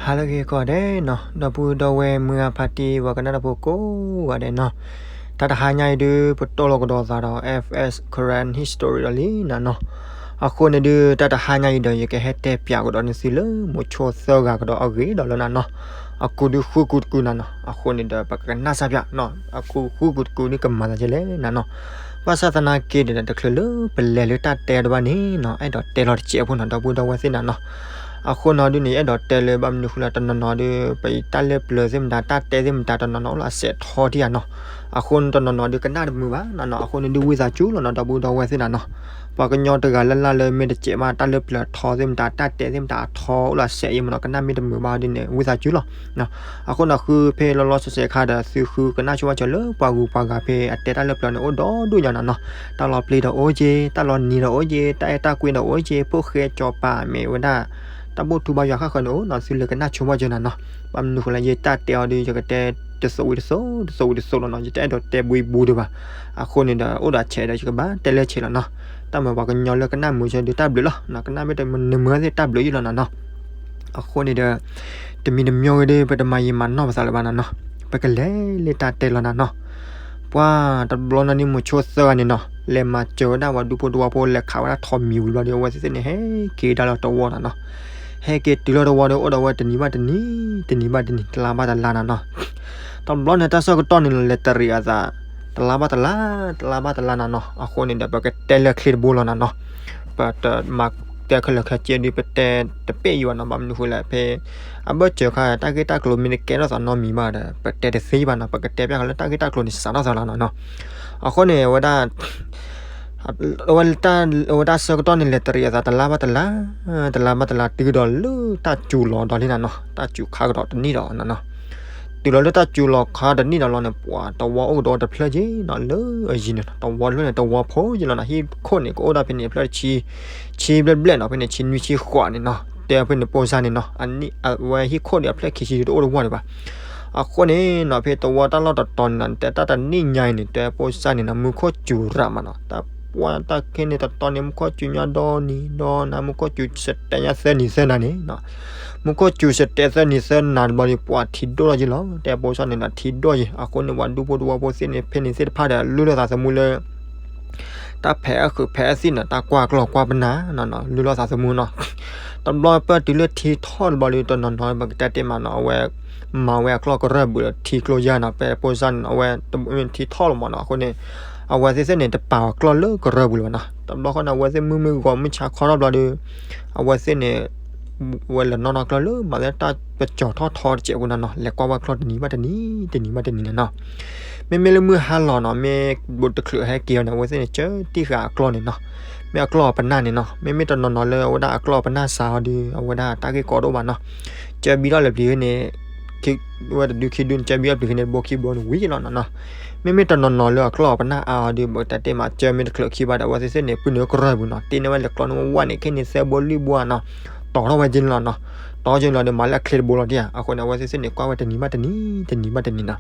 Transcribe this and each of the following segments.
ဟါလၢအဂ့ၤကိးဂၤဒဲးနီၤ, ဒီပုၢ်ဒီဝဲၢ်မုၢ်ဂၤဖါတံၢ် ပှၤကနၣ်တၢ်ဖိကိးဂၤဒဲးနီၤ, တၢ်တဟါညါအံၤဒုး ပတီၢ်လီၤကဒီးသးဒီး F S Karen History ဒီးလံနၤနီၤ. အဃိန့ၣ်ဒုး တၢ်တဟါညါအံၤဒီး ယကဟဲတဲပၠးကဒီးနသုလၢ မိၤဆိသၢဂၤကဒီးအဂ့ၢ်ဒီးလၢနၤနီၤ, အကူဒုးဃုကူတကူနၤနီၤ, အဃိန့ၣ်ဒီး ပကကနၣ်စၢ်ပၠးနီၤ, အကူဃုကူတကူန့ၣ် ကမၤသးဒ်လဲၣ်နၤနီၤ. ဘၣ်ဆၣ်သနာ်က့ဒီး တချုးလၢပလဲၤလၢတၢ်တဲတဘၣ်န့ၣ်နီၤ, အဲၣ်ဒိးတဲလီၤတစဲးဖိနီၤ ဒီပုၢ်ဒီဝဲၢ်သ့ၣ်နၤနီၤ. အဃိနီၤဒုးန့ၣ် ယအဲၣ်ဒိးတဲလၢဘၣ်မနုၤဃိလၢတနီၤနီၤဒုး ပတၢ်လၢပျၢၤသ့ၣ်မတၤ တၢ်တဲသ့ၣ်မတၤ တနီၤနီၤအိၣ်လၢအစဲးထီထံၣ်ဧါနီၤ. အဃိန့ၣ်တနီၤနီၤဒုးကနၣ်တမုာ်ဘၣ်နၤနီၤ, အဃိန့ၣ်ဒုးဝံသးစူၤလီၤနီၤ ဒီပုၢ်ဒီဝဲၢ်သ့ၣ်နၤနီၤ. ပှၤကညီတဂၤလၢ်လၢ်လၢမ့ၢ်တစဲးဘၣ် တၢ်လၢပျၢၤထီသ့ၣ်မတၤ တၢ်တဲသ့ၣ်မတၤအထီအိၣ်လၢအစဲးအံၤမနီၤ ကနၣ်မ့ၢ်တမုာ်ဘၣ်ဒ်န့ၣ် ဝံသးစူၤလီၤ. အဃိန့ၣ် ဃုဖဲလီၤလီၤဆဲးဆဲးခါဒီး သုဃုကနၣ်ဆိဘၣ်စၢၤလၢပှၤဂုၤပှၤဂၤဖဲအတဲတၢ်လၢပျၢၤန့ၣ် အိၣ်ဒီဒူၣ်ညါနၤနီၤ. တၢ်လီၤပျံၤဒီးအိၣ်က့, တၢ်လီၤနံၤဒီးအိၣ်က့, တၢ်အဲၣ်တၢ်ကွံဒီးအိၣ်က့, ဖိၣ်ဃဲစီၤပၤမ့ၢ်ဝဲဒၣ် တၢ်ဘိၣ်ထူဘၣ်ယွၤဃၣ်ဃၢၤန့ၣ်အိၣ်နီၤ, သုလဲၤကနၣ်ဆိဘၣ်စၢၤနၤနီၤ. ဘၣ်မနုၤဃိလၢယတၢ်တဲအီၤဒုး ယကတဲတစိၤဝံၤတစိၤ တစိၤဝံၤတစိၤလီၤနီၤ, ယတအဲၣ်ဒိးတဲဘှံးဘှူဒံးဘၣ်. အဃိန့ၣ်ဒီး အိၣ်ဒီးဆဲးဒီးယကဘၣ်တဲလၢဆဲးလီၤနီၤ. တၢ်မၤပှၤကညီလၢကနၣ်မုာ်ဆၢဒုးတၢ်ဘျုးလီၤ, ကနၣ်မ့ၢ်တမုာ်ဆၢသ့ၣ်တၢ်ဘျုးယံလီၤနၤနီၤ. အဃိန့ၣ်ဒီး တမံၤတမံၤဂ့ၤဒီး ပတမၤယံာ်မၤနီၢ်ပသးလၢၤဘၣ်နၤနီၤ, ပကလဲၤလၢတၢ်တဲလီၤနၤနီၤ. ပှၤတဘျီနီၤန့ၣ် မိၤဆိသၢဂၤန့ၣ်နီၤ လဲၤမၤစၢၤဝဲဒၣ်ပှၤဒူဖိတဝီဖိ လဲၤခးဝဲဒၣ်ထိးမံၤဝံၤဘျီဒီး အဝဲသ့ၣ်သ့ၣ်န့ၣ် ဟဲက့ၤဒၣ်လၢတဝီနၤနီၤ. ဟဲက့ၤတုၤလၢတဝီဒီး အိၣ်ဒီးဝဲတနံၤဘၣ်တနံၤ, တနံၤဘၣ်တနံၤ, တလါဘၣ်တလါနၤနီၤ. တဘျီန့ၣ် တၢ်ဆၢကတီၢ်န့ၣ် လဲၤတရံးအသး တလါဘၣ်တလါ, တလါဘၣ်တလါနၤနီၤ. အဃိန့ၣ်ဒီး ပကတဲလၢချ့တဘိလီၤနၤနီၤ. ပတမၤတဲခဲလၢာ်ခဲဆ့ဒုး ပတဲတပဲာ်ယံၤဘၣ်နီၤ. ဘၣ်မနုၤဃိလဲၣ် ဖဲအဘၢၣ်စၢၤခါ တၢ်ဂ့ၢ်တၢ်ကျိၤမ့ၢ်တကဲထီၣ်သးနီတမံၤဘၣ်ဒီး ပတဲတသ့ဘၣ်နီၤ. ပကတဲပျးဃီလၢတၢ်ဂ့ၢ်တၢ်ကျိၤန့ၣ် စးထီၣ်သးလီၤနၤနီၤ. အဃိန့ၣ် အဝဲဒၣ် အဝဲတၢ်ဆၢကတီၢ်န့ၣ် လဲၤတရံးအသး တလါဘၣ်တလါ, တလါဘၣ်တလါ တုၤကဒီးလၢတၢ်စူၤလီၤဒီးလံနၤနီၤ. တၢ်စူၤခါကဒီးတနံၣ်ဒီးနၤနီၤ. တုၤလီၤလၢတၢ်စူၤလီၤခါတနံၣ်ဒီးလီၤန့ၣ် ပှၤတဝီအိၣ်ကဒီးတဖျၢၣ်က့နီၤ လၢအယံၤန့ၣ်နီၤ. တဝီတဖျၢၣ်န့ၣ် တဝီဖိယံၤလီၤနီၤ. ဟံၣ်ခိၣ်န့ၣ် ကအိၣ်ဒၣ်ဖဲန့ၣ် အဖျၢၣ်ဆံ ဆံဘျဲၣ်ဘျဲၣ်နီၤ. ဖဲန့ၣ် ဆံနွံဆံဃိးန့ၣ်နီၤ. တဲဖဲန့ၣ် ပိၢ်စၢ်န့ၣ်နီၤ အဝဲဟံၣ်ခိၣ်န့ၣ် အဖျၢၣ်ခံဆံဒုးတအိၣ်တဝီဒံးဘၣ်. အဃိန့ၣ်နီၤ ဖဲတဝီတၢ်လီၢ်တတီၤန့ၣ်နီၤ တဲတၢ်တနံၣ်ညါအံၤန့ၣ် တဲပိၢ်စၢ်န့ၣ်နီၤ မူခိၣ်စူၤရးမးနီၤ. တၢ်ပှၢ်တၢ်ခဲန့ၣ်တတီၤန့ၣ် မူခိၣ်စူၤညါဒီနံၤဒီနၤ မူခိၣ်စူၤစတဲညါသၢနံၤသၢနၤန့ၣ်နီၤ. မူခိၣ်စူၤစတဲသၢနံၤသၢနၤတဘျီန့ၣ် ပှၤထံဒိၣ်လီၤယံၤလီၤ. တဲပိၢ်စၢ်န့ၣ်နီၤ ထံဒိၣ်ယံၤ. အဃိန့ၣ် ပှၤဒူဖိတဝီဖိသ့ၣ်န့ၣ် ဖဲန့ၣ်သ့ၣ်တဖၣ်ဒီး လုၢ်လီၤသးသမူလၢ တၢ်ဖဲးအဃုာ်ဖဲးအသံၣ်နီၤ တၢ်ကွၢ်ကျီၢ်ကွၢ်ပနၢ်နီၤနီၤ လုၢ်လီၤသးသမူနီၤ. တဘျီပၢၢ်တုၤလၢထံထီၣ်တဘျီဒီး တနီၤနီၤ ပကတဲတ့ၢ်မးနီၤ အဝဲမၤဝဲအကျီၢ်ကရၢၢ်ဘုးဒီးထံကျိယါနီၤ ဖဲပိၢ်စၢ်န့ၣ် အဝဲထံထီၣ်လီၤမးနီၤ. အဃိန့ၣ် အဝဲသ့ၣ်သ့ၣ်န့ၣ် တပာ်အကျီၢ်လၢကရၢၢ်ဘုးလၢၤဘၣ်နီၤ. တဘျီဃီန့ၣ် အဝဲသ့ၣ်မုၢ်မ့ၢ်ဂီၤမုၢ်ဆါခီထီၣ်ဘျီဒီး အဝဲသ့ၣ်န့ၣ် ဝဲလဲၤနီၣ်နီၣ်ကျီၢ်လၢမၤလၢတၢ်ပစီၤထီၣ်ထီတစဲးဖိနီၤနီၤ လဲၤကွၢ်ဝဲကျီၢ်တနံၤဘၣ်တနံၤ တနံၤဘၣ်တနံၤနီၤနီၤ. မ့မ့ၢ်လၢမုၢ်ဟါလီၤနီၤ မ့ၢ်ဘူးတချုးဟဲက့ၤအီၤန့ၣ် အဝဲသ့ၣ်န့ၣ် ကၢတံၢ်ဃာ်အကျီၢ်န့ၣ်နီၤ မ့ၢ်အကျီၢ်အပနၢ်န့ၣ်နီၤ. မ့မ့ၢ်တနီၤနီၤလၢအဝဲဒၣ်အကျီၢ်အပနၢ်စှၤအီၤဒီး အဝဲဒၣ်တၢ်ဂ့ၢ်ကီတအိၣ်ဘၣ်နီၤ. ကၢဘံထီၣ်လၢပျံၤန့ၣ် ဝဲတဒုခံဒုန့ၣ် ကၢဘံထီၣ်ပျံၤန့ၣ် ဘိခံဘိန့ၣ်ဝံၤလီၤနီၤနီၤ. မ့မ့ၢ်တနီၤနီၤလၢအကျီၢ်အပနၢ်အါအီၤဒီး ပကတဲတ့ၢ်မး ကၢမ့ၢ်တချုးခံဘၣ်ဒီး အဝဲသ့ၣ်သ့ၣ်န့ၣ် ပုၢ်နုာ်ကရၢၢ်ပူၤနီၤ တ့န့ၢ်ဝဲလဲၤကျီၢ်န့ၣ်ဝဲန့ၣ် ခဲန့ၣ်သၢဘိလွံၢ်ဘိနီၤ တီၤထီၣ်ဝဲက့ၤန့ၣ်လီၤနီၤ. တီၤက့ၤန့ၣ်လီၤဒီး မၤလၢအချ့တဘိလီၤဒံးဧါ. အဃိန့ၣ် အဝဲသ့ၣ်သ့ၣ်န့ၣ် ကွၢ်ဝဲတနံၤဘၣ်တနံၤ တနံၤဘၣ်တနံၤနီၤ.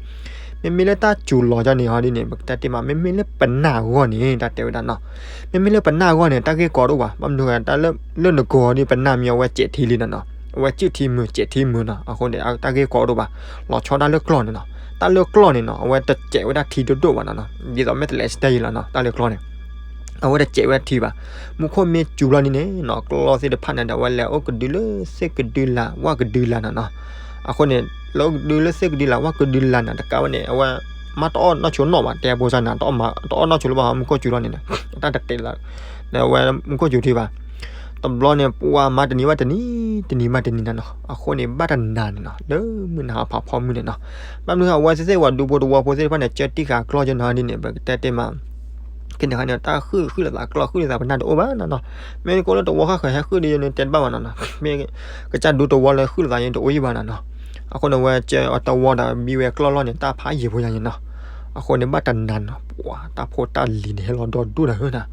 မ့မ့ၢ်လၢတၢ်စူၤလီၤကန့ၣ်ဟီဒ်န့ၣ် ပကတဲတ့ၢ်မး မ့မ့ၢ်လၢပနၢ်အဂီၢ်န့ၣ် တၢ်တဲဝဲဒၣ်နီၤ. မ့မ့ၢ်လၢပနၢ်အဂီၢ်န့ၣ် တၢ်ဂ့ၢ်ကီတအိၣ်ဘၣ်. ဘၣ်မနုၤဃိ တၢ်လၢနကိၤဟီဒ် ပနၢ်မံၤအဝဲစဲးထံလံနီၤနီၤ အဝဲစုၣ်ထံမုာ်စဲးထံမုာ်နီၤ. အဃိန့ၣ် တၢ်ဂ့ၢ်ကီတအိၣ်ဘၣ်. လီၤဆီဒၣ်လၢကျီၢ်န့ၣ်နီၤ တၢ်လၢကျီၢ်န့ၣ်နီၤ အဝဲတစဲးဝဲဒၣ်ထံဒိၣ်ဒိၣ်ဘၣ်နီၤနီၤ ဒ်သိးမ့ၢ်တလဲၤစတဲယံၤလီၤနီၤ တၢ်လၢကျီၢ်န့ၣ် အဝဲတစဲးဝဲဒၣ်ထံဘၣ်. မူခိၣ်မ့ၢ်စူၤလီၤန့ၣ်နီၤ ကျီၢ်သ့ၣ်တဖၣ်န့ၣ်ဒီး အဝဲလဲၤအိၣ်ကဒုလၢသ့ၣ်ကဒုလၢ် ဝၣ်ကဒုလၢ်နီၤနီၤ. အဃိန့ၣ် လဲၤအိၣ်ကဒုလၢသ့ၣ်ကဒုလၢ် ဝၣ်ကဒုလၢ်န့ၣ် တကးဝဲန့ၣ် အဝဲမ့ၢ်တအီၣ်နီၢ်ဆိနီၣ်ဘၣ် တဲပိၢ်စၢ်န့ၣ် တအီၣ်နီၢ်ဆိလၢၤဘၣ် မူခိၣ်စူၤလီၤန့ၣ် တၢ်တတဲလၢၤ ဒီးအဝဲမူခိၣ်စူၤထံဘၣ်. တဘျီန့ၣ် ပှၤမၤတနံၤဘၣ်တနံၤ တနံၤဘၣ်တနံၤနီၤနီၤ. အဃိန့ၣ် ဘၣ်တနၤန့ၣ်နီၤ လၢမုၢ်နၤဟးဖးဖီမုၢ်န့ၣ်နီၤ ဘၣ်မနုၤဃိ အဝဲသ့ၣ်သ့ၣ်ပှၤဒူဖိတဝီဖိသ့ၣ်တဖၣ်န့ၣ် ကၢတံၢ်ဃာ်ကျီၢ်က့ၤနီၤဒ်န့ၣ် ပကတဲတ့ၢ်မး ခဲန့ၣ်ခါန့ၣ် တၢ်ဃုဃုလိာ်သးကျီၢ် ဃုလိာ်သးပနၢ်တအိၣ်ဘၣ်နီၤနီၤ. မ့ၢ်ကိးလၢတဝီဃၣ်ဃၢၤဟဲဃုဒီးယန့ၣ် တဲတဘၣ်ဘၣ်နီၤနီၤ. မ့ၢ်ကစၢ်ဒူတဝီလၢဃုလိာ်သးယန့ၣ် တအိၣ်ယံၤဘၣ်နီၤနီၤ. အဃိန့ၣ် အဝဲကၢအတဝီဒီး ဘံဝဲကျီၢ်လီၢ်န့ၣ် တၢ်ဖးယံာ်ဖိညါန့ၣ်နီၤ. အဃိန့ၣ် ဘၣ်တနၤနီၤ ပှၤတၢ်ဖိတၢ်လံၤန့ၣ် ဟဲလီၤဒီဒူၣ်ဒီးဟၢနၤ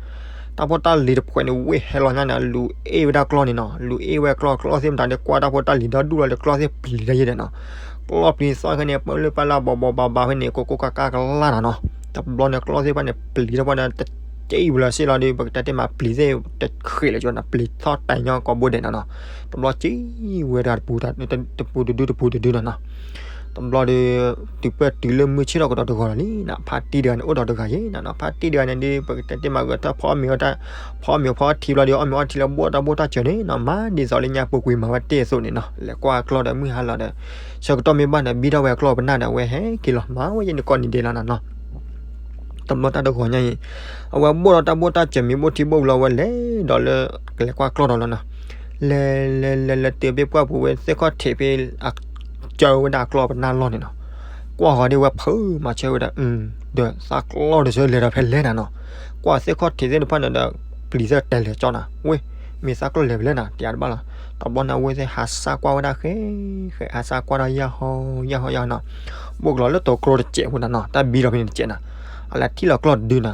တၢ်ဖိတၢ်လံၤတဖှဲးန့ၣ် ဝ့ၢ်ဟဲလီၤညါန့ၣ် လူၤအ့ၣ်ဝဲဒၣ်ကျီၢ်န့ၣ်နီၤ. လူၤအ့ၣ်ဝဲကျီၢ် ကျီၢ်သ့ၣ်မတၤန့ၣ် ကွၢ်တၢ်ဖိတၢ်လံၤဒီဒူၣ်လီၤဒီး ကျီၢ်သ့ၣ်ပျံၤတၢ်ယဲၢ်ဒီးနီၤ. ကျီၢ်ပျံၤသီၣ်ခဲန့ၣ် ပလၢပလၢဘီဘီဘါဘါဖဲန့ၣ် ကိးကိးကးကးကလၢ်နီၤနီၤ. တဘျီန့ၣ် ကျီၢ်သ့ၣ်တဖၣ်န့ၣ် ပျံၤတၢ်ဖဲန့ၣ် ကံဝဲလီၤစ့ၢ်လီၤဒီး ပကတဲတ့ၢ်မး ပျံၤသ့ၣ်တဃ့ၣ်လၢၤကၠီနီၤ, ပျံၤထီၣ်တၢ်ညီကိးဘိဒဲးနီၤနီၤ, တဘျီကံဝဲတၢ်တပူၤတဒုတပူၤတဒုနီၤနီၤ, တဘျီဒီး တုၤပၢၢ်တုၤလၢမုၢ်ဆ့ၣ်ထီၣ်ကဒီးတဂီၤလီၤလံနီၤ, ဖါတံၢ်တဂၤန့ၣ် အိၣ်ဒီးတဂၤယဲနီၤနီၤ, ဖါတံၢ်တဂၤန့ၣ်ဒီး ပကတဲတ့ၢ်မး ဂဲၤထီၣ်ဖီအီၣ်မ့ၤအီထံဘျီဒီး အီၣ်မ့ၤအီထံလၢဘိၣ်တၢ်ဘိၣ်တၢ်စၢၤန့ၣ်နီၤ, မၤဒ်သိးလၢညါပူၤကွံာ်မၤဝဲတ့ၢ်အသိးန့ၣ်နီၤ, လဲၤကွၢ်အကျီၢ်ဒီးမုၢ်ဟါလီၤဒီး ဆၢကတီၢ်မ့ၢ်ဘၣ်ဒီး ဘံထီၣ်ဝဲအကျီၢ်ပနၢ်ဒီး အဝဲဟဲက့ၤလီၤ မၤဝဲယဲန့ၣ်ကိးနံၤဒဲးလီၤနီၤနီၤ. တဘျီတၢ်တဂီၤညါအံၤ အဝဲဘိၣ်ဒီးတၢ်ဘိၣ်တၢ်စၢၤ မ့ၤဘိၣ်ထံဘိၣ်ဘျီ အဝဲလဲၤဒီးလၢ ကလဲၤကွၢ်ကျီၢ်ဒီးလီၤနီၤ, လဲၤလဲၤလဲၤလဲၤတုၤဖဲပှၢ်ပူၤဝဲ သ့ၣ်ခီၣ်ထံးဖဲ အကၢဝဲဒၣ်အကျီၢ်ပနၢ်လီၢ်န့ၣ်နီၤ, ကွၢ်ဃီၤဒ်ဝဲဖုးမၤဆၢဝဲဒၣ် ဒီးသးကျီၢ်တဆၢလဲၤဒီးဖဲလဲၣ်နၤနီၤ, ကွၢ်သ့ၣ်ခီၣ်ထံးသ့ၣ်တဖၣ်န့ၣ်ဒီး ပျံၤသ့ၣ်တဲလဲၤကၠီနၤ, ဝ့ၢ် မ့ၢ်သးကျီၢ်လဲၤဖဲလဲၣ်နၤ တယၤတဘၣ်လီၤ. တဘျီန့ၣ် အဝဲသ့ၣ်ဟးစၢ်ကွၢ်ဝဲဒၣ်ဃဲ ဃဲ ဟးစၢ်ကွၢ်ဒီးယၢ်ဟီယၢ်ဟီယၢ်ဟီနီၤ, ဘိၣ်ကလီၤလၢတိၤကျိတစဲးဖိနၤနီၤ, တၢ်ဘံလီၤဖဲန့ၣ်တစဲးနၤ, အလဲၤထံၣ်လီၤကျီၢ်တဒုနၤ,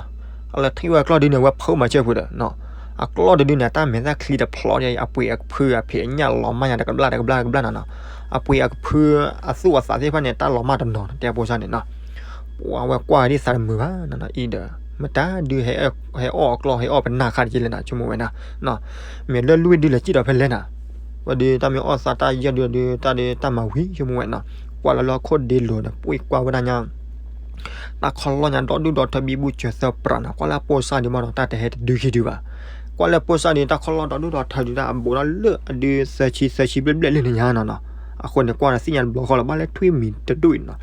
အလဲၤထံၣ်ဝဲကျီၢ်ဒုန့ၣ် အဝဲဖုးမၤဆၢဖုးဒီးနီၤ, အကျီၢ်တဒုန့ၣ် တၢ်မဲာ်သၣ်ချံတဖျိးဒီး အပှ့ၤအကဖုအဖံးအညၣ်လီၤမၢ်ညါတကဘျၣ်တကဘျၣ်တကဘျၣ်နၤနီၤ, အပှ့ၤအကဖုအသူၣ်အသးသ့ၣ်တဖၣ်န့ၣ် တၢ်လီၤမၢ်တနီၤ တဲဖိဆၣ်န့ၣ်နီၤ, ပှၤဝဲကွၢ်ဒ်သးတမုာ်ဘၣ်နၤနီၤ, အံၤဒီး မတၤဒုး ဟဲအီၣ်အကျီၢ် ဟဲအီၣ်ပနၢ်ခါတက့ၢ်လဲၣ်နၤ ဆိကမိၣ်ဝဲနၤ, မ့ၢ်လၢလွံၢ်ဒုလဲၤစံၣ်ဒီးဖဲလဲၣ်နၤ, ဝဲဒုးတၢ်မ့ၢ်အီၣ်သးတၢ်ယဲၢ်ဒုဒုး တၢ်ဒုးတၢ်မၤဝံၤ ဆိကမိၣ်ဝဲနီၤ, ကွၢ်လီၤလၢဟီၣ်ခိၣ်ဒ့လိၤဒီး ပှ့ၤကွၢ်ဝဲဒၣ်ညါ တၢ်ခီလီၢ်ညါဒီဒူၣ်ဒီထၢ ဘံဘူစၢၤသၢပြးနၤ, ကွၢ်လၢအပိၢ်စၢ်ဒုးဘၣ်ဒီး တၢ်တဟဲတဒုခံဒုဘၣ်, ကွၢ်လၢအပိၢ်စၢ်ဒုး တၢ်ခီလီၢ်ဒီဒူၣ်ဒီထၢဒုး တၢ်အဘူးဒီးလၢအဒုးသၢဆံသၢဆံဘျဲၣ်ဘျဲၣ်လၢန့ၣ်ညါနီၤနီၤ, အဃိန့ၣ် ကွၢ်ဒီးသ့ၣ်ညါတဘျီဃီလီၤ ဘၣ်လၢထွံၣ်မံၤတဒူၣ်အံၤနီၤ,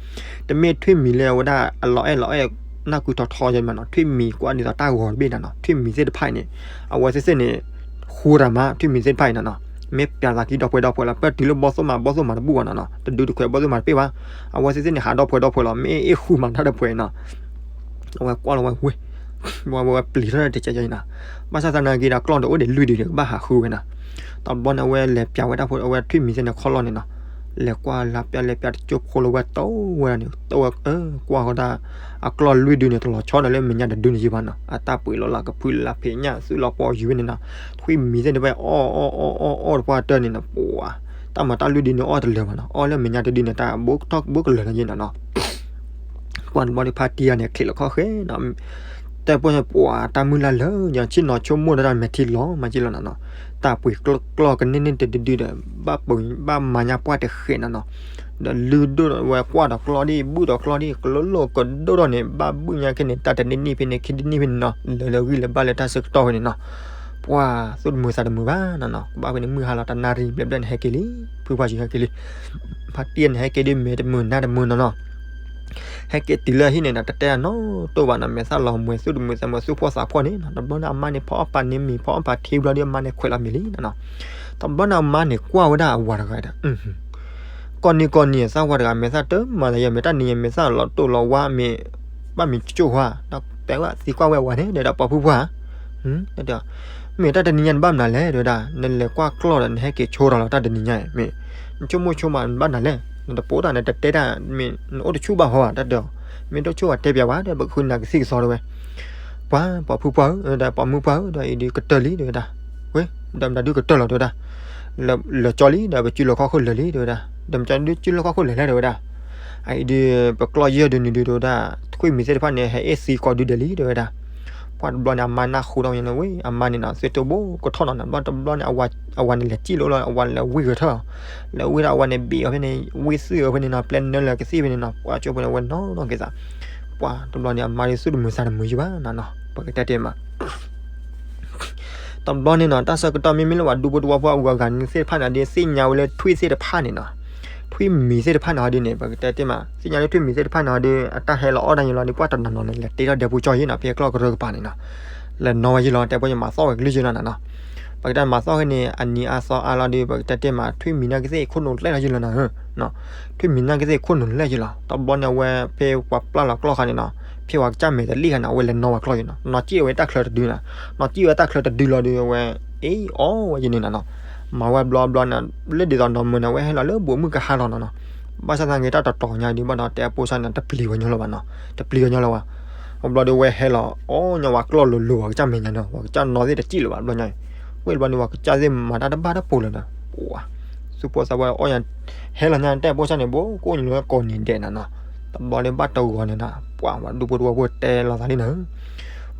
တမ့ၢ်ထွံၣ်မံၤလၢအဝဲဒၣ်အလီၤအဲၣ်လီၤအဲၣ် နၢ်ကုထီထီယဲမးနီၤ, ထွံၣ်မံၤကွၢ်ဒ်သိးတၢ်ဂီၤတဘ့ၣ်နၤနီၤ, ထွံၣ်မံၤသ့ၣ်တဖၣ်အံၤန့ၣ် အဝဲသ့ၣ်သ့ၣ်န့ၣ် ဃူတၢ်မး ထွံၣ်မံၤသ့ၣ်တဖၣ်အံၤနၤနီၤ, မ့ၢ်ပျးသးကံဒီပှဲၤဒီပှဲၤလီၤ, ပၢၢ်တုၤလၢဘီၣ်သိၣ်မး ဘီၣ်သိၣ်မးတဘူၣ်ဘၣ်နီၤနီၤ, တဒုတခွဲးဘီၣ်သိၣ်မးတပ့ၢ်ဘၣ်, အဝဲသ့ၣ်သ့ၣ်န့ၣ် ဟးဒီပှဲၤဒီပှဲၤလီၤ, မ့ၢ်အ့ၣ်ဃူမးတၢ်ဒီပှဲၤအံၤနီၤ, အဝဲကွၢ်လီၤဝဲဝ့ၢ် ဝဲဝဲပျံၤထီၣ်တကဲးကဲးအံၤနၤ, ဘၣ်ဆၣ်သနာ်က့ဒီးကျီၢ်ဒီးအိၣ်ဒံးလွံၢ်ဒုန့ၣ် ကဘၣ်ဟးဃုဝဲနၤ, တဘျီန့ၣ် အဝဲလဲၤပျးဝဲတၢ်ဖိ အဝဲထွံၣ်မံၤသ့ၣ်န့ၣ်ခီလီၢ်န့ၣ်နီၤ, လဲၤကွၢ်လၢပျးလဲၤပျးတကၠိဖိလၢဝဲတီဝဲဒၣ်န့ၣ် တဝဲ ကွၢ်ဃီဒၣ် အကျီၢ်လွံၢ်ဒုန့ၣ် တလီၤဆီဒီးလၢမဲာ်ညါတဒုန့ၣ်ယံၤဘၣ်နီၤ, အတၢ်ပှ့ၤလီၤလၢကဖုလၢဖံးညၣ် သုးလီၤပီယူၤဝဲန့ၣ်နီၤ, ထွံၣ်မံၤသ့ၣ်တဖၣ် အီၣ်အီၣ်အီၣ်အီၣ်တပှၢ်တၢၢ်န့ၣ်နီၤ, ပှၤ တၢ်မၤတၢ်လွံၢ်ဒုန့ၣ်အီၣ်တလၢာ်ဘၣ်နီၤ, အီၣ်လၢမဲာ်ညါတဒုန့ၣ် တၢ်ဘိကထီၣ်ဘိကလၢာ်လီၤယဲနီၤနီၤ ပှၤတဘျီဒီးဖါတံၢ်ဂၤန့ၣ် ချံးလီၤခီၣ်ဃဲနီၤ, တဲပိၢ်န့ၣ် ပှၤတၢ်မုၢ်လၢ်လၢာ် ယဆ့ၣ်နီၤဆိကမိၣ်ဒီးတၢ်မဲာ်ထံလီၤမၤက့လီၤနီၤနီၤ, တၢ်ပှ့ၤကျီၢ်ကန့ၢ်န့ၢ်တဒုဒုဒီး ဘၣ်ပဘၣ်မၤညါပှၢ်တဃဲးနီၤနီၤ, ဒီးလုၢ်ဒိၣ်ဝဲကွၢ်ဒီးကျီၢ်ဒံၣ် ဘုၣ်ဒီးကျီၢ်ဒံၣ် ကလိလိၣ်ကဒိၣ်ထီၣ်န့ၣ် ဘၣ်ဘုၣ်ညါခဲန့ၣ် တၢ်တနံၣ်နံၣ်ဖဲန့ၣ် ခံတနံၣ်ဖဲန့ၣ်နီၤ, လၢာ်လၢာ်ဂံၢ်လၢာ်ဘါလၢတၢ်ဆၢကတီၢ်ဖဲန့ၣ်နီၤ, ပှၤသူၣ်တမုာ်သးတမုာ်ဘၣ်နီၤနီၤ, ကဘၣ်ဖဲန့ၣ်မုၢ်ဟါလီၤ တနၣ်ရံၣ်ဘျဲၣ်ဘျဲၣ်န့ၣ် ဟဲက့ၤလံ, ဖုဖါဆံးဟဲက့ၤလံ, ဖါတံၢ်န့ၣ် ဟဲက့ၤဒုး မဲာ်တမုာ်နါတမုာ်နီၤနီၤ, ဟဲက့ၤတုၤလၢဟံၣ်န့ၣ်ဒီး တတဲအနီတအိၣ်ဘၣ်နီၤ, မဲာ်သၣ်လီၤမှဲၤ သူၣ်တမုာ်သးမုာ် သူၣ်ဖှီၣ်သးဖှီၣ်န့ၣ်နီၤ, တဘျီန့ၣ် အမါန့ၣ် ဖီအီၣ်ပာ်န့ၢ်မ့ၤ ဖီအီၣ်ပာ်ထံဘျီဒီး အမါန့ၣ်ခွဲးလီၤမ့ၤလံနီၤနီၤ, တဘျီန့ၣ် အမါန့ၣ်ကွၢ်ဝဲဒၣ်အဝၤတဂၤဒီး ကိးနံၤကိးနံၤ သးဝၤတဂၤ မဲာ်သၣ်တမၤသးယဲ မဲာ်တၢ်နံၤယဲ မဲာ်သၣ်လီၤတိၢ်လီၤဝါ မ့ၢ်ဘၣ်မ့ၢ်ကၠိၣ်ဝါ, ဒီးတဲဝဲသံကွၢ်ဝဲအဝၤန့ၣ် ဒီးပှၤဖုပှၢ်ဧၢ, မ့ၢ်တၢ်တနံၤညါနဘၣ်မနုၤလဲၣ် တဲဝဲဒၣ်, နလဲၤကွၢ်ကျီၢ်ဒီး နဟဲက့ၤဆိဒီးလီၤ တၢ်တနံၤညါအံၤ မ့ၢ် နဆိကမိၣ်ဆိကမးနဘၣ်မနုၤလဲၣ်, နတပိာ်တၢ် နတတဲတၢ် မ့ၢ်နအိၣ်တဆူၣ်ဘၣ်ဟီဘၣ် တၢ်တဲအီၤ, မ့ၢ်တအိၣ်ဆူၣ်ဘၣ်တဲပျးဝဲ ဒီးပကဃုနၤကသံၣ်ကသီတဲဝဲ ပှၤ ပှၤဖုပှၢ်ဧၢ ဒီးပှၤမုၢ်ပှၢ်ဧၢ ဒီးအံၤဒုးကတၢၢ်လံ တဲဝဲဒၣ်, ဝ့ၢ် ဒီးမတၤဒုးကတၢၢ်လီၤ တဲဝဲဒၣ်, လၢာ်ကၠီလံ ဒီးပစုလီၢ်ခီၣ်ခိၣ်လၢာ်လံ တဲဝဲဒၣ်, ဒီးမတၤဒုးစုလီၢ်ခီၣ်ခိၣ်လၢာ်လဲၣ် တဲဝဲဒၣ်, အံၤဒုး ပကျီၢ်ယဲၢ်ဒုးနုၤဒုး တဲဝဲဒၣ်, ထွံၣ်မံၤသ့ၣ်တဖၣ်န့ၣ် ဟဲအ့ၣ်သံကိးဒုဒဲးလံ တဲဝဲဒၣ်, ပှၤတဘျီန့ၣ် အမါနၢ်ဟူထီၣ်ဝဲန့ၣ် ဝ့ၢ် အမါန့ၣ်နီၤ သုတဘိကထီၣ်နီၤ ဘၣ်တဘျီန့ၣ် အဝၤန့ၣ်လဲၤစံၣ်လိလီၤ အဝၤလဲၤဝံၢ်ဂဲၤထၢၣ်လီၤ, လဲၤဝံၢ်ဒီးအဝၤန့ၣ်ဘ့ၣ်အီၤဖဲန့ၣ် ဝံၢ်သုးအီၤဖဲန့ၣ်နီၤ ပျဲနၢလၢကသံၣ်ဖဲန့ၣ်နီၤ ပှၤကၠိဖိန့ၣ် အဝဲနီၢ်နီၢ်က့ၤသး, ပှၤတဘျီန့ၣ် အမါဒုးသူၣ်တမုာ်သးတမုာ်ယံၤဘၣ်နီၤနီၤ ပကတဲတ့ၢ်မး တဘျီန့ၣ်နီၤ တၢ်ဆၢကတီၢ်မ့မ့ၢ်လၢပှၤဒူဖိတဝီဖိအဂၤဂၤန့ၣ်သ့ၣ်တဖၣ်န့ၣ်ဒီး သ့ၣ်ညါဝဲလၢထွံၣ်သ့ၣ်တဖၣ်န့ၣ်နီၤ, ထွံၣ်မံၤသ့ၣ်တဖၣ်န့ၣ်ဟီဒ်န့ၣ် ပကတဲတ့ၢ်မး သ့ၣ်ညါလၢထွံၣ်မံၤသ့ၣ်တဖၣ်န့ၣ်ဟီဒ် အတၢ်ဟဲလီၤအီၣ်တၢ်ယံၤလီၤဒီး ပှၢ်တနီၤနီၤန့ၣ် လဲၤတ့ထီၣ်ဒဲပူၤကၠီယံၤနီၤ ဖဲကျီၢ်ကရၢကပၤန့ၣ်နီၤ, လဲၤနီၣ်ဝဲယံၤလီၤ တဲပှၤမၤသီၣ်ဝဲကလုၢ်ယံၤလီၤနီၤနီၤ, ပကတဲမၤသီၣ်ဝဲန့ၣ် အနံၤအါသီအါလီၤဒီး ပကတဲတ့ၢ်မး ထွံၣ်မံၤနာ်က့သ့ၣ်ခိၣ်နူာ်လဲၣ်လီၤယံၤလီၤနီၤ ထွံၣ်မံၤနာ်က့သ့ၣ်ခိၣ်နူာ်လဲၣ်ယံၤလီၤ တဘျီန့ၣ် အဝဲဖဲပှၤပျၢ်လီၤကျီၢ်ခါန့ၣ်နီၤ, ဖဲပှၤကစၢ်မဲာ်တလံၣ်ခါန့ၣ် အဝဲလဲၤနီၣ်ဝဲကျီၢ်ယံၤနီၤ, နီၣ်စံၣ်ဝဲတၢ်ချၢတဒုနီၤ, နီၣ်စံၣ်ဝဲတၢ်ချၢတဒုလီၤဒီး အဝဲ အ့ၣ်အီဝဲယံၤန့ၣ်နီၤနီၤ, မၤဝဲဘျီဘျီန့ၣ် လၢဒ်သိးနီၢ်မုာ်န့ၣ် အဝဲဟဲလီၤလၢဘူးမုၢ်ကဟါလီၤနီၤနီၤ, ဘၣ်ဆၣ်သနာ်က့တၢ်တတီၤညါဒ်ဘၣ်ဒီး တဲအပိၢ်ဆၣ်န့ၣ် တပျံၤဝဲညီလၢၤဘၣ်နီၤ, တပျံၤဝဲညီလၢၤဘၣ်, အဘျီဒီး အဝဲဟဲလီၤအီၣ်ညီဝဲကျီၢ်လိၤလိၤ ပှၤကစၢ်မဲာ်ညါနီၤ, ပှၤကစၢ်နီၣ်သ့ၣ်တစံၣ်လၢၤဘၣ်ဘျီညါအံၤ, ဝဲဘျီန့ၣ် ပှၤကစၢ်သ့ၣ်မၤတၢ်တဘၣ်တပိၤလၢၤနီၤ, ပှၤ သူၣ်ပိၢ်သးပှၢ်အီၣ်ညါ ဟဲလီၤညါတဲအပိၢ်ဆၣ်န့ၣ် ဘိကိးညါလၢကိးနံၤဒဲးနီၤနီၤ, တဘျီဒီးဘၣ်တဂီၤန့ၣ်နီၤ, ပှၤ ပှၤဒူဖိတဝီဖိတဲလိာ်သးလံနီၤ,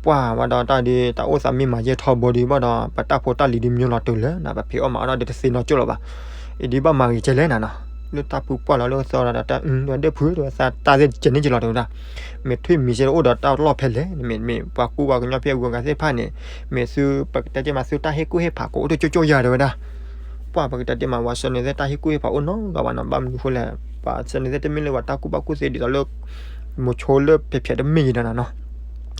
ပှၤ ပှၢ်ဝဲဒီးတၢ်ဒုး တၢ်အိၣ်သးမ့ၢ်မၤယဲၢ်ထီဘိဒုးဘၣ်ဒီး ပတၢ်ဖိတၢ်လံၤဒုးမံလီၤတုၤလၢ်နၤ ပဖံးအီၣ်မၤအီၣ်ဒီးတသ့နီတကၠိၢ်လၢၤဘၣ်. အံၤဒုးဘၣ်မၤဂ့ၤကဲလဲၣ်နၤနီၤ, လၢတၢ်ဖုပှၢ်လီၤလၢသီဒီးတၢ်အုၣ်ဒီးဒဲၣ်ဖုတဲဝဲသးတၢ်သ့ၣ်ကဲန့ၢ်ကလီၤတဲဝဲဒၣ်, မ့ၢ်ထွံၣ်မံၤကဲအိၣ်ဒီးတၢ်လီၢ်ဖဲလဲၣ်န့ၣ် မ့ၢ်မ့ၢ်ပှၤကူပှၤကညီဖဲအဂုၤအဂၤသ့ၣ်တဖၣ်န့ၣ် မ့ၢ်သုပကတဲကဲမးသုတၢ်ဟ့ၣ်ကူၣ်ဟ့ၣ်ဖး ကအိၣ်တကၠိၢ်ကၠိၢ်ယၤတဲဝဲဒၣ်. ပှၢ်ပကတဲတ့ၢ်မး ပှၤဆၢန့ၣ်သ့ၣ်တၢ်ဟ့ၣ်ကူၣ်ဟ့ၣ်ဖးအိၣ်နီတဂၤဘၣ်နီၤ, ဘၣ်မနုၤဃိလဲၣ် ပှၤဆၢန့ၣ်သ့ၣ်တမ့ၢ်လၢပှၤတၢ်ကူၣ်ဘၣ်ကူၣ်သ့ဒ်သိးလၢ မိၤဆိလၢဖဲးဖဲးတမ့ၢ်ယံၤဒီးနၤနီၤ,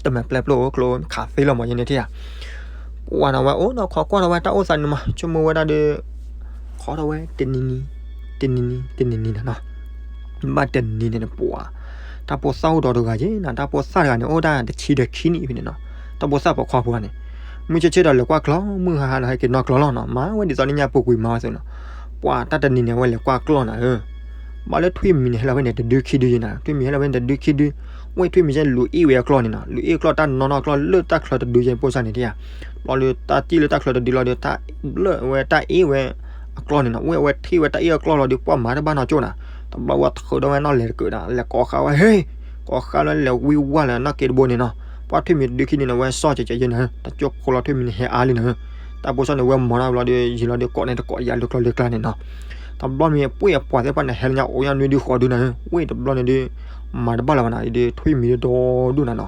တမၤပျဲပျိအိၣ်ကျိခးသ့လီၤမးယဲန့ၣ်ထံၣ်ဧါ. ပှၢ်နီၤဝဲအိၣ်နီၤ ခိးကွၢ်ထီၣ်ဝဲတၢ်အိၣ်သးန့ၣ်မး ဆိကမိၣ်ဝဲဒၣ်ဒီး ခိးထီၣ်ဝဲတနံၤနံၤ တနံၤနံၤ တနံၤနံၤနၤနီၤ ဘၣ်တနံၤန့ၣ်နပှၤ တၢ်ဖိသၣ်အိၣ်ဒီးတဂၤယဲနၤ, တၢ်ဖိသၣ်တဂၤန့ၣ် အိၣ်ဒၣ်တဆံဒီးခံနံၣ်ဖဲန့ၣ်နီၤ, တၢ်ဖိသၣ်ပိာ်ခွါဖိန့ၣ် မုၢ်ဆ့ၣ်ဆ့ၣ်ဒီးလဲၤကွၢ်ကျီၢ် မုၢ်ဟါဟါဒီးဟဲက့ၤနီၢ်ကျီၢ်လီၤနီၤ, မၤဝဲဒ်သိးလၢညါပူၤကွံာ်မၤဝဲသ့နီၤ, ပှၤတၢ်တနံၤန့ၣ် အဝဲလဲၤကွၢ်ကျီၢ်နၤဧၢ, ဘၣ်လၢထွံၣ်မံၤန့ၣ် ဟဲလီၤဖဲန့ၣ်တဒုခံဒုယဲနၤ, ထွံၣ်မံၤဟဲလီၤဖဲန့ၣ်တဒုခံဒု, ဝဲထွံၣ်မံၤကဲလူၤအ့ၣ်ဝဲအကျီၢ်န့ၣ်နီၤ, လူၤအ့ၣ်ကျီၢ်တၢ်နီၢ်နီၢ်ကျီၢ်လၢတၢ်ချၢတဒုယဲဖိစၢ်န့ၣ်ထံၣ်ဧါ, ဘျီဒီးတၢ်စံၣ်လၢတၢ်ချၢတဒုလီၤဒီး တၢ်ဘျၢဝဲတၢ်အ့ၣ်ဝဲ အကျီၢ်န့ၣ်နီၤ, ဝဲအဝဲထံၣ်ဝဲတၢ်အ့ၣ်အကျီၢ်လီၤဒီး ပှၢ်မၤတဘၣ်နီၢ်ကၠိၣ်နၤ, တဘျီဝဲထုးဒီးဝဲနီၢ်လဲၤတကၢးဒီး လဲၤကိးဃာ်ဝဲဟ့ၣ်, ကိးဃာ်လၢလဲၤဝံဝါလၢနီၢ်က့တဘိန့ၣ်နီၤ, ပှၢ်ထွံၣ်မံၤတဒုခံန့ၣ်နီၤ ဝဲစီၢ်ကဲးကဲးယဲနၤ, တကၠိဖိလီၤထွံၣ်မံၤန့ၣ်ဟဲအါလံနၤ, တၢ်ဖိစီၣ်န့ၣ် ဝဲမၤတၢ်ဘျီဒီး ယံာ်လီၤဒီးကိးန့ၣ်တကိးယၤလၢကျီၢ်လၢကျါန့ၣ်နီၤ, တဘျီမ့ၢ်ပှ့ၢ်အပှၤသ့ၣ်တဖၣ်န့ၣ် ဟဲလၢညါအိၣ်ညါနွံဒုဃိးဒုနၤ, ဝဲတဘျီန့ၣ်ဒီး မၤတဘၣ်လၢၤဘၣ်နၤ, ဒ်ထွံၣ်မံၤဒီဒူၣ်နၤနီၤ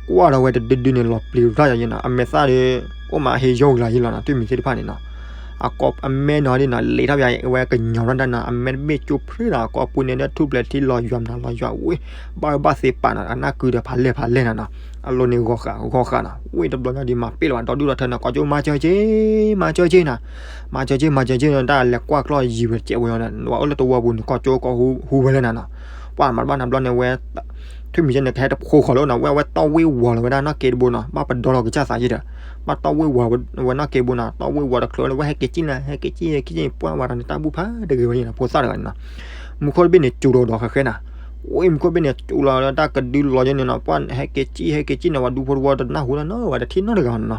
ကွၢ်ဒီးဝဲတဒုဒုန့ၣ် လီၤပျံၤရၣ်ယၤယဲနီၤ, အမဲာ်သၣ်ဒီး အိၣ်မးဟ့ယိဂၤလီၤယဲလီၤနီၤ, ထွံၣ်မံၤသ့ၣ်တဖၣ်န့ၣ်နီၤ, အကိးအမဲနီၤဒ်နီၤ လ့ၤထီၣ်ပယၤဝဲကညီၤထီၣ်တၢ်နီၤ, အမဲာ်တဘ့ၣ်ကၠိဖျၢၣ်နီၤ, အကိးပူၤန့ၣ်ဒီး ထူၣ်ပျဲၤထံလီၤယွၤမနုၤလီၤယွၤဝဲ, ဘၣ်ဘၣ်သ့ပာ်နီၤ, အနၢ်ကုဒီးဖးလဲၢ်ဖးလဲၢ်နၤနီၤ, အလိၤန့ၣ်ဂီၤဃာ်ဂီၤဃာ်နီၤ, ဝဲတဘျီညါဒ်မၤပ့ၢ်လီၤဘၣ် ဒီဒူၣ်ဒီထၢနီၤ, ကိးကၠိမၤစၢၤက့ၤ, မၤစၢၤက့ၤနၤ, မၤစၢၤက့ၤ မၤစၢၤက့ၤနီၤ, တၢ်လဲၤကွၢ်ကျီၢ်ယံာ်ဝဲတကဲးဝဲယီၤ, ဝဲအိၣ်လၢတဝီပူၤန့ၣ် ကိးကၠိကိးဟူဝဲလဲၣ်နၤနီၤ, ပှၢ်မၤတဘၣ်နၤဘျီန့ၣ်ဝဲ ထွံၣ်မံၤကဲန့ၣ် ကဟဲတဖိဃီၤလၢနီၤ, ဝဲအဝဲတီၢ်ဝ့ၢ်ဝီၤလီၤဝဲဒၣ် နီၢ်က့တဘိနီၤ, ဘၣ်ပဒီလီၤကစၢ်သးယံၤဒီး, ဘၣ်တီၢ်ဝ့ၢ်ဝီၤဝဲနီၢ်က့တဘိနီၤ, တီၢ်ဝ့ၢ်ဝီၤတချုးလၢဝဲဟဲက့ၤကံၣ်နၤ, ဟဲက့ၤကံၣ် ဟဲက့ၤကံၣ် ပှၢ်ဝဲဒီးန့ၣ် တၢ်ဘူၣ်ဖးတဂ့ၤဝဲယံၤနီၤ, ဖိသၣ်တဂၤန့ၣ်နီၤ, မူခိၣ်တဘ့ၣ်န့ၣ် စူၤလီၤဒီးဃဲဃဲနၤ, ဝဲမူခိၣ်တဘ့ၣ်န့ၣ် စူၤလီၤလၢတၢ်ကဒုလီၤယဲန့ၣ်နီၤ, ပှၢ်ဟဲက့ၤကံၣ် ဟဲက့ၤကံၣ်န့ၣ် ပှၤဒူဖိတဝီတနၢ်ဟူလၢနီၤ, ဝဲတထံၣ်နီတဂၤနီၤ,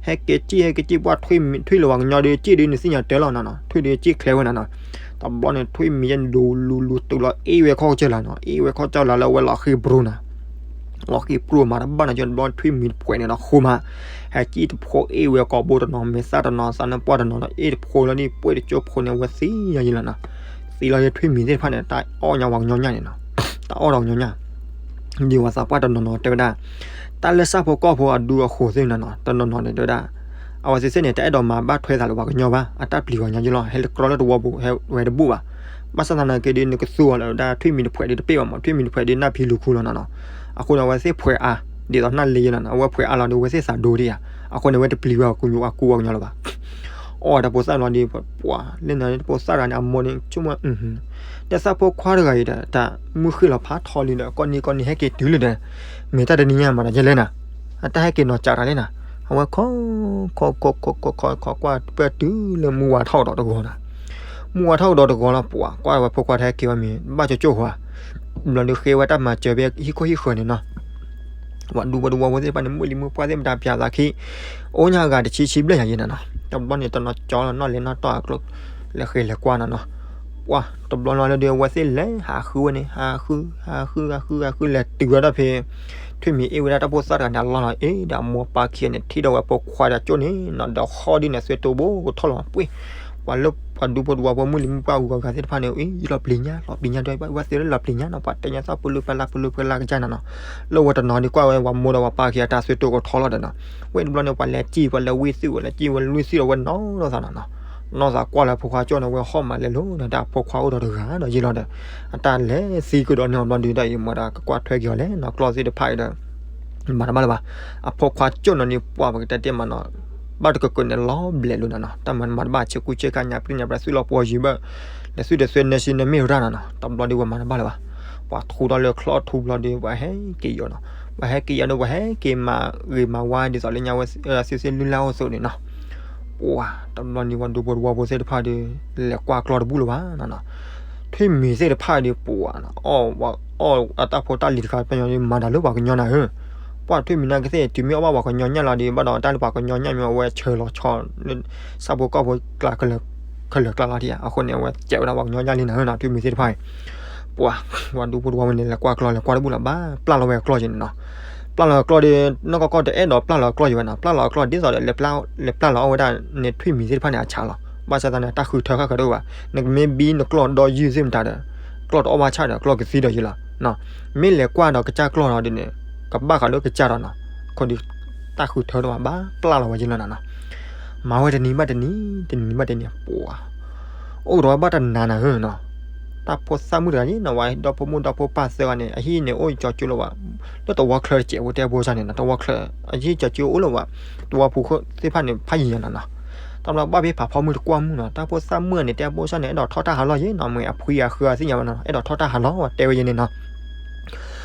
ဟဲက့ၤကံၣ် ဟဲက့ၤကံၣ် ပှၢ်ထွံၣ်လၢပှၤကညီဒီး ကံၣ်ဒုးနသ့ၣ်ညါတဲလီၤနၤနီၤ, ထွံၣ်ဒုးကံၣ်ချဲဝဲနၤနီၤ, တဘျီန့ၣ် ထွံၣ်မံၤယဲလူၤလူၤလူၤတုၤလီၤအ့ၣ်ဝဲခီကစၢ်လၢနီၤ, အ့ၣ်ဝဲခီကစၢ်လၢလၢဝဲလီၤဃ့ၤပရိၤနၤ, လီၤဃ့ၤပရိၤမၤတဘၣ်နၤ ကၠိတဘျီထွံၣ်မံၤတဖှဲးန့ၣ်နီၤ ဃိမး, ဟဲကံၣ်တဖိအ့ၣ်ဝဲကိာ်ဘိတနီၤ မဲာ်သၣ်တနီၤ သးနၢပှၢ်တနီၤဒီး အ့ၣ်တဖိလီၤဒ်ပှဲၤတကၠိဖိန့ၣ် ဝဲသံယၤယံၤလီၤနီၤ, သံလီၤယဲထွံၣ်မံၤသ့ၣ်တဖၣ်န့ၣ် တၢ်အီၣ်ညါပှၤကညီညၣ်န့ၣ်နီၤ, တၢ်အီၣ်ဒီးပှၤကညီညၣ် ဒ်ဝဲသးပှၢ်တနီၤနီၤတဲဝဲဒၣ်, တၢ်လၢဆၣ်ဖိကီၢ်ဖိအဒူအဃိသ့ၣ်နီၤနီၤ တနီၤနီၤန့ၣ်တဲဝဲဒၣ်, အဝဲသ့ၣ်သ့ၣ်န့ၣ် တအဲၣ်ဒိးမၤဘၣ်ထွဲသးလၢပှၤကညီဘၣ်, အတၢ်ပျံၤပှၤကညီယလီၤ ဟဲလၢကြီလၢတဝီပူၤ ဟဲဝဲတဘူၣ်ဘၣ်, ဘၣ်ဆၣ်သနာ်က့ဒီး နကသူအီၤလၢဒၣ်ထွံၣ်မံၤတဖှဲးဒီးတပ့ၢ်ဘၣ်မး ထွံၣ်မံၤတဖှဲးဒီးနၢ်ဖံးလူၤခူလီၤနီၤနီၤ, အဃိန့ၣ် အဝဲသ့ၣ်ဖှဲးအါ, ဒ်သိးနၢ်လ့ယလီၤနီၤ အဝဲဖှဲးအါလီၤဒီး အဝဲသ့ၣ်သးဒိဒံးဧါ, အဃိန့ၣ် အဝဲတပျံၤဝဲအကူအညီအကူအညီလီၤဘၣ် အီၣ်တၢ်ဖိသၣ်လီၤဒီး ပှၤလၢနၤလၢတၢ်ဖိသၣ်တဂၤန့ၣ် အမိၢ်န့ၣ် ဆိကမိၣ် တၢ်သၣ်ဖိခွါတဂၤအံၤဒီး တၢ်မုၢ်ဃ့ၢ်လီၤဖးထီလံဒီး ကိးနံၤကိးနံၤဟဲက့ၤတုၤလံဒီး မ့ၢ်တၢ်တနံၤညါမးဒီးယဲလဲၣ်နၤ, အတၢ်ဟဲက့ၤနီၤကးတၢ်လံနၤ, အဝဲခီ ခီ ခီ ခီ ခီ ခီကွၢ်ပၢၢ်တုၤလၢမုၢ်ဝါထီၣ်ကဒီးတဂီၤနၤ, မုၢ်ဝါထီၣ်ကဒီးတဂီၤလီၤ ပှၤကွၢ်ဝဲဖိခွါတဟဲက့ၤဝဲမ့ၢ် ဘၣ်ကၠိကၠိၣ်ဃီဧါ, ဘျီဒီးဃ့ဝဲတၢ်မၤစၢၤဖဲဟံၣ်ခိၣ်ဟံၣ်ဃၢၤန့ၣ်နီၤ ပှၤဒူဖိတဝီဖိသ့ၣ်တဖၣ်န့ၣ် မုၢ်လံၤမုၢ်ပှၢ်သ့ၣ်မတၤပၠးသးခံ, အိၣ်ညါအဂၤတဆံဆံဘျဲၣ်ညါယဲနၤနီၤ, တဘျီန့ၣ် တနီၤကၠီလီၤနီၣ်လဲၤနီၣ်တီၢ်အကျိ, လဲၤဃ့လဲၤကွၢ်နၤနီၤ, ပှၤတဘျီနီၤလၢဒီး အဝဲသ့ၣ်လဲၤဟးဃုဝဲန့ၣ် ဟးဃု ဟးဃု ဟးဃု ဟးဃု လဲၤတုၤဝဲဒၣ်ဖဲ ထွံၣ်မံၤအ့ၣ်ဝဲဒၣ်တၢ်ဖိသၣ်တဂၤန့ၣ် အလီၢ်လီၤ အ့ၣ် ဒီးအမိၢ်ပၢ်ခံဂၤန့ၣ် ထံၣ်ဒီးဝဲဖိခွါဒီးကၠိၣ်န့ၣ်နီၤ ဒီးဟီၣ်ဒ်န့ၣ် သွဲတိၢ်ဘိကထီၣ်လီၤပှ့ၢ်, ပှၤလၢပှၤဒူဖိတဝီဖိမုၢ်လံၤမုၢ်ပှၢ်ဂုၤဂၤသ့ၣ်တဖၣ်န့ၣ် အ့ၣ် ယလီၤပျံၤညါ လီၤပျံၤညါဒီး ဘၣ်ဝဲသ့ၣ်လၢလီၤပျံၤညါနီၤ ပှၤတဲညါသီၣ်ပလူၤဖဲလၢပလူၤဖဲလၢကစၢ်နၤနီၤ, လၢဝဲတနီၤဒ်ကွၢ်ဝဲ ပှၤမိၢ်ဒီးပှၤပၢ်ခံဂၤတၢ်သွဲတိၢ်ကထီၣ်လီၤဒီးနီၤ, ဝဲတဘျီန့ၣ် ပှၤလဲၤစံၣ် ပှၤလဲၤဝံသ့ၣ် ပှၤလဲၤစံၣ်ဝဲလွံၢ်သ့ၣ်ဒီးဝဲနီၢ်လိာ်သးနီၤနီၤ, နီၢ်သးကွၢ်လၢဖိခွါကၠိၣ်န့ၣ် ဝဲဟီၣ်မးလဲၤလိၤဒီး တၢ်ဖိခွါအိၣ်ဒီးတဂၤဒီးယံာ်လီၤဒီး အတၢ်လဲၤသံကဒီးန့ၣ် ဘျီဒုးဒီးအံၤ မ့ၢ်ဒၣ်ကကွၢ်ထွဲက့ၤအီၤလဲၣ်နီၤ ကျီၢ်သ့ၣ်တဖၣ်အံၤဒီး မၤတဘၣ်လၢၤဘၣ်, အဖိခွါကၠိၣ်နီၤန့ၣ် ပှၤပကတဲတ့ၢ်မးနီၤ, ဘၣ်တကကၢၢ်န့ၣ် လီၤဘျဲးလိာ်နၤနီၤ တၢ်မၤမၤတဘၣ် ဆ့ကူဆ့ကၤညါပျံၤညါပျံၤ သုးလီၤပှီၢ်ယံၤဘၣ်, လဲၤသုးတသွဲနဲၣ်ဆံနဲၣ်မ့ၢ်ရၣ်နၤနီၤ တဘျီဒုးဝဲမၤတဘၣ်လၢၤဘၣ်, ပှၤထူထီၣ်လၢချီၣ်ထူဘျီဒုး ပှၤဟဲက့ၤယီၤနီၤ, ပှၤဟဲက့ၤယီၤဒီးပှၤဟဲက့ၤမၤဂ့ၤမၤဝါဒ်သိးလၢညါဝဲ စံးစ့လွံၢ်လါအိၣ်သိးန့ၣ်နီၤ ပှၤတဘျီန့ၣ် ပှၤဒူဖိတဝီဖိသ့ၣ်တဖၣ်ဒီး လဲၤကွၢ်ကျီၢ်တဘူၣ်လၢၤဘၣ်နီၤနီၤ, ထွံၣ်မံၤသ့ၣ်တဖၣ်ဒီး ပှၤအီၣ်ဝဲအီၣ်အတၢ်ဖိတၢ်လံၤတခါပညီဒီး မၤတၢ်လၢပှၤကညီနၤဧၢ, ပှၤထွံၣ်မံၤနာ်ကသ့ၣ် တုၤမ့ၢ်အီၣ်ဘၣ်ပှၤကညီညၣ်လီၤဒီး ဘၣ်ဒီးတၢ်လၢပှၤကညီညၣ်မ့ၢ်အဝဲဆၢလီၤဆီလၢ ဆၣ်ဖိကီၢ်ဖိကျါ ခဲလၢာ်ကျါလီၤထံၣ်ဧါ, အဃိန့ၣ် အဝဲစဲးဝဲဒၣ်ပှၤကညီညၣ်လံနၤဧၢနီၤ, ထွံၣ်မံၤသ့ၣ်တဖၣ်အံၤ ပှၤ ပှၤဒူဖိတဝီဖိန့ၣ် လဲၤကွၢ်ကျီၢ် လဲၤကွၢ်တဘူၣ်လၢၤဘၣ်, ပျၢ်လီၤဝဲအကျီၢ်က့ၤန့ၣ်နီၤ, ပျၢ် ပျၢ်လီၤအကျီၢ်ဒီး နီၢ်ကီၢ်ကီၢ်တအဲၣ်ဒိးပျၢ်လီၤအကျီၢ်ယံၤဘၣ်နီၤ, ပျၢ်လီၤအကျီၢ်ဒ်သိးဒီး လဲၤပျၢ်လီၤအီၣ်ဝဲဒၣ်န့ၣ် ထွံၣ်မံၤသ့ၣ်တဖၣ်န့ၣ် အဆးလီၤ. ဘၣ်ဆၣ်သနာ်က့ တၢ်ဃုထၢဃၣ်ဃၢၤတအိၣ်ဘၣ်. နကမ့ၢ်ဘံနကျီၢ်ဒီယုၢ်သ့ၣ်မတၤဒီး ကျီၢ်တအီၣ်ဘၣ်ဆၣ်ဒီး ကျီၢ်ကသံဒီးယံၤလီၤ. မ့ၢ်လဲၤကွၢ်ဒီးကစၢ်ကျီၢ်လီၤဒ်န့ၣ် ကဘၣ်ဃးလၢကစၢ်ဒီးနီၤ. အဃိဒီး တၢ်ဃုထၢတအိၣ်ဘၣ် ဘၣ်ပျၢ်လီၤဝဲယံၤလီၤနီၤနီၤ. မၤဝဲတနံၤဘၣ်တနံၤ တနံၤဘၣ်တနံၤ ပှၤ အိၣ်ကဒီးဝဲဘၣ်တနၤနၤဧၢနီၤ. တၢ်ဖိသၣ်မုၣ်တဂၤန့ၣ်နီၤ ဝဲဒီဖိမိၢ်ဒီဖိပၢ်သၢဂၤန့ၣ် အဟံၣ်န့ၣ်အိၣ်ကၠီကၠိလၢဝဲ လၢတဝီချၢတစဲးဝဲတဲအဖိစၢ်န့ၣ်နီၤ, တဝီချၢ အဟံၣ်ကၠီကၠိအိၣ်လၢဝဲ တဝီပူၤသ့ၣ်တဖၣ်န့ၣ် ဖးယံၤညါနီၤနီၤ. တၢ်ဘျီဘၣ်ဖဲဖးဖီမုၢ်တကွၢ်မုၢ်နီၤ, တၢ်ဖိသၣ်မုၣ်န့ၣ် တဲအဖိစၢ်န့ၣ် အဲၣ်ဒိးထီၣ်တၢ်ဟးလီၢ်ယဲနီၤ, မ့ၢ်အဖှံအဃၢအသ့ၣ်ညါဝဲနီၤ, အဲၣ်ဒိးထီၣ်တၢ်ဟးလီၢ်ဝဲနီၤ.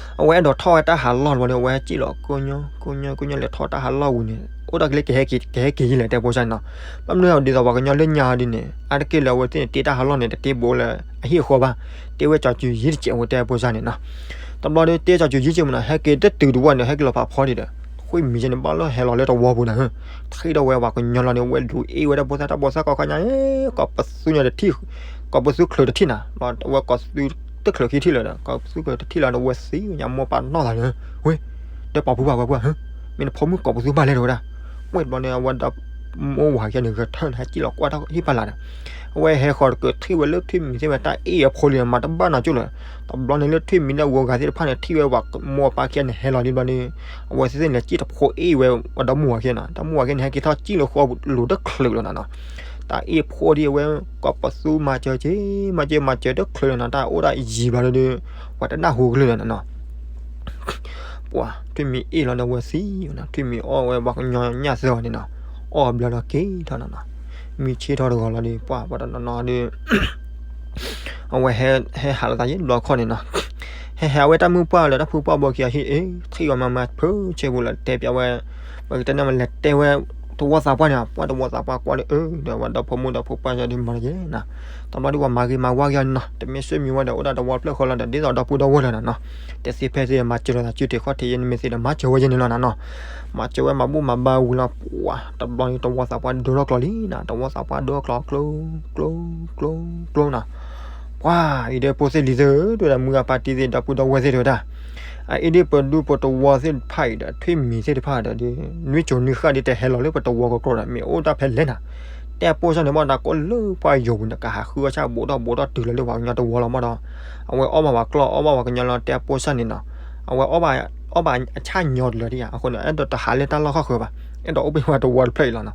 အဝဲအဲၣ်ဒိးထီၣ်ဝဲတၢ်ဟးလီၢ်တဘျီန့ၣ် အဝဲစံၣ်လီၤကိညိ ကိညိ ကိညိ လဲၤထီၣ်တၢ်ဟးလီၢ်ဝံၤန့ၣ် အိၣ်တၢ်ကလၢကဟဲက့ၤ ကဟဲက့ၤယံၤလဲၣ် တဲဖိစၢ်န့ၣ်နီၤ. ဘၣ်မနုၤဒ်သိးပှၤကညီလၢညါဒ်န့ၣ် အါတက့ၢ်လၢအဝဲသ့ၣ်န့ၣ် တ့တၢ်ဟးလီၢ်န့ၣ် တတ့ဘိလၢအဟံၣ်အဃီဘၣ်, တ့ဝဲကၠီကၠိယံၤတစဲးဝဲတဲဖိစၢ်န့ၣ်နီၤ. တဘျီဒီး တ့ကၠီကၠိယံၤတစဲးမနီၤ, ဟဲက့ၤတတုၤတဝီန့ၣ် ဟဲက့ၤလီၤဖးဖီဒံးဒီး ထွံၣ်မံၤကဲန့ၣ် ဘၣ်လၢဟဲလီၤလၢတဝီပူၤနၤဧၢ, ထံၣ်ဒီးဝဲပှၤကညီလီၤန့ၣ် ဝဲဒုးအ့ၣ်ဝဲတၢ်ဖိသၣ် တၢ်ဖိသၣ်ကီခါညါ ကိးပသူညါတထံၣ်, ကိးပသူချုးတထံၣ်နၤ, ဝဲကိးပသူတချုးခံထံၣ်လၢၤဒီး ကိးပသူချုးတထံၣ်လၢၤဒီး ဝဲသံညါမိၢ်ပၢ်နီၢ်သးန့ၣ်, ဝ့ၢ် ဒီးပာ်ဖှိၣ်ပာ်ဝဲပှၢ် မ့ၢ်နဖိမုၣ်ကိးပသူဘၣ်လဲၣ်တဲဝဲဒၣ်. ဝဲတဘျီန့ၣ် အဝဲဒီးမိၢ်ဝၤကဲန့ၣ် ဂဲၤထၢၣ်န့ၣ် ဟဲစံၣ်လီၤကွၢ်တၢ်ဟံၣ်ဖီလာ်ဒီး အဝဲဟဲဃီၤတက့ၤထံၣ်ဝဲလၢထွံၣ်မံၤသ့ၣ်ဝဲတၢ်အ့ၣ်အဖိလံ မၤတဘၣ်နီၤကၠိလၢၤ. တဘျီန့ၣ်လၢထွံၣ်မံၤလၢအဝဲဂၤသ့ၣ်တဖၣ်န့ၣ် ထံၣ်ဝဲပှၤမိၢ်ပၢ်ခံဂၤန့ၣ်ဟဲလီၤဒ်ဘျီန့ၣ် အဝဲသ့ၣ်သ့ၣ်န့ၣ် စံၣ်တဖိအ့ၣ်ဝဲ ဝဲဒီမိၢ်ဝၤခံဂၤနီၤ, တၢ်မိၢ်ဝၤခံဂၤန့ၣ် ဟဲက့ၤထီၣ်စံၣ်လၢဃီလိၤတချုးလီၤနီၤနီၤ. တၢ်အ့ၣ်ဖိဒ်အဝဲ ကိးပသူမၤစၢၤက့ၤ မၤစၢၤ မၤစၢၤတချုးလီၤနီၤ, တၢ်အိၣ်ဒၣ်ယံၤဘျီဒီး ပှၤတနၢ်ဟူကလုၢ်လီၤနီၤနီၤ. ပှၤထွံၣ်မံၤအ့ၣ်လီၤဒီးဝဲသံနီၤ, ထွံၣ်မံၤအီၣ်ဝဲပှၤကညီညၣ်သၢဂၤန့ၣ်နီၤ, အီၣ်ဘျီဒီးက့ၤထီၣ်နီၤနီၤ. မုၢ်ဆ့ၣ်ထီၣ်တဂီၤလီၤဒီး ပှၤပှၤတနီၤနီၤဒီး အဝဲဟဲဟးလီၤသးယံၤတဘျီခီၣ်န့ၣ်နီၤ, ဟဲဟးဝဲတၢ်မုၢ်ပှၢ်လၢတၢ်ဖုပှၢ်ဘီခံဂၤဟံၣ်အ့ၣ် ထံၣ်ဝဲမၤမၤဖုဆဲပူၤလီၤ တဲပျးဝဲ ပကတဲန့ၣ်မး လဲၤတဲဝဲတဝီသးပှၢ်န့ၣ် ပှၢ်တဝီသးပှၢ်ကွၢ်လၢအၢ ဒီးဝဲဒီဖိမိၢ်ဒီဖိပၢ်ယၤဒ်မၤတယဲၢ်နီၤ. တဘျီဒ်ပှၤမၤဂ့ၤမၤဝါက့ၤအီၤနီၤ, တမ့ၢ်ဆွေမျိုးဝဲဒီး အိၣ်ဒၣ်တဝီဖျၢၣ်ဃီလီၤဒီး ဒ်သိးဒီပုၢ်ဒီဝဲၢ်လီၤနီၤနီၤ. တဲသ့ဖဲသ့ မၤစၢၤလိာ်သးစုတ့ၢ်ခီၣ်ထံးယဲန့ၣ်မ့ၢ်သ့ဒီး မၤစၢၤဝဲယဲန့ၣ်လီၤနီၤနီၤ. မၤစၢၤဝဲမၤဘူၣ်မၤဘါဝံၤလီၤ ပှၤ တဘျီန့ၣ်တဝီသးပှၢ်ဒိထီၣ်ကျီလံနီၤ, တဝီသးပှၢ်ဒိထီၣ်ကျီ ကျီ ကျီ ကျီနီၤ. ပှၤအံၤဒီးဖိသ့ၣ်လံၤသ့ၣ်ဧၢ တဲဝဲဒၣ် မုၢ်ဂၤပၢ်တံၤသ့ၣ် ဒီပုၢ်ဒီဝဲၢ်သ့ၣ် တဲဝဲဒၣ် အအံၤဒ်ပဒူပတဝီသ့ၣ်တဖၣ်အံၤဒီး ထွံၣ်မံၤသ့ၣ်တဖၣ်ဒီး နွံစိၤနွံဃၣ်ဒ်တဟဲလီၤလၢပတဝီကကျိၤဒီး မ့ၢ်အိၣ်တၢ်ဖဲလဲၣ်နၤ. တဲအပိၢ်စၢ်န့ၣ်ဘၣ်ဒီး ကိးလၢပှၢ်ယိာ်ပူၤန့ၣ် ကဟးဃုအီၣ်ဆၣ်ဘူးထီၣ်ဘူးထီၣ်တုၤလၢလၢပှၤကညီတဝီလီၤမးဒီး အဝဲအီၣ်ဘၣ်ပှၤကျီၢ်အီၣ်ဘၣ်ပှၤကညီလီၤ တဲအပိၢ်စၢ်န့ၣ်နီၤ. အဝဲအီၣ်ဘၣ်အီၣ်ဘၣ်အဆၣ်ညီတလၢာ်ဒံးဧါ အဃိန့ၣ် အဲၣ်ဒိးတဟးလၢတၢ်လီၢ်ခီၣ်ဃၢၤဘၣ် အဲၣ်ဒိးအိၣ်ဘၣ်ပှၤတဝီတဖျၢၣ်အံၤလီၤနီၤ.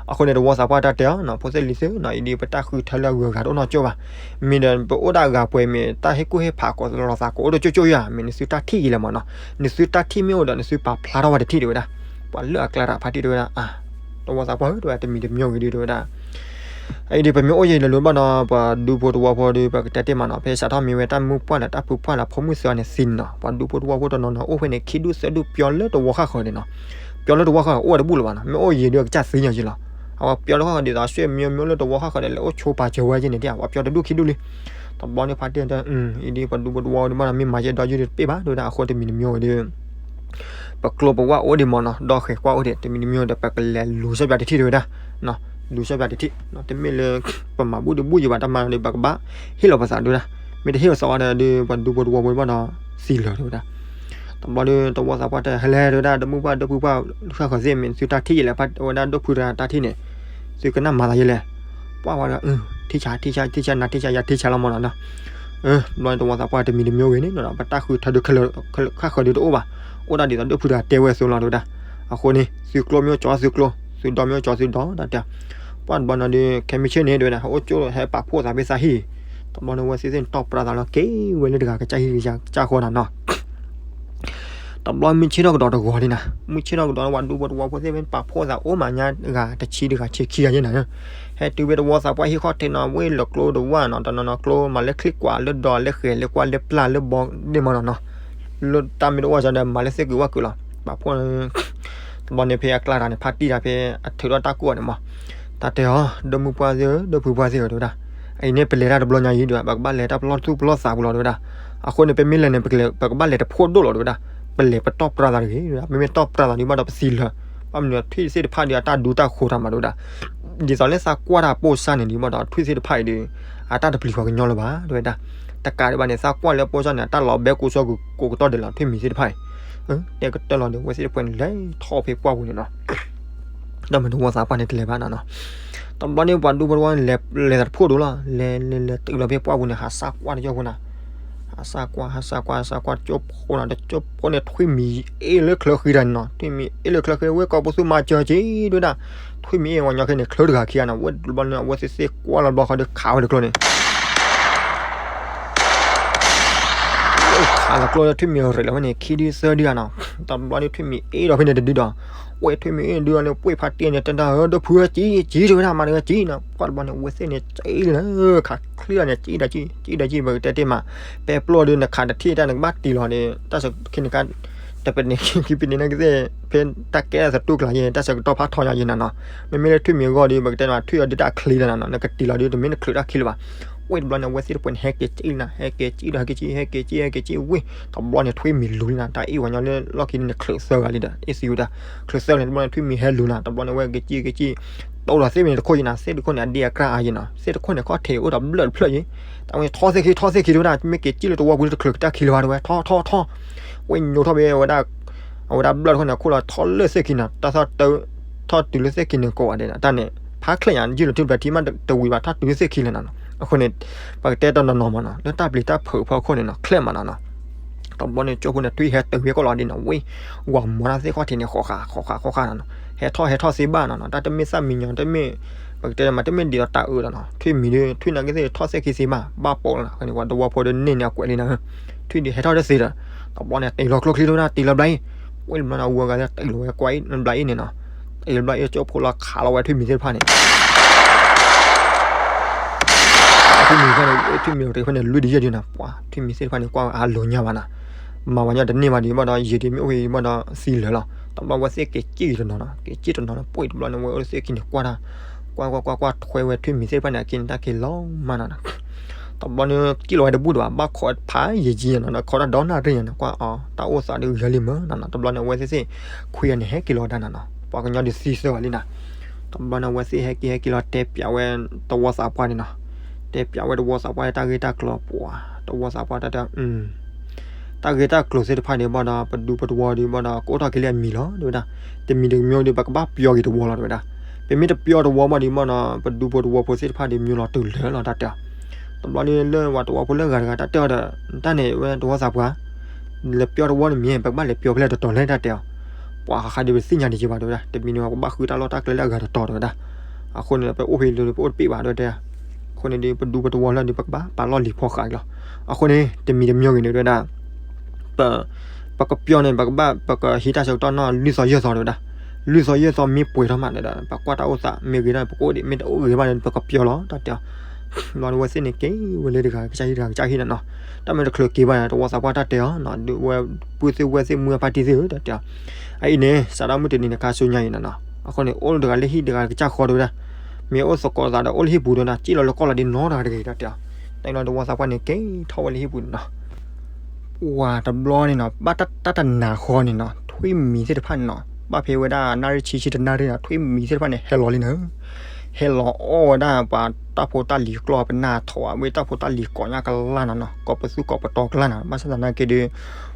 အဃိန့ၣ် တဝီသးပှၢ်တၢ်တဲအီၤနီၤ ဖိသ့ၣ်လံၤသ့ၣ်နီၤ အံၤဒ်ပတၢ်ဃုထၢလၢအဂုၤအဂၤတအိၣ်နီတကၠိၢ်ဘၣ်. မ့ၢ်ဒီးပအိၣ်ဒၣ်အဂၤပှဲၤမ့ၢ် တၢ်ဟ့ၣ်ကူၣ်ဟ့ၣ်ဖးကိးလီၤသးကိးအိၣ်တကၠိၢ်ကၠိၢ်ဧါ မ့ၢ်နသုတၢ်ထံၣ်ယံၤလဲၣ်မးနီၤ. နသုတၢ်ထံၣ်မ့ၢ်အိၣ်ဒီးနသုပာ်ဖျါထီၣ်ဝဲတထံၣ်တဲဝဲဒၣ်. ပှၤလၢအကျါတဖၣ်ထံၣ်တဲဝဲဒၣ် အါ တဝီသးပှၢ်ဧၢ တဲဝဲဒၣ် တမံၤတမံၤဂ့ၤဒုးတဲဝဲဒၣ် အံၤဒ်ပမ့ၢ်အိၣ်ယံၤလၢၤလၢၤဘၣ်ဒီး ပှၤဒူဖိတဝီဖိဒီး ပကတဲတ့ၢ်မးနီၤ ဖဲစးထီၣ်မ့ၢ်ဝဲတၢ်မုၢ်ပှၢ်လၢတၢ်ဖုပှၢ်လၢဖိမုၣ်သၢဂၤန့ၣ်သံန့ၣ်နီၤ ပှၤဒူဖိတဝီဖိတနီၤနီၤ အိၣ်ဖဲန့ၣ် ခံဒူၣ်သၢဒူၣ်ပျီလၢတဝီဃၣ်ဃၢၤန့ၣ်နီၤ. ပျီလၢတဝီဃၣ်ဃၢၤ အိၣ်ဝဲတဘူၣ်လၢၤဘၣ်နီၤ မ့ၢ်အိၣ်ယံၤဒုးကစၢ်သံညါယံၤလီၤ. အဝဲပျီလၢဃၣ်ဃၢၤဒ်သိး ဆွေမျိုးမျိုးလၢတဝီဃၣ်ဃၢၤဒီး လဲၤအိၣ်ဆိးပာ်စၢၤဝဲက့ၤန့ၣ် တဲဝဲပျီတဒူၣ်ခံဒူၣ်လံ. တဘျီန့ၣ်ဖါတံၢ်တဲ အံၤဒ်ပှၤဒူဖိတဝီဖိဒ်ဘၣ်နီၤ မ့ၢ်မၤယဲဒီးယုၢ်တပ့ၢ်ဘၣ်တဲဝဲဒၣ် အဃိတမံၤတမံၤဂ့ၤဒုး ပကျိပဝၢ်အိၣ်ဒံးမးနီၤ ဒီးဃဲၤကွၢ်အိၣ်ဒံး တမံၤတမံၤဒီး ပကလဲၤလူၤစၢ်ပၠးတထံၣ်တဲဝဲဒၣ်, လူၤစၢ်ပၠးတထံၣ် တမ့ၢ်လၢ ပမၤဘူၣ်တဘူၣ်ယံၤဘၣ် တၢ်မၤဒီး ပကဘၣ်ဟ့ၣ်လီၤပသးတဲဝဲဒၣ်, မ့ၢ်တဟ့ၣ်လီၤသးဘၣ်ဒီး ပှၤဒူဖိတဝီဖိဘၣ်ဒီး သံလၢာ်တဲဝဲဒၣ်. တဘျီဒီး တဝီသးပှၢ်တဲ ဟဲလဲၣ်တဲဝဲဒၣ် တမုၢ်ပှၢ်ဒီပုၢ်ပှၢ် ဃၣ်ဃၢၤသ့ၣ် မ့ၢ်သုတၢ်ထံၣ်ယံၤလဲၣ် ဖါဝဲဒၣ်ဒိၣ်ဖုတဂၤတၢ်ထံၣ်န့ၣ် သုကနၣ်မၤသးယံၤလဲၣ်. ပှၢ်ဝဲဒီး ထံၣ်ဆါ ထံၣ်ဆါ ထံၣ်ဆါ နၤထံၣ်ဆါ ယၤထံၣ်ဆါလီၤမးနီၤနီၤ. ဘျီန့ၣ် တဝီသးပှၢ်တမံၤတမံၤဂ့ၤန့ၣ်နီၤ ပတၢ်ဃုထၢဒုးခဲလၢာ် ဃၣ်ဃၢၤဒုးတအိၣ်ဘၣ်, အိၣ်ဒၣ်ဒ်သိးဒိၣ်ဖုတဂၤတဲဝဲအသိးလီၤတဲဝဲဒၣ်. အဃိန့ၣ် သုကျိမ့ၢ်အိၣ်ကၠီသုကျိ, သုဒီမ့ၢ်အိၣ်ကၠီသုဒီ တၢ်တဲ. ပှၢ်တဘျီန့ၣ်ဒီး ခဲမုၢ်ဆ့ၣ်န့ၣ်တဲဝဲဒၣ် ဟဲအိၣ်ကၠိဟဲပာ်ဖှိၣ်သးဖဲသးဟံၣ်, တဘျီန့ၣ် ဝဲသ့ၣ်သ့ၣ်န့ၣ်တီၢ်ပြၢသးလီၤက့ၤဝဲလၢတဂၤကစၢ်ဟံၣ်ကစၢ်ဃီနီၤနီၤ. တဘျီမုၢ်ဆ့ၣ်ထီၣ်ကဒီးတဂီၤလံနီၤ, မုၢ်ဆ့ၣ်ထီၣ်ကဒီး ပှၤဒူဖိတဝီဖိသ့ၣ် ပာ်ဖှိၣ်သးအိၣ်မးညါဂၤတဆံတဂၤဆံခံဂၤယဲၢ်နီၤ. ဟဲတုၤဖဲတဝီသးပှၢ်ဟံၣ်ခီၣ်ထံးနီၤ ဝ့ၢ်လၢကျိတဝၢ်နီၤ တနီၤနီၤကျိမၤလၢချံကွၢ်လၢဒီးလၢဃဲၤလၢကွၢ်လၢပျၢ်လၢဘီဒ့ၣ်မးနီၤနီၤ. လၢတၢ်မ့ၢ်တအိၣ်စ့ၢ်ဒီးမၤလၢသ့ၣ်ကွံာ်ဝၣ်ကွံာ်လီၤ. ပာ်ဖှိၣ် တဘျီန့ၣ်ဖဲအကျါတဂၤန့ၣ် ဖါတံၢ်တၢ်ဖဲအထုးထီၣ်တၢ်ကိၢ်အီၤန့ၣ်မး, တၢ်တဲအီၤ ဒိၣ်မုၢ်ပှၢ်သ့ၣ်ဧၢ ဒိၣ်ဖုပှၢ်သ့ၣ်ဧၢ တဲဝဲဒၣ်. အံၤန့ၣ် ပလဲၤတၢ်တဘျီညါအံၤဒီး ပကဘၣ်လဲၤတၢ်ပလီၢ်သူၣ်ပလီၢ်သးပူၤလီၤ တဲဝဲဒၣ်. အဃိန့ၣ် ပမ့ၢ်လဲၤန့ၣ် ပကဘၣ်လဲၤတဖှိၣ်ဒိၣ်လီၤ တဲဝဲဒၣ်. ပလဲၤပတီၢ်ပြၢသးတဂ့ၤ မ့မ့ၢ်တီၢ်ပြၢသးဒံးဘၣ်ဒီးပသံလၢာ်, ဘၣ်မနုၤထွံၣ်သ့ၣ်တဖၣ်ဒီးအတၢ်ဒူတၢ်ဃိၤတၢ်မး တဲဝဲဒၣ်. ဒ်သိးလၢသးကွၢ်တၢ်အပိၢ်စၢ်န့ၣ်ဒံးဘၣ်ဒီး ထွံၣ်သ့ၣ်တဖၣ်အံၤဒီး အတၢ်တပျံၤပှၤကညီလၢၤဘၣ် တဲဝဲဒၣ်. တကးဒံးဘၣ်န့ၣ် သးကွၢ်လၢအပိၢ်စၢ်န့ၣ် အတၢ်လီၤဘဲကိးဆၢကိးကတီၢ်ဒဲးလီၤ ထွံၣ်မံၤသ့ၣ်တဖၣ်အံၤ. တဲကတၢၢ်လီၤဒီး အဝဲသ့ၣ်တဖၣ်န့ၣ် လဲၤထီၣ်ဖဲပှၢ်ပူၤန့ၣ်နီၤ. ဒီးမ့ၢ်တဝီသးပှၢ်န့ၣ်တလဲၤဘၣ်နီၤနီၤ. တဘျီန့ၣ် ပှၤဒူဖိတဝီန့ၣ် လဲၤသးတဖှိၣ်ဒိၣ်လီၤ. လဲၤလဲၤလဲၤ တုၤလီၤဖဲပှၢ်ပူၤန့ၣ် ဟးစၢ်ကွၢ်တကၠိဖိနီၤ. ဟးစၢ်ကွၢ် ဟးစၢ်ကွၢ် ဟးစၢ်ကွၢ်တကၠိဖိနီၤ. တကၠိဖိန့ၣ် ထွံၣ်မံၤအ့ၣ်လၢချၢဃံတၢ်န့ၣ်နီၤ. ထွံၣ်မံၤအ့ၣ်လၢချၢဃံ ဝဲကိးပသူမၤစၢၤက့ၤဒဝဲဒၣ်. ထွံၣ်မံၤအ့ၣ်ဝဲညီခဲန့ၣ် ချၢတဂၤခံဂၤနီၤ. ဝဲတဘျီန့ၣ် အဝဲသ့ၣ်သ့ၣ်ကွၢ်လီၤဘျီဃီဒီး ခးဝဲတကျိန့ၣ် ခးလီၤကျိလၢထွံၣ်မံၤရ့းလီၤဝဲန့ၣ် ခံဒုသၢဒုဧါနီၤ. တဘျီန့ၣ်ထွံၣ်မံၤအ့ၣ်ဒီးဖဲန့ၣ်တဒုဒီး ဝဲထွံၣ်မံၤအ့ၣ်ဒုန့ၣ် ပှ့ၢ်ဖးတံၢ်န့ၣ် တဲဒၣ်ဧၢ ဒီဖုဧၢ ကံကံတဝဲဒၣ် မၤတဂၤကံနီၤ. ပှၢ်တဘျီန့ၣ် အဝဲသ့ၣ်န့ၣ် ကံလၢ ခးချံလီၤန့ၣ် ကံဒီးကံ ကံဒီးကံ ပကတဲတ့ၢ်မး ပဲပျိၢ်ဒု နခးတထံၣ်တၢ် နကဘၣ်တံၢ်လီၤန့ၣ် တၢ်ဆၢခံန့ၣ်ကါ တပနံးခံပနံးန့ၣ်ကသ့ၣ် ဖဲတၢ်ကဲထီၣ်သတူၢ်ကျါယဲ တၢ်ဆၢကတီၢ်ဖးထီညါယဲနီၤနီၤ. မ့မ့ၢ်လၢထွံၣ်မံၤအဂီၢ်ဒီး ပကတဲမး ထွံၣ်အီၤဒုတၢ်ချံလီၤနီၤနီၤ နကတံၢ်လီၤဒု တမ့ၢ်နချုးတၢ်ခံလၢၤဘၣ်. ဝဲတဘျီန့ၣ် အဝဲသ့ၣ်တဖၣ်န့ၣ် ဟဲက့ၤကံလီၤ ဟဲက့ၤကံဒီးဟဲက့ၤကံ ဟဲက့ၤကံ ဟဲက့ၤကံ ဝ့ၢ် တဘျီန့ၣ် ထွံၣ်မံၤလူၤလံနီၤ တၢ်အ့ၣ်ဝဲညီလၢလီၢ်ခံန့ၣ် ချုးသၢဂၤလံဒီး အ့ၣ်သံဝဲဒၣ် ချုးသၢဂၤန့ၣ် တဘျီန့ၣ် ထွံၣ်မံၤဟဲလူၤနီၤ တဘျီန့ၣ် ဝဲက့ၤကံက့ၤကံ တိၢ်ဒီးသ့ၣ်မ့ၢ်တခိၣ်ယဲနီၤ သ့ၣ်တခိၣ်န့ၣ် အဒ့အကြၢ်အါယဲနီၤ သ့ၣ်တခိၣ်န့ၣ် ခီၣ်ထံးအိၣ်ဒီးဘျၢၣ်တဖျၢၣ်ယဲ တၢ်ဝဲထီၣ်သ့ၣ်ခံ ထီၣ်သ့ၣ်ခံတဝဲဒၣ် မ့ၢ်က့ၤကံလၢတဝီပူၤလၢတချုးတၢ်ခံလၢၤဘၣ်တဝဲ ထီၣ်ထီၣ်ထီၣ် ဝဲညိထီၣ်ဖဲဝဲဒၣ် အဝဲဒၣ်ဘျၢၣ်တခိၣ်န့ၣ် ခိၣ်လီၤထီၣ်လၢသ့ၣ်ခံနီၤ တၢ်ထီၣ်တုၤလၢသ့ၣ်ခံန့ၣ် ကိးဂၤဒဲးနီၤ တၢ်န့ၣ် ဖးချ့ၣ်ညါ ယုၢ်လီၤထံပထံမးတဝံၤဘၣ် ထီၣ်တုၤလၢသ့ၣ်ခံလဲၣ်နီၤနီၤ အဃိန့ၣ် ပကတဲတနီၤနီၤမးနီၤ လၢတၢ်ပျံၤတၢ်ဖုးဖီခိၣ်န့ၣ်နီၤ ချ့ၣ်မးနီၤနီၤ တဘျီန့ၣ် ကၠိဖိန့ၣ် ထွံၣ်ဟဲတုၤဝဲကိးလီၤဒ်နီၤ ဝ့ၢ် ဝၤမၤတၢ်သ့ၣ်ခီၣ်ထံးန့ၣ် ဃီဃာ် ဃီဃာ် ဃီဃာ်နီၤနီၤ ဟဲထီၣ် ဟဲထီၣ်သ့ဘၣ်နီၤနီၤ တၢ်တမ့ၢ်သၣ်မံညီၤ တမ့ၢ် ပကတဲမး တမ့ၢ်ဒ်သိးတၢ်အၢလီၤနီၤ ထွံၣ်မံၤဒု ထွံၣ်နာ်က့သ့ၣ် ထီၣ်သ့ၣ်ခံသ့ဘၣ် ဘၣ်ပိာ်လီၤ အဃိန့ၣ် ပှၤတဝီဖိဒီးန့ၢ်န့ၢ်အကွဲးလံနီၤ ထွံၣ်ဒုးဟဲထီၣ်တသ့ဒီး တဘျီန့ၣ် တ့ၢ်လီၤကျိချံတဝဲဒၣ် တ့ၢ်လီၤဘျါအံၤ ဝ့ၢ်တဘျီန့ၣ် အဝဲဂၤလၢတ့ၢ်လီၤဝဲကွၢ်အံၤ ဘျါအံၤန့ၣ်နီၤ တ့ၢ်လီၤဘျါအံၤ ကၠိဖိလီၤခးလီၤဝဲထွံၣ်မံၤသ့ၣ်တဖၣ်န့ၣ် ထွံၣ်မံၤတဖၣ်န့ၣ် ထွံၣ်မံၤတဖၣ်န့ၣ် လွံၢ်ဒုယဲၢ်ဒုနီၤ ပှၤထွံၣ်မံၤသ့ၣ်တဖၣ်န့ၣ် ကွၢ်အါလိၤညါဘၣ်နီၤ မၤဝဲညီတန့ၢ်ဘၣ်ဒီး ဘၣ်ဒီးယံာ်ဒံးမ့ၢ်အိၣ်ဖဲဘၣ်ဒီးသံလၢာ်လီၤ တဘျီဝဲသ့ၣ်က့ၤကံၣ်တနီၤနီၤ က့ၤကံၣ်တနီၤနီၤ ပှ့ၢ်တဘျီန့ၣ် ဝဲအိၣ်လၢသ့ၣ်ခံန့ၣ် ကွၢ်တၢ် ကွၢ်ကွၢ်ကွၢ်ကွၢ်ထွဲဝဲထွံၣ်မံၤသ့ၣ်တဖၣ်န့ၣ် အက့ၤန့ၣ်တၢ်က့ၤလီၤမးနီၤ တဘျီန့ၣ် ကံၣ်လီၤဝဲတဘူၣ်တဘၣ် ဘၣ်ခိးဖးယံာ်ကံနီၤ ခိးတၢ်ဒီနၣ်ရံၣ်ညါန့ၣ် ကွၢ်အီၤ တၢ်အိၣ်သးဒုးဂဲၤလံမးနီၤ တဘျီန့ၣ် အဝဲသ့ၣ်သ့ၣ် ခွံဂၤန့ၣ် ဟဲက့ၤလီၤဝဲဒၣ်နီၤနီၤ ပှၤကညီဒုးသံသၢဂၤလံနီၤ တဘျီန့ၣ် အဝဲသ့ၣ်ဟဲက့ၤဟဲက့ၤလီၤ တဲပျးဝဲတဝီသးပှၢ်န့ၣ်နီၤ တဲပျးဝဲတဝီသးပှၢ်တၢ်ဂ့ၢ်တၢ်ကျိၤပှၤ တဝီသးပှၢ်တၢ်တဲ တၢ်ဂ့ၢ်တၢ်ကျိၤသ့ၣ်တဖၣ်န့ၣ် ဘၣ်ဒီး ပဒူဖိတဝီဒီး ဘၣ်ဒီး ကအိၣ်ထီၣ်က့ၤလၢအမံၤလီၤ တဲဝဲဒၣ် တမံၤတမံၤဒီး ပကဘၣ်ပျီက့ၤတဝီလီၤ တဲဝဲဒၣ် ပမ့ၢ်တပျီတဝီဘၣ်ဒီး ဘၣ်ဒီး ပဒူဖိတဝီဖိသ့ၣ်တဖၣ်ဒီး မံၤလီၤတုၤလၢာ်လီၤ တၢ်တဲအီၤ တဘျီန့ၣ်လၢပှၤတဝီဖိလၢအဂၤတဂၤ တၢ်တဲအီၤဒီး တၢ်န့ၣ်ဝဲတဝီသးပှၢ် လဲၤပျီတဝီန့ၣ်မံၤ ပကဘၣ်လဲၤပျီဖဲလဲၣ်တတီၤလဲၣ် တၢ်တဲအီၤ ပှၤဃးဃးဒီး ပသ့ၣ်ညါဒံးက့ၤဘၣ် တဲဝဲဒၣ် တမံၤန့ၣ် ပကဘၣ်ဃုတၢ်လီၢ်တၢ်ကျဲလၢအဂၤတတီၤ တဲဝဲဒၣ် အဃိန့ၣ် ပအိၣ်ဖဲလၢ ပအိၣ်တပ့ၢ်ဘၣ် တဲဝဲဒၣ် အဃိန့ၣ်ဒီး ပဒူပတဝီလၢဒီး ပကဘၣ်ပာ်လီၢ်လံၤဖီဃးအံၤလီၤ အဃိန့ၣ် တမံၤတမံၤဂ့ၤန့ၣ် တဲဝဲဒၣ် ပ ပကပျီန့ၣ် ပကဘၣ် ပကဟံးတၢ်ဆၢကတီၢ်နီၢ် လွံၢ်သီယဲၢ်သီ တဲဝဲဒၣ် လွံၢ်သီယဲၢ်သီမ့ၢ်ပှဲၤထီၣ်မး တဲဝဲဒၣ် ပကွၢ်တၢ်အိၣ်သး မ့ၢ်ဂ့ၤထီၣ် ပကအိၣ်ဒံး မ့ၢ်တအိၣ်ဂ့ၤဘၣ်န့ၣ် ပကပျီလီၤ တၢ်တဲအီၤ ဘျီန့ၣ် အဝဲသ့ၣ်န့ၣ်က့ၤဝဲလၢတဂၤကစၢ်ဟံၣ် တဂၤကစၢ်ဟံၣ်နီၤနီၤ တၢ်မ့ၢ်တချုးက့ၤဘၣ်န့ၣ် တဝီသးပှၢ်တၢ်တဲအီၤ ဒုးဝဲပုၢ်သ့ၣ်ဝဲၢ်သ့ၣ်မုၢ်ဖါတံၢ်သ့ၣ်ဧၢ တၢ်တဲအီၤ အအံၤန့ၣ် စးထီၣ်မုၢ်တနံၤန့ၣ် ခါဆူညါအံၤနီၤနီၤ အဃိန့ၣ် အိၣ်လၢတဂၤလၢဟံၣ်တဂၤကစၢ်ဃီ တဲဝဲဒၣ် မ့ၢ်အိၣ်သကိးသးဒီး အိၣ်လၢဟံၣ်ပူၤ တဲဝဲဒၣ် စံၣ်လီၤလၢကီၢ်လီၤဒ်နီတဂၤတဂ့ၤ တၢ်တဲအီၤ တၢ်လီၤတဝီသးပှၢ်န့ၣ် က့ၤထီၣ်ဝဲလၢဟံၣ်ပူၤန့ၣ်နီၤ ပှၤတဘျီန့ၣ်နီၤ ဘၣ်တၢ်တၢ်တနၤဃီန့ၣ်နီၤ ထွံၣ်မံၤသ့ၣ်တဖၣ်န့ၣ်နီၤ ဘၣ်ဖဲဝဲဒၣ်နၣ်ရံၣ်ဆံဆံတနၣ်ရံၣ်နီၤ ထွံၣ်မံၤသ့ၣ်တဖၣ်န့ၣ် ဟဲလီၤလံနီၤ ဟဲလီၤအီၣ်ဝဲဒၣ်ပှၤတၢ်ဖိတၢ်လံၤကျီၢ်ပနၢ်ထီၣ်ဝဲ ဝဲတၢ်ဖိတၢ်လံၤကိးညါကလၢ်နီၤနီၤ ကိးပသူကိးပတီၤကလၢ်နီၤ ဘၣ်ဆၣ်သနာ်က့ဒီး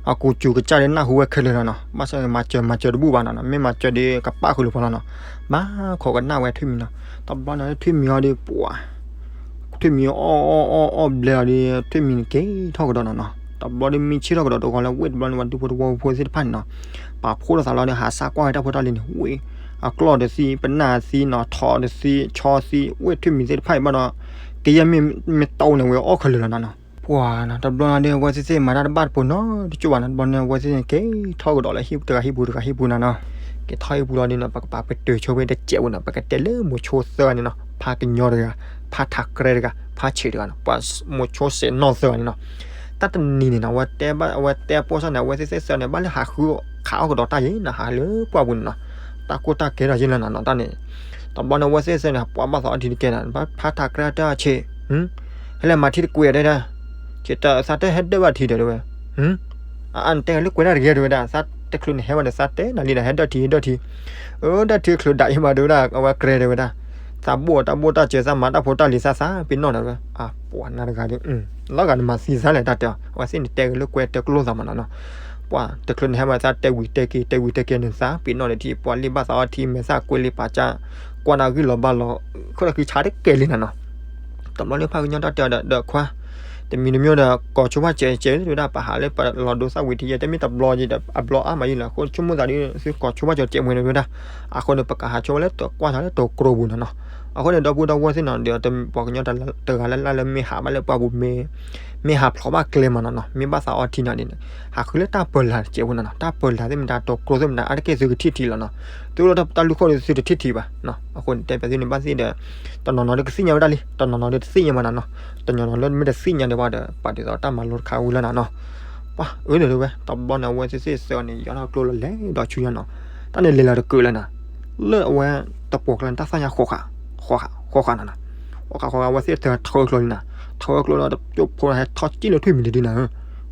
အကူစူၤကစၢ်ဒီးနၢ်ဟူဝဲခဲလၢာ်လီၤနီၤ ဘၣ်ဆၣ်မၤစၢၤမၤစၢၤတဘူၣ်ဘၣ်နီၤနီၤ မ့ၢ်မၤစၢၤဒီးကပၣ်ဃုာ်လၢပှၤလီၤနီၤ ဘၣ်ခိးကနၣ်ဝဲထွံၣ်မံၤနီၤ တဘျီန့ၣ်ထွံၣ်မံၤအီၤဒီးပှၤ ထွံၣ်မံၤအီၣ်အီၣ်အီၣ်အီၣ်ဘျဲအီၤဒီး ထွံၣ်မံၤန့ၣ်က့ၤထီၣ်ကဒီးနီၤနီၤ တဘျီဒီးမံဆ့ၣ်ထီၣ်ကဒီးတဂီၤလၢဝ့ၢ်တဘျီန့ၣ် ပှၤဒူဖိတဝီဖိသ့ၣ်တဖၣ်န့ၣ်နီၤ ပာ်ဖှိၣ်ထီၣ်သးလီၤဒီးဟးစၢ်ကွၢ်ဝဲတၢ်ဖိတၢ်လံၤန့ၣ် ဝ့ၢ် အကျီၢ်တသံ ပနၢ်သံနီၤ ထီၣ်တသံ ဆီသံ ဝ့ၢ်ထွံၣ်မံၤသ့ၣ်တဖၣ်အံၤဘၣ်ဒီး ကယဲၢ်မ့ၢ်မ့ၢ်တီန့ၣ် ဝဲအီၣ်ခဲလၢာ်လီၤနီၤနီၤ ပှၤနီၤ တဘျီန့ၣ်ဒီး အဝဲသ့ၣ်သ့ၣ်မၤတၢ်တဘၣ်တပိၤနီတကၠိၢ်ဘၣ်နီၤ တဘျီန့ၣ် အဝဲသ့ၣ်န့ၣ်က့ၤထီၣ်ကဒီးလၢဟံၣ်တဂၤဟံၣ်ပူၤတဂၤဟံၣ်ပူၤနီၤနီၤ က့ၤထီၣ်ဟံၣ်ပူၤလီၤဒီးနီၤ ပကပာ်ပတုာ်ဆိဖဲတစဲးပူၤနီၤ ပကတဲလၢမိၤဆိသၢဂၤန့ၣ်နီၤ ဖးကညီတဂၤ ဖးထးကြဲတဂၤ ဖးဆံးတဂၤနီၤ ပှၤမိၤဆိစဲးနီၢ်သၢဂၤန့ၣ်နီၤ တၢ်တနံၤန့ၣ်နီၤ အဝဲတဲဘၣ် အဝဲတဲပိၢ်စၢ်န့ၣ် အဝဲသ့ၣ်သ့ၣ်သၢန့ၣ် ဘၣ်လၢဟးဃုခးအီၣ်ကဒီးတၢ်ယဲနီၤ ဟးလၢပှၢ်ပူၤန့ၣ်နီၤ တၢ်ကိၢ်တၢ်ဂီၤဒီးယဲလီၤနီၤနီၤ တၢ်န့ၣ် တဘျီန့ၣ် အဝဲသ့ၣ်သၢန့ၣ် ပှၤဘၣ်သးအီထံတကဲနီၤ ဖးထးကြဲတၢ်ဆံး ဟဲလၢမၤထံတကွဲးတဲဒၣ် ဆံးတၢ်သးတဟဲဒၢးဘၣ်ထံဒီးတဲဝဲ အအါန့ၣ်တဲလၢကွဲးတၢ်တဂ့ၤတဲဝဲဒၣ် သးတချုးန့ၣ်ဟဲဝဲဒီးသးတဲနၤလံဒီး ဟဲဒၢးထံ ဟဲဒၢးထံ အၢ ဒၢးထံချုးဒၣ်အံၤမးတဲဝဲဒၣ် အဝဲကြဲတဲဝဲဒၣ် သးဘိၣ်တၢ်ဘိၣ်တၢ်စၢၤ သးမၤတၢ်ဖိတၢ်လံၤသးသးပ့ၤနီၣ်တဲဝဲ အပှၤနၤတဂၤဒီး လီၤဂာ်နမၤသံသးလဲၣ်တၢ်တဲအီၤ အဝဲသ့ၣ်န့ၣ်တဲက့ၤလၢကွဲးတၢ်ကျိသးမးနီၤနီၤ ပှၤတချုးန့ၣ်ဟဲမၤသးတဲဝံၤတဲက့ၤ တဲဝံၤတဲက့ၤန့ၣ် သးပ့ၤနီၣ်န့ၣ်ထံၣ် ပှၤလ့ၢ်ဘၣ်သးအီထံ မဲာ်သၣ်ကွ့လံ ပာ်ကၢ ကွၢ်နၢ်ဂံၢ်လီၤဘၣ်လီၤ ခိၣ်ဒီးခံဆါတကဲလံနၤနီၤ. တဘျီလၢဖးကညီတၢ်တဲအီၤဒီး ဒီးခွါ တမံၤတမံၤဒီး ကိးဆိဘၣ်စဲးစဲး တဲဝဲဒၣ် ပဟးလၢပလီၤဒိသၣ်ဝံၤထံယဲ တမ့ၢ်တဘျီယံၤဒီး အဘျီအါမးယံၤလီၤ အဃိဆိကမိၣ်သးဒ်သုကိးဆိဘၣ်စဲးစဲးမ့ၢ်န့ၣ်ဝဲဒၣ် အဃိန့ၣ် ပကဟးဆိဝဲလၢတကွၢ်ဆါလၢတိၤကျိပူၤနီၤနီၤ. အဃိန့ၣ် ဒီပုၢ်ဒီဝဲၢ်သ့ၣ်နီၤ ဒီးပှၤကညီတဂၤလၢ်လၢ်လၢမ့ၢ်ဟးဘၣ်လၢပှၢ်ပူၤမ့ၢ် မ့ၢ်ဟးဖျိးဘၣ်ကျဲမးနီၤနီၤ မ့ၢ်ဘၣ်သးအီထံနီၤဒ်န့ၣ် ဟးဃုလၢတၢ်ပၢၤလၢ်တစဲးဖိနီၤနီၤ တၢ်ပၢၤလၢ်သ့ၣ်မတၤ တိၤကျိသ့ၣ်မတၤ အါတက့ၢ်သုကထံၣ်ထံလီၤနီၤ. သုအိၣ်လၢတၢ်လူၢ်ခိၣ်ဒီးသုတထံၣ်ထံဘၣ်နီၤ. အဃိန့ၣ် တဲပျးသုန့ၣ်ဘၣ်သ့ၣ်ဒီး တနီၤနီၤဒီးကသ့ၣ်ညါဝဲဒၣ်လံ တနီၤနီၤဒီးတသ့ၣ်ညါဘၣ်နၤနီၤ တနီၤနီၤဒီးမ့ၢ်တသ့ၣ်ညါဒံးဘၣ်ဒီး ပာ်ဒ်သိးတၢ်မၤလိတခါဝံၤလၢနၤနီၤ. ပှၤအၢန့ၣ်တဲဝဲ တဘျီန့ၣ် အဝဲသ့ၣ်သ့ၣ်ဆၢန့ၣ် ယီၤထီၣ်ကျိလီၤလဲၤဒီးဆူညါနီၤ. တၢ်န့ၣ်လဲၤလီၤတကၢးလၢနၤ လၢအဝဲတပှီၤကျါန့ၣ် တၢ်သၣ်ညါဃီဃာ် ဃီဃာ်နၤနီၤ. ဃီဃာ်ဃီဃာ် အဝဲသ့ၣ်တထၢကျိလံနၤ ထၢကျိလီၤ တကၠိဖိဟဲထီၣ်စံၣ်လီၤထွံၣ်မံၤတဒုနၤ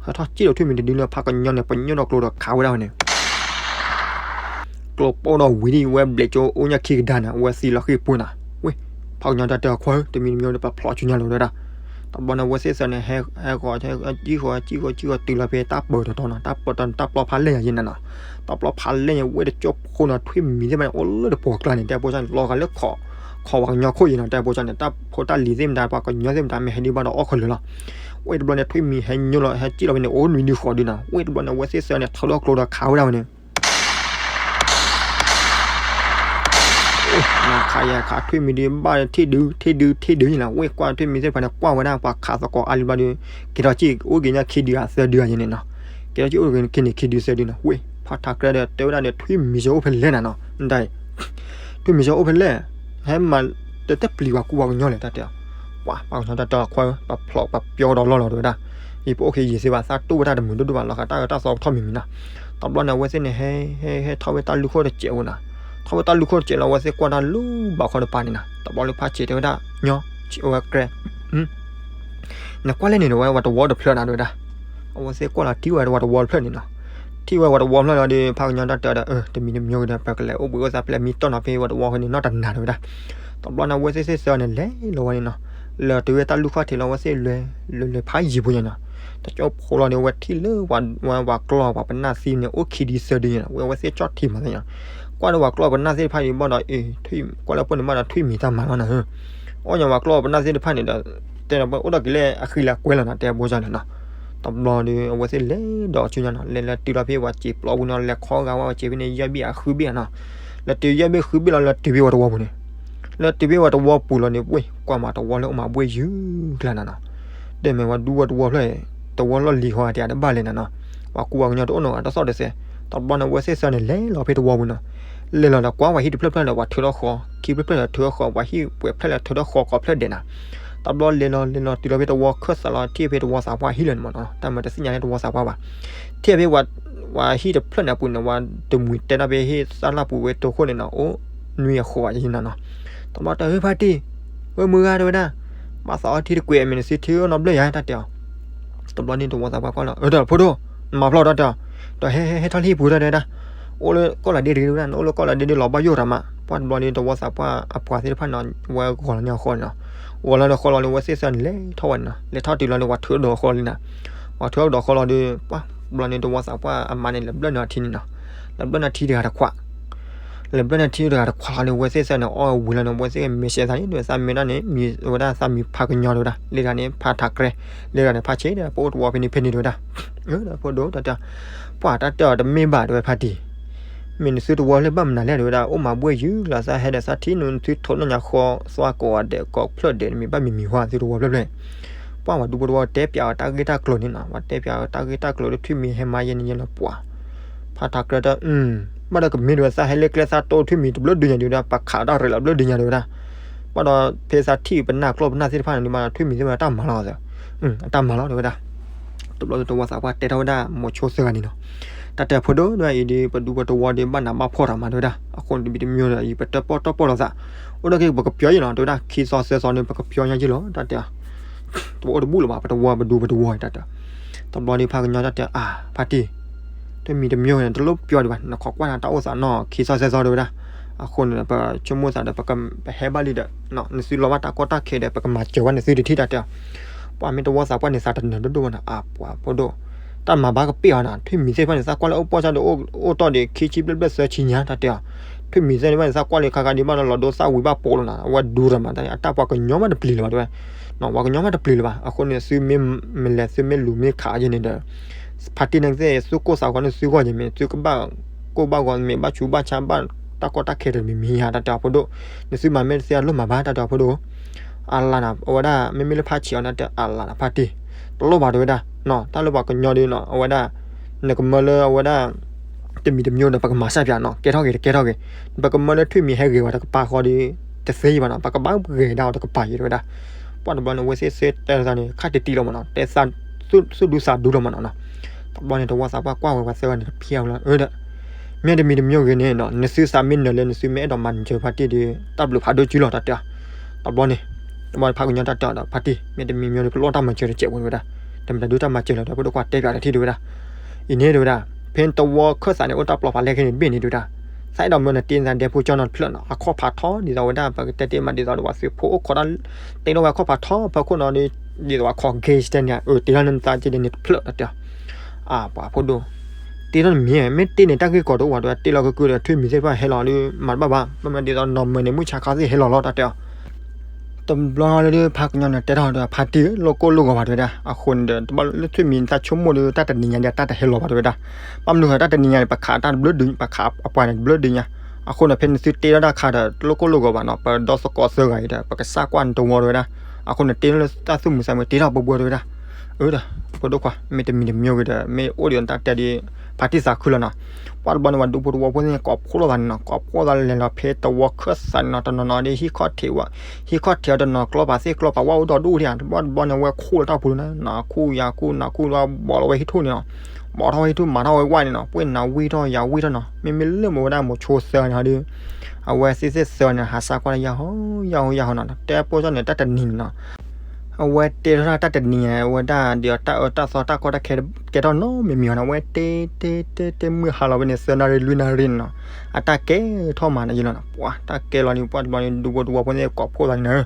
ဟဲထီၣ်စံၣ်လီၤထွံၣ်မံၤတဒုလၢ ဖးကညီန့ၣ် ပညိၣ်ထီၣ်ကျိဒီးခးဝဲဒၣ်ဝဲန့ၣ် ကျိပိၢ်ဒီးဝံၤဒံးဝဲဘျဲးကၠိအိၣ်ညါခံကဒါနၤ ဝဲသံလီၤဃံၢ်ပူၤနၤ ဝ့ၢ် ဖးကညီတၢ်တဲအီၤခွါဧၢ တမံၤတမံၤဒီး ပဖျိးဆူညါလီၤဝဲဒၣ်. တဘျီန့ၣ် အဝဲသ့ၣ်ဆၢန့ၣ် ဟဲဃီၤ ဟဲကံၣ်ဃီၤ ကံၣ်ဃီၤ ကံၣ်ဃီၤတုၤလီၤဖဲတၢ်ပၢၤတတီၤနီၤ တၢ်ပၢၤတတီၤန့ၣ် တၢ်ပျီဖးလဲၢ်ညါယံၤနၤနီၤ. တၢ်ပျီဖးလဲၢ်ညါ ဝဲတကၠိဖိနီၤ ထွံၣ်မံၤသ့ၣ်တဖၣ်န့ၣ် အိၣ်လၢတပှီၤကျါန့ၣ် တဲဖိကၠီန့ၣ် လီၤဂာ်လၢ ခီပှၤကညီခိၣ်ယံၤနီၤ တဲဖိကၠီန့ၣ် တၢ်ဖိတၢ်လံၤသ့ၣ်မတၤ ပှၤကညီသ့ၣ်မတၤ မ့ၢ်ဟဲဒံးဘၣ်ဒီးအီၣ်ခီလၢာ်လီၤ. ဝဲတဘျီန့ၣ် ထွံၣ်မံၤဟဲညိလီၤ ဟဲစံၣ်လီၤဖဲန့ၣ် အိၣ်နွံဒုဃီၤဒုနၤ ဝဲတဘျီန့ၣ် အဝဲသ့ၣ်ဆၢန့ၣ် ထၢထီၣ်ကျိဒီးခးဝဲဒၣ်ဝဲန့ၣ် နခးယခးထွံၣ်မံၤဒုးဘၣ်ထံၣ်ဒုး ထံၣ်ဒုး ထံၣ်ဒုးန့ၣ်လီၤ. ဝ့ၢ်ကွၢ်ထွံၣ်မံၤသ့ၣ်တဖၣ်န့ၣ် ကွၢ်ဝဲဒၣ်ပှၤခးသကိးအါလံဘျီဒုး က့ၤထီၣ်စံၣ်အိၣ်က့ၤညါခံဒုးဧါသၢဒုးဧါယဲန့ၣ်နီၤ. က့ၤထီၣ်စံၣ်အိၣ်က့ၤန့ၣ်ခံဒုးသၢဒုးနီၤ. ဝ့ၢ် ဖးထးကြဲဒီး တဲဝဲဒၣ်ဒီး ထွံၣ်မံၤစ့ၢ်အိၣ်ဖဲလဲၣ်နၤနီၤ နတၢ်အံၤ ထွံၣ်မံၤစ့ၢ်အိၣ်ဖဲလဲၣ် ဟဲမၤတတဲပျံၤပှၤကူပှၤကညီလဲၣ် တၢ်တဲအီၤ. ပှၤ ပှၤကညီတၢ်တဲအီၤခွါဧၢ ပဖျိးပပျီဒီးလီၢ်လီၤတဲဝဲဒၣ်. ယပအိၣ်က့ၤယံာ်သ့ဘၣ် သးတူၢ်ဝဲတၢ်တမုာ်ဒိၣ်ဒိၣ်ဘၣ် လီၤဂာ်တၢ်အၢတၢ်သီကထီၣ်မံၤမံၤနီၤ. တဘျီန့ၣ် အဝဲသ့ၣ်န့ၣ် ဟဲ ဟဲ ဟဲထီၣ်ဝဲတၢ်လူၢ်ခိၣ်တစဲးဝဲနီၤ. ထီၣ်ဝဲတၢ်လူၢ်ခိၣ်တစဲးလီၤ အဝဲသ့ၣ်ကွၢ်တၢ်လူၤဘၣ်ခီတပၤန့ၣ်နီၤ. တဘျီလၢဖးဆံးတဲဝဲဒၣ် ညီ ဆံးဝဲကြဲ နကွၢ်လဲၣ်န့ၣ်ဒီးဝဲ ဝဲတဝီတဖျၢၣ်နၤတဲဝဲဒၣ်. အဝဲသ့ၣ်ကွၢ်လီၤထံၣ်ဝဲဝဲတဝီတဖျၢၣ်န့ၣ်နီၤ. ထံၣ်ဝဲဝဲတဝီတဖျၢၣ်လီၤဒီး ဖးကညီတၢ်တဲဒီး အၢ တမံၤတမံၤဒီး ပကလဲၤအိၣ်ဘှံးအိၣ်သါဖဲမံတီၢ်နီၤဖဲဝဲတဝီဃီန့ၣ် နီၢ်တနၤတဲဝဲဒၣ်. တဘျီန့ၣ် အဝဲသ့ၣ်သ့ၣ်ဆၢန့ၣ် လဲၤလီၤဝဲန့ၣ်နီၤ. လၢတုၤဝဲတၢ်လူၢ်ခီၣ်ထံးလီၤ အဝဲသ့ၣ်လဲၤ လဲၤလဲၤဖးယံၤဖိညါနီၤ. တကၠိဖိလီၤန့ၣ် အဝဲထံၣ်လၢ ဝဲဝၤကျီၢ်ပှၤပနၢ်သံန့ၣ် အိၣ်ခံဒုသၢဒုညါနီၤ. ဝဲအဝဲသ့ၣ်ကၠီၣ်ထံမးသ့ၣ်ညါ. ကွၢ်ဒီးဝၤကျီၢ်ပနၢ်သ့ၣ်တဖၣ်န့ၣ်ဘၣ်ဒီး အ့ ထွံၣ် ကွၢ်လၢပှၢ်န့ၣ်ဘၣ်ဒီး ထွံၣ်မံၤတၢ်မၤလီၤနၤဧၢ အီၣ်ညါဝၤကျီၢ်ပနၢ်သ့ၣ်တဖၣ်န့ၣ်ဒီး တဲဒီး အိၣ်ဒီးက့ၤလၢအဃံလၢအကွဲလီၤနီၤ တဲဖိကၠီန့ၣ်နီၤ. တဘျီဒီး အဝဲသ့ၣ်လဲၤဒီးဆူညါနီၤ လဲၤလၢတုၤလီၤဖဲဝၤစံာ်ပျီပူၤနီၤ လဲၤခီဂာ်ဝဲဝၤစံာ်ဖဲန့ၣ် ယဲၢ်ဘ့ၣ်အဃုဘ့ၣ်နီၤ. လၢတုၤယဲၢ်ဘ့ၣ်ဃုဘ့ၣ်လီၤ လၢတုၤဖဲဝၤတဝီပူၤန့ၣ် လၢတုၤဖဲဝၤတဝီပူၤလီၤန့ၣ် ဝ့ၢ် ကွၢ်မးတဝီလၢအိၣ်မးဘှ့ၣ်ယုၢ်ကျါနၤနီၤ. တဲမ့ၢ်ဝဲဒူဝဲတဝီဖျၢၣ် တဝီလီၢ်လံၤဃီဂၤတယၤတဘၣ်လဲၣ်နၤနီၤ. ပှၤကူပှၤကညီတအိၣ်နီတဂၤတသီၣ်တစဲး. တဘျီန့ၣ် အဝဲသ့ၣ်သၢန့ၣ် လဲၤလီၤဖဲတဝီပူၤနီၤ. လဲၤလီၤဒီးကွၢ်ဝဲဟံၣ်တဖျၢၣ်ဖျၢၣ်ဒီး ပှၤထုးထီၣ်ဃီ ခံဖျၢၣ်ဖျၢၣ်ဒီးထုးထီၣ်ဃီ ပှၤဟံၣ်ပှဲၤဖျၢၣ်လၢထုးထီၣ်ဃီ ကိးဖျၢၣ်ဒဲးနၤ. တဘျီလဲၤလီၤလဲၤလီၤတုၤလီၤဖဲတဝီခၢၣ်သးလီၤ ထံၣ်ဖဲတဝီသးပှၢ်ဟံၣ်လီၤန့ၣ်မးနီၤ တၢ်မၤတသ့ၣ်ညါလၢတဝီသးပှၢ်ဘၣ်. ထံၣ်ဖဲဝၤ ဝၤဟံၣ်တဖျၢၣ်န့ၣ်အပူၤန့ၣ် ဝၤတမှံၤတဲတၢ်ဖဲဟ့ၣ်သၣ်လၢ်ပူၤဝဲတိခိၣ်န့ၣ်နီၤ အိၣ်နွံအဃိယနၤနီၤ. တဘျီတၢ်ဟ့ၣ်ဖးတံၢ် ဝဲမုၢ်ဂၤတဲဝဲဒၣ် ဘၣ်သးအီထံတကွဲးအမ့ၢ်နသုထံအိၣ်နီတဘျီယၤတၢ်တဲအီၤ. တဘျီန့ၣ်တဝီသးပှၢ်ကွၢ်လီၤ အၢ တၢ်ဖိဒိၣ် နမၤဖျီၣ်တၢ်တဲအီၤ. ဒီးဟဲဟဲဟဲထီၣ်လၢဟံၣ်ပူၤတၢ်တဲဝဲဒၣ် အိၣ်လၢကီၢ်လးဒ့တဂ့ၤဝဲဒၣ် နအိၣ်လၢကီၢ်လးဒ့ဒ်လီၤဘၣ်ယိၣ်တၢ်မး. ပှၢ်တဘျီန့ၣ်တဝီသးပှၢ်အပှၤသ့ၣ်တဖၣ်န့ၣ် ဝဲဂီၤလီၤန့ၢ်အဃီန့ၣ်နီၤ. ဂီၤလီၤန့ၢ်ဃီလီၤန့ၣ် ဝဲသ့ၣ်သၢန့ၣ်လဲၤထီၣ်ဝဲန့ၣ်နီၤ လဲၤထီၣ်တုၤလီၤန့ၣ် ဝၤထုးဒီးဃီလံနၤ. ဝၤထုးဒီးဃီလီၤဒီး ပှၢ်တဘျီန့ၣ်တဝီသးပှၢ်အမါန့ၣ် လဲၤဘျၢၣ်န့ၢ်အီၤထံန့ၣ်နီၤ. လဲၤဘျၢၣ်န့ၢ်ထံတဂၤတခွး လဲၤဘျၢၣ်န့ၢ်ထံတဂၤတခွးလီၤန့ၣ် ဝဲသ့ၣ်သၢန့ၣ် အီၣ်ဝံၤလီၤန့ၣ် ဝဲသ့ၣ်မ့ၢ်ရှဲသးန့ၣ် ဝဲသးမ့ၢ်ဒၣ်န့ၣ် မံၤဝဲဒၣ်သးမံၤဖးကညီတဲဝဲဒၣ် လၢတဂၤန့ၣ် ဖးထးကြဲ လၢတဂၤန့ၣ် ဖးဆံးဒီး ပအိၣ်တဝီဖဲန့ၣ်ဖဲန့ၣ်တဲဝဲဒၣ်. အၢ ဒီးဖိဒိၣ်တၢ်တဲ ပှၢ်တၢ်တဲအီၤတမ့ၢ်ဘၣ်တဲဝဲဖးတံၢ် မ့ၢ်နသုတဝီလၢဘၣ်မနုၤလဲၣ်တဲဝဲဒၣ် အိၣ်မးဘှ့ၣ်ယုၢ်လီၤသးဟဲဒီးသးထံနုၤ နသုထိးနီၢ်ညါဃီ သွါကိးဂၤဒဲးကိးဖျၢၣ်ဒဲး နမ့ၢ်ဘၣ်မံၤမံၤဟါ သုတဝီဖျၢၣ်ဖျၢၣ်. ပှၢ်ဝဲဒူဖိတဝီတဲပၠးအီၤတၢ်ဂ့ၢ်တၢ်ကျိၤန့ၣ်နီၤ ဝဲတဲပၠးအီၤတၢ်ဂ့ၢ်တၢ်ကျိၤလၢထွံၣ်မံၤဟဲမါယဲန့ၣ်ယဲလီၤပှၢ် ဖးထးကြဲတၢ် ဘၣ်ဒီးကမ့ၢ်တဲဝဲသးဟဲလၢကျဲသးတိၢ်ထွံၣ်မံၤတဘျုးဒုညါ တဲဝဲဒၣ် ပှၤခးတၢ်ရဲၣ်လီၤဘျုးဒုညါတဲဝဲဒၣ်. ဘၣ်ဒီးဖဲသးထံၣ်ပနၢ်ကျီၢ်ပနၢ်သ့ၣ်တဖၣ်န့ၣ် ဘၣ်ဒီးထွံၣ်မံၤသ့ၣ်တဖၣ်တၢ်မၤလီၤ အတၢ်မၤလီၤတဲဝဲဒၣ်. တဘျီတဝီသးပှၢ်တဲထီၣ်ဝဲဒၣ် မိၤဆိသၢဂၤန့ၣ်နီၤ တၢ်တဲဖိဒိၣ်ဒ်အံၤဒီး ပဒူပတဝီဒီး ဘၣ်နးဘၣ်ဖှီၣ်တၢ်မးတဲဝဲဒၣ်. အဃိန့ၣ်တမံၤတမံၤဒီး ယပတၢၣ်ပီၣ်တၢၣ်ပီၣ်လိာ်သး အိၣ်ဒီးက့ၤပကပၠီယဲလီၤ တဲဝဲဒၣ် ခံသီသၢသီန့ၣ် ပကပၠီညါယဲလီၤ တၢ်တဲ တအိၣ်တဘူၣ်လၢၤဘၣ် ပတဝီပဒူပတဝီ တၢ်တဲ. တဘျီဒီးဖးကညီတၢ်တဲ အါ ဖါတံၢ် တမံၤတမံၤန့ၣ် တလိၣ်ပၠီဒံးဘၣ် နခိးကွၢ်နၤတၢ်အိၣ်သးနီၤ ခံသီသၢသီတဲဝဲဒၣ်. အဃိန့ၣ် ပဆိကမိၣ်သးဒီး ပကဟဲဘၣ်လံဒီး နသုလီၤဘၣ်တၢ်ကီတၢ်ခဲဒီး ပကမၤစၢၤဘၣ်နသုတထံၣ် တၢ်တဲ. ပှၢ်မ့ၢ်တဝီသးပှၢ်န့ၣ် သးတနၢၤဒိၣ်ဒိၣ်ဘၣ်နီၤ အါ ပှၤဖိဒိၣ် တၢ်မၤဘၣ်ကပ့ၢ်အီၤနီၤ, ထွံၣ်မံၤသ့ၣ်တဖၣ်န့ၣ် သးကွၢ်လၢအိၣ်ပီၢ်ဆၣ်ဒီး အိၣ်တီၢ်ဒံးခံဆံဘျဲၣ်ဘျဲၣ်သၢဆံညါ တၢ်တဲအီၤ, ထွံၣ်မံၤသ့ၣ်တဖၣ်န့ၣ် သးကွၢ်လၢခါခါဒံးဘၣ်နီၤ လီၤဒိသၣ်ဝံၤဘၣ်ပိာ်လီၤနီၤ, အဝဲဒူရမးတၢ်န့ၣ် အတၢ်ပှၤကညီမးတပျံၤလၢၤဘၣ်တဲဝဲ, ပှၤကညီမးတပျံၤလၢၤဘၣ်, အဃိန့ၣ် သုမ့ၢ်မလဲၤ သုမ့ၢ်လူၤမ့ၢ်ခးယဲန့ၣ်ဒီး ဖါတံၢ်န့ၣ်ကသ့ၣ် သုကိၢ်သးဂီၤန့ၣ် သုဂီၢ်ယဲမ့ၢ် သုကဘၣ်ကိၢ်ဘၣ်ဂီၤ မ့ၢ်ဘၣ်ဆူးဘၣ်ဆါဘၣ်တၢ်ကီတၢ်ခဲတမံၤမံၤယါ တၢ်တဲအီၤဖိဒိၣ်, နသုမၤမ့ၢ်တသ့အလိၣ်မၤဘၣ် တၢ်တဲအီၤဖိဒိၣ်, အလါနီၤ အဝဲဒၣ် မ့မ့ၢ်လၢဖါဆံးအီၤန့ၣ် တၢ်အလါနီၤ ဖါတံၢ်, တလိၣ်ဘၣ်တဲဝဲဒၣ်, တၢ်လၢပှၤကညီဒ်နီၤ အဝဲဒၣ် နကမၢလၢအဝဲဒၣ် တမံၤတမံၤဒီး ပကမၤစၢ်ပၠးနီၤ ကဲထီၣ်ဂ့ၤ တကဲထီၣ်ဂ့ၤ, ပကမၢလၢထွံၣ်မံၤဟဲဂ့ၤဝဲတကပၤဃီဒီး တသ့ဘၣ်နီၤ ပကဘၣ်ဂ့ၤဒၣ်အီၤတကပၤယဲတဲဝဲဒၣ်, ပှၢ်တဘျီန့ၣ် အဝဲသ့ၣ်သ့တဲသးန့ၣ် ခါတံၢ်တံၢ်လီၤမးနီၤ တဲသး သူၣ်ဒူသးဒူလီၤမးနီၤနီၤ, တဘျီန့ၣ် တဝီသးပှၢ်ကွၢ်ဝဲပှၤသၢဂၤန့ၣ် တဖျဲဝဲလီၤဒီး မ့တမံၤတမံၤဂ့ၤန့ၣ်နီၤ နသုသးမ့ၢ်နၢၤလၢနသုမ့ၢ်အဲၣ်ဒိးမၤနၢၤဖါတံၢ်ဒီး တၢ်ဘျုးဖးဒိၣ်ကၠူလီၤ တၢ်တဲအီၤ, တဘျီန့ၣ် တဘျီဖးကညီတၢ်တဲအီၤဒီး ဖါတံၢ် မ့တမံၤမံၤဒီး ကလိၣ်တၢ်မၤစၢၤတစဲးဝဲဝဲဒၣ်, တမ့ၢ်တၢ်ဒုတၢ်မၤစၢၤလီၤ ဒီးဖိဒိၣ်ခွါတဲပၠးတထံၣ်တဲဝဲဒၣ်, အံၤန့ၣ်တဲဝဲဒၣ်, ဖဲတဝီခၢၣ်သးန့ၣ် အိၣ်တၢ်ပျီဖးလဲၢ်ခဲန့ၣ်တဘ့ၣ်န့ၣ်တဲဝဲဒၣ်, သးအဲၣ်ဒိးမၢနတ့နသးဒဲဖိကၠီနီတဖျၢၣ်နီၤ အခီၣ်ဖးထီဒ်သိးဝဲဒၣ် ပကတဲတ့မးဒ်သိးဒီး ပှၤသုးဖိအိၣ်ခိးတၢ် တ့ထီၣ်ဝဲအခီၣ်ဖးထီဖီခိၣ်နီၤဒီး ဒ်သိးပှၤခိး gangster န့ၣ် အတ့ထီၣ်န့ၣ်သးက့ဒီးန့ၣ်တဖျၢၣ်တၢ်တဲအီၤ, အပှၤဖိဒိၣ် တ့ထီၣ်နမံၤ မ့ၢ်တ့န့ၣ် တၢ်ဂ့ၢ်ကီတအိၣ်ဘၣ်တဲဝဲ တ့လီၤကကုဒီး ထွံၣ်မံၤသ့ၣ်တဖၣ်ဟဲလီၤဒီး မၤတဘၣ်ဘၣ် ဘၣ်မနုၤဒ်သိးနီၢ်မၢန့ၣ် မုၢ်ဆါခီသ့ၣ်ဟဲလီၤလီၤ တၢ်တဲအီၤ တဘျီလၢဖါကညီန့ၣ် တဲထီၣ်ဒီး ဖါတံၢ်ဧၢ လိၣ်ကိၢ်လိၣ်ဂီၤဘၣ်တဲဝဲဒၣ်, အဃိန့ၣ်ဒီး တဘျီလၢထွံၣ်မံၤနသးဆိကမိၣ်ဒီး တၢ်တနံၤညါဒီး တၢ်တဟဲလီၤဘၣ်တဲဝဲဒၣ်, ဘၣ်မနုၤဃိ တၢ်တနံၤညါန့ၣ် ပခးတၢ်တဘျုးဒုး ပခးအပှၤန့ၣ်တဘျုးဒုးညါ, အဃိန့ၣ် ဖဲနသုတ့ထီၣ်တၢ်ခါဒီး လိၣ်ကိၢ်လိၣ်ဂီၤဘၣ်နီၤ ပဒီသကိးသၢဂၤအံၤဒီး ပကစၢ်ကွၢ်နတဝီတဲဝဲဒၣ်, အဃိန့ၣ် တ့ထီၣ်လၢတၢ်သူၣ်မုာ်သးမုာ် တ့ထီၣ်ပှဲၤပှဲၤတဲဝဲဒၣ်, အၢ ဒီး ဖိဒိၣ်ခွါ မ့တမံၤတမံၤဂ့ၤဒီး မ့ၢ်အိၣ်ဒီးတၢ်တဲဒီး ဖါတံၢ်သးခုလီၤနီၤ, ပှၢ်တဘျီန့ၣ် ပှၤဒူဖိတဝီဖိသ့ၣ်န့ၣ် ကိးဖှိၣ်လိာ်သးန့ၣ်နီၤ ကိးဖှိၣ်သးလဲၤလီၤဖဲတဝီခၢၣ်သးန့ၣ်နီၤ တနီၤနီၤဒီး ဟံၣ်ခီၣ်ထံးဝဲ ဟံၣ်ခီၣ်ထံးအီၤတနီၤ ကျီပာ်သ့ၣ်ကျီပာ်ဝၣ်အိၣ်ဒီဒူၣ်ဒံးဧါ, တဘျီတဘျီန့ၣ် အဝဲခူၣ်လၢတၢ်ပူၤလီၤနီၤ နၤခူၣ်ယၤခူၣ် နၤခူၣ်လၢ ဘီးလီၤဝဲဟံၣ်ထူၣ်န့ၣ်နီၤ, ဘီးထီၣ်ဝဲဟံၣ်ထူၣ်မၤထီၣ်ဝဲဝၣ်န့ၣ်နီၤ ပှ့ၤနၤဝံၣ်ထီၣ်ယၤဝံၣ်ထီၣ်နီၤ မ့မ့ၢ်လၢမ့ၢ်ဝဲဒၣ်မိၤဆိသၢဂၤန့ၣ်ဒီး အဝဲသ့ၣ်သ့ၣ်သၢဂၤန့ၣ် ဟးစၢ်ကွၢ်လၢယၤဟီ ယၤဟီ ယၤဟီနီၤ တဲပိၢ်စၢ်န့ၣ် တၢ်တနံၤန့ၣ်နီၤ အဝဲတဲထီၣ်တၢ်တနံၤ အဝဲဒၣ်ဒီးတၢ်အၢတၢ်သီတၢ်ကီတၢ်ခဲကဲထီၣ်နီတမံၤမံၤအီၤန့ၣ် အဝဲတဲတဲတဲတဲမုၢ်ဟါလီၤဝဲန့ၣ် သၢနၣ်ရံၣ်လွံၢ်နၣ်ရံၣ်န့ၣ်နီၤ အတၢ်ကဲထီၣ်မးန့ၣ်ယလီၤနီၤ ပှၤတၢ်ကဲလီၤန့ၣ် ပှၢ်တဘျီန့ၣ် ဒူဖိတဝီဖိသ့ၣ်ကိးဖှိၣ်သးန့ၣ်နီၤ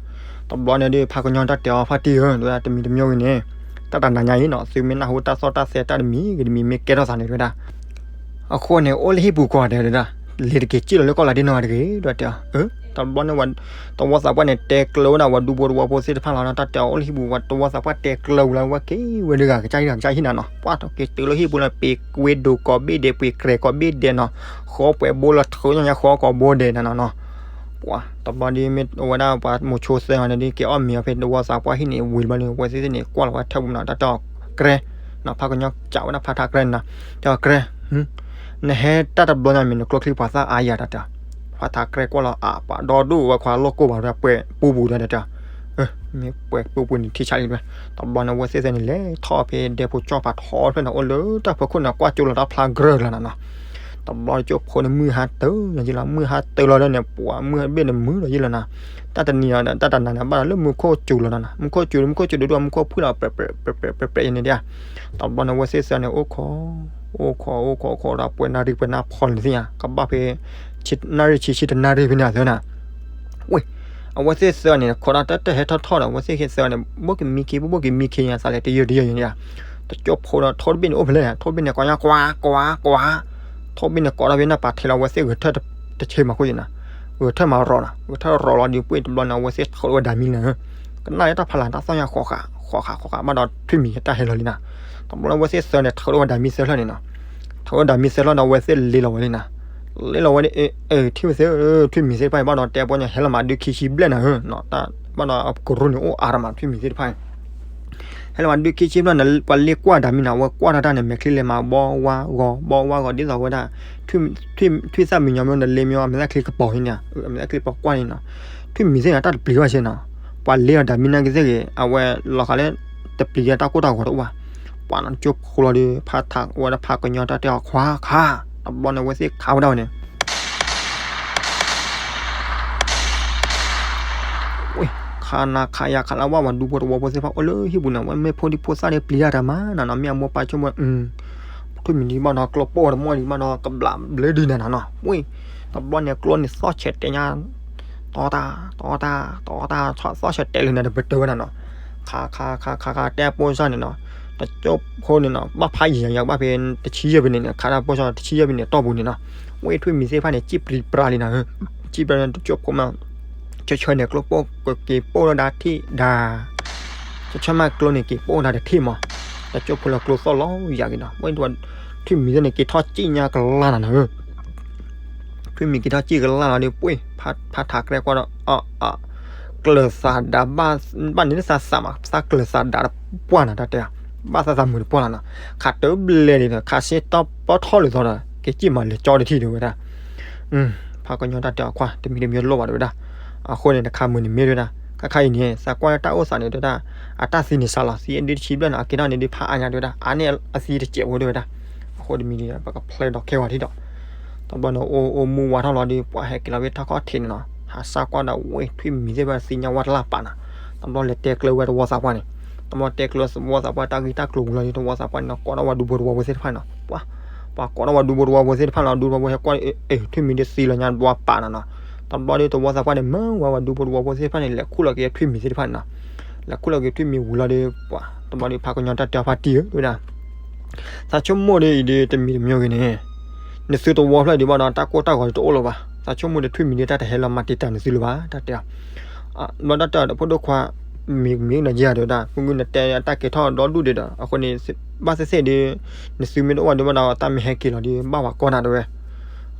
တဘျီန့ၣ်ဒီး ဖါကညီတၢ်တဲအီၤ ဖါတံၢ်ဧၢ တဝဲဒၣ်တမံၤတမံၤဂ့ၤန့ၣ် တၢ်တနၤညါအံၤနီၤ သုမ့ၢ်နၢ်ဟူတၢ်သီၣ်တၢ်သဲတၢ်တမံၤဂ့ၤတမံၤမ့ၢ်ကဲထီၣ်သးန့ၣ်တဝဲဒၣ် အဃိန့ၣ် အိၣ်လၢဟံၣ်ပူၤကွၢ်တဲဝဲဒၣ် လဲၤတက့ၤစံၣ်လီၤလၢကီၢ်လၢဒ့နီၢ်ဂၤတဂ့ၤ တဝဲတဲအီၤ တဘျီန့ၣ် တဝီသးပှၢ်န့ၣ် တဲကျၢၤဝဲဒၣ် ပှၤဒူဖိတဝီဖိသ့ၣ်တဖၣ်လီၤ တၢ်တဲအီၤအိၣ်လၢဟံၣ်ပူၤ တဝီသးပှၢ်တဲကျၢၤဝဲလၢ ဝဲက့ၤဝဲဒၣ်ဂၤကစၢ်ဟံၣ်ဂၤကစၢ်ဟံၣ်နၤနီၤ ပှၢ်ထီၣ်က့ၤတုၤလၢဟံၣ်ပူၤလၢ ပ့ၤဝ့ၤဒိၣ်ကိးဘ့ၣ်ဒဲး ပှ့ၤကြဲးကိးဘ့ၣ်ဒဲးနီၤ ဃီပှဲၤဘိလၢထုးညါဃီကိးဘိဒဲးနၤနီၤနီၤ ပှၤတဘျီဒီးမ့ၢ်ဝဲဒၣ်ပှၤမိၤဆိသၢဂၤန့ၣ်ဒီး က့ၤအီၣ်မ့ၤအီၤဖဲတဝီသးပှၢ်ဟံၣ်န့ၣ် ဝံၤတဘျီန့ၣ် အဝဲသ့ၣ်သ့ၣ်န့ၣ် ကွၢ်လီၤဝဲထၢၣ်ပူၤနီၤ တၢ်တဲအီၤ ကြဲ နီၤ ဖါကညီကးဝဲဒၣ်ဖါထးကြဲန့ၣ်နီၤ တဲအီၤကြဲ နဟဲတၢ်တဘျီညါမ့ၢ်နကျိချံပှၤသၣ်အါယၤတၢ်တဲအီၤ ဖါထးကြဲကွၢ်လီၤအါ ပှၤဒီဒူၣ်ဝဲခွါလိၣ်ကိၢ်ဘၣ်ဝဲပှဲၤပူပူၤတၢ်တဲအီၤ မ့ၢ်ပှဲၤပူပူၤန့ၣ်ထံဆးလံ တဘျီန့ၣ် အဝဲသ့ၣ်သ့ၣ်န့ၣ် လဲၤထီၣ်ဖဲဒဲဖိကၠီၣ်ဖးထီတဖျၢၣ်န့ၣ် အိၣ်လၢတၢ်ဖီခိၣ်န့ၣ် ကွၢ်ကၠိလီၤတၢ်ဖျါကြၢးလီၤနၤနီၤ တဘျီကၠိဖိန့ၣ်မုၢ်ဟါတၢၤယလီၤ မုၢ်ဟါတၢၤလီၤဒီးန့ၣ် ပှၤမုၢ်ဘ့ၣ်န့ၣ်မုာ်လီၤယလီၤနၤ တၢ်တနံၤဒီး တၢ်တနၤန့ၣ် ဘၣ်ဒီးလၢမူခိၣ်စူၤလီၤနၤ မူခိၣ်စူၤလၢမူခိၣ်စူၤဒိၣ်ဒိၣ် မူခိၣ်ဖုၣ်လီၤ ပြဲးပြဲးပြဲးပြဲးယန့ၣ်ဒၣ် တဘျီန့ၣ် အဝဲသ့ၣ်သၢန့ၣ် အိၣ်ခိး အိၣ်ခိး အိၣ်ခိး အိၣ်ခိးဒီးပှဲၤနၣ်ရံၣ်ပှဲၤနၣ်ဖီန့ၣ်သ့ၣ်ညါ ကဘၣ်ဖဲ နၣ်ရံၣ်ဆံဆံတနၣ်ရံၣ်ဖဲန့ၣ်သ့ၣ်နၤ ဝ့ၢ် အဝဲသ့ၣ်သၢန့ၣ် ခိးဒီးတၢ်တဟဲထီၣ်ထီၣ်ဒီး အဝဲသ့ၣ်သၢန့ၣ် ဘိၣ်ကမံခ့ ဘိၣ်ဘိၣ်ကမံခ့ညါ သးလဲၤတယၢၢ်တယၢၢ်ယန့ၣ် တကၠိဖိဒီး ထိၣ်တဘ့ၣ်န့ၣ်အိၣ်ဖဲလဲၣ် ထိၣ်တဘ့ၣ်န့ၣ် ကိးညါကွၢ်ကွၢ်ကွၢ် ထိၣ်တဘ့ၣ်န့ၣ် ကိးထီၣ်ဖဲနၢ်ပာ်ထဲလီၤ အဝဲသ့ၣ်ဂဲၤထၢၣ်တဆ့မးခိၣ်ယန့ၣ် ဂဲၤထၢၣ်မးရီၤနီၤ ဂဲၤထၢၣ်ရီၤလီၤဒီး ပှ့ၤတဘျီန့ၣ် အဝဲသ့ၣ်ထုးဝဲဒၣ်မံန့ၣ် ကနၣ်လၢတၢ်ဖးလၢ်တၢ်သီၣ်ညါဃီဃာ် ဃီဃာ် ဃီဃာ် ဘၣ်ဒီးထွံၣ်မံၤတၢ်ဟဲလီၤလံနၤ တဘျီန့ၣ်အဝဲသ့ၣ်သၢန့ၣ် ထုးဝဲဒၣ်မံသၢဖျၢၣ်န့ၣ်နီၤ ထုးဝဲဒၣ်မံသၢဖျၢၣ်ဒီး အဝဲသ့ၣ်လ့လီၤဝဲလံနၤ လ့လီၤဝဲဒီး ထွံၣ်မံၤသ့ၣ် ထွံၣ်မံၤသ့ၣ်တဖၣ်အံၤဘၣ်ဒီး တဲပီညါ ဟဲလီၤမးဒုးခံဆံဘျဲၣ်နၤဧၢနီၤ ဘၣ်ဒီးအကရူၢ်န့ၣ် အိၣ်အါတမး ထွံၣ်မံၤသ့ၣ်တဖၣ်အံၤ ဟဲလီၤမးဒုးခံဆံဘျဲၣ်နၤ ပှၤလ့ကွၢ်ဒၣ်မံနၤ အဝဲကွၢ်ထီၣ်တၢ်န့ၣ် မဲာ်ချံလဲၤမးဘီဝါဂီၤ ဘီဝါဂီၤ ဒ်သိးဝဲဒၣ် ထွံၣ်သၣ်မံၤညီမ့ၢ် နလ့မ့ၢ် အမဲာ်ချံကပီၤန့ၣ် အမဲာ်ချံပီၤကွၢ်န့ၣ်နီၤ ထွံၣ်မံၤသ့ၣ်နၤ တၢ်တပျံၤဘၣ်ဆ့နီၤ ပှၤလ့အီၤဒၣ်မံနၤကသ့ၣ်ဂ့ၤ အဝဲလီၤဃာ်လၢ တပျံၤတၢ်ကိၢ်တၢ်ဂီၤတအိၣ်ဘၣ် ပှၤနီၤကၠိဖိလီၤဒီး ဖးထးဝဲဒၣ်ဖးကညီတၢ်တဲအီၤ ခွါခါ တဘျီန့ၣ် အဝဲသ့ၣ်ခးဝဲဒၣ်ဝဲန့ၣ် ခါနၤခးယၤခးလၢဝဲ ပှၤဒူဖိတဝီဖိသ့ၣ်တဖၣ် အိၣ်လၢဟံၣ်ပူၤန့ၣ် အဝဲမ့ၢ်ဖိဒံဖိသၣ်ဒီး ပျံၤတၢ်တၢ်မးနၤနီၤ မ့ၢ်အမိၢ်ပၢ်ဆိကမိၣ် ထွံၣ်မံၤဒံးဘၣ်ဒီး ကျီပိာ်တမီၢ်ဒံးဘၣ်ဒီး ကဘျးဘျၢဒံးနၤနီၤနီၤ ဝ့ၢ် တဘျီန့ၣ် ကျိန့ၣ်သီၣ်ဆဲးတဲာ်ညါ တီတၢ် တီတၢ် တီတၢ် သီၣ်ဆဲးတဲာ်လၢနၤဒီး ပတၢၢ်ဝဲနၤနီၤ ခါခါခါခါခါ တဲပိစၢ်န့ၣ်နီၤ တကၠိဖိန့ၣ်နီၤ ဘၣ်ဖးယံာ်ယံာ် ဘၣ်ဖဲတဆံယဲၢ်ဖဲန့ၣ်န့ၣ် ခးတၢ်ပိာ်ဆီတဆံယဲၢ်ဖဲန့ၣ် တီၢ်ပူၤန့ၣ်နီၤ, ဝဲထွံၣ်မံၤသ့ၣ်တဖၣ်န့ၣ် စံၣ်ပြံပြါလံနီၤ, စံၣ်ပြံန့ၣ် တကၠိဖိမး ဆၢဆၢန့ၣ် ကျိပိၢ်ကက့ၤပိၢ်လၢဒၣ်ထံၣ်ဒၣ်, ဆၢဆၢမးကျိန့ၣ် က့ၤပိၢ်ဒၣ်တထံၣ်မး, တကၠိဖိလၢကျိသီၣ်လီၤယၤက့ၤနီၤ, ဝဲထွံၣ်မံၤသ့ၣ်န့ၣ် က့ၤထီၣ်စံၣ်ညါကလါနီၤနီၤ ထွံၣ်မံၤက့ၤထီၣ်စံၣ်ကလါလီၤဒီး ပှ့ၢ် ဖါထးကြဲကွၢ်ဒီး အ ကျၢၤသးဒါ ဘၣ်န့ၣ်သးစးမး သးကျၢၤသးဒါတပှၢ်နီၤ တၢ်တဲ, ဘၣ်သးသးမုာ်တပှၢ်လီၤနီၤ, ခးတဘျဲၣ်ဒံးဒီး ခးစ့တီပီထီၣ်လၢသီဒီး က့ၤစံၣ်မးလဲၤကၠီတထံၣ်ဒံးဝဲဒၣ်, ဖါကညီတၢ်တဲအီၤ ခွါ တမံၤတမံၤလိၣ်ဘၣ်တဝဲဒၣ်, အဃိန့ၣ် နခးမုာ်န့ၣ်မ့ၢ်တဝဲဒၣ်, ခါခါအံၤန့ၣ် သးကွၢ်လၢတၢ်အိၣ်သးန့ၣ်တဝဲဒၣ်, အတၢ်သံန့ၣ်စးလီၤ သံအဒုတဆံဘျဲၣ်နီၤ အက့ၤထီၣ်န့ၣ်ဒုးဖးအါညါတဝဲဒၣ် အါန့ၢ်အသံတစဲးဖိတဝဲဒၣ်, အဃိတမံၤဒံး ပကဖျဲးဒီးခဲဝဲထံၣ်ဒီး တဘျီန့ၣ် အိၣ်အိၣ်မူဝါထီၣ်လီၤဒီး ပှၤဟဲက့ၤလီၤဝဲထီၣ်ခီၣ်ထံးန့ၣ်နီၤ, ဟးစၢ်ကွၢ်ဒီးဝဲထွံၣ်မံၤသ့ၣ်တဖၣ်သံညါဝဲတလၢ်ပာ်နီၤ, တဘျီလဲၤတဲကျၢၤဝဲသဝီသးပှၢ်န့ၣ်, တဘျီတဲကျၢၤသဝီသးပှၢ်တၢ်ဂံၢ်တၢ်ကျိၤဝံၤလီၤဒီး သဝီသးပှၢ်န့ၣ်နီၤ ကိးထီၣ်ဝဲဒူဖိသဝီဖိသ့ၣ်တဖၣ်နီၤ, ပှၤ ပှၤကိးထီၣ်ဝဲဒူဖိသဝီဖိသ့ၣ်တဖၣ်လီၤ ဒူဖိသဝီဖိဟဲကွၢ် ထွံၣ်မံၤဒုးသံလီၤညါတဘျီပာ်နီၤနီၤ, တဘျီဒီးသဝီသးပှၢ်န့ၣ် မၢဝဲဝဲဒူဖိသဝီဖိသ့ၣ်တဖၣ်န့ၣ် လဲၤခူၣ်လီၤက့ၤထွံၣ်မံၤသ့ၣ်တဖၣ်န့ၣ်နီၤ, လဲၤခူၣ်လီၤက့ၤထွံၣ်မံၤဝံၤလီၤဒီး ပှၤ တဘျီဒီးဖါကညီတၢ်တဲအီၤဖါတံၢ်ဧၢ တဝဲဒၣ် သးဆိကမိၣ်ဒီးအံၤဒီးတမံၤတမံၤဂ့ၤန့ၣ်, နသုတဝီဖျၢၣ်ဒံးဘၣ်ဒီး တၢ်ကိၢ်တၢ်ဂီၤဒီးတအိၣ်လၢၤဘၣ်, သးဆိကမိၣ်ဒီးထွံၣ်မံၤဒုးတၢ်တဟဲလီၤမၤတံာ်တာ်နသုလၢၤဘၣ် တၢ်တဲအီၤ, ဘျီတၢ်တဲအီၤဒီးဖိဒိၣ်ခွါ မံၤမံၤနၤယဲၢ်တဝဲဒၣ် မုၢ်ဂုၢ်နတဲအတၢ်ကဲၤထီၣ်ဒီဒူၣ်ဒံးဒီး အဃိန့ၣ် ဘၣ်သ့ၣ်သ့ၣ်ဒီး နသုမ့ၢ်တအိၣ်ဒံးဘၣ်ဒီး တၢ်မ့ၢ်ဟဲက့ၤလီၤဒီး ဘၣ်ပှၤကိးနၤတဝဲ,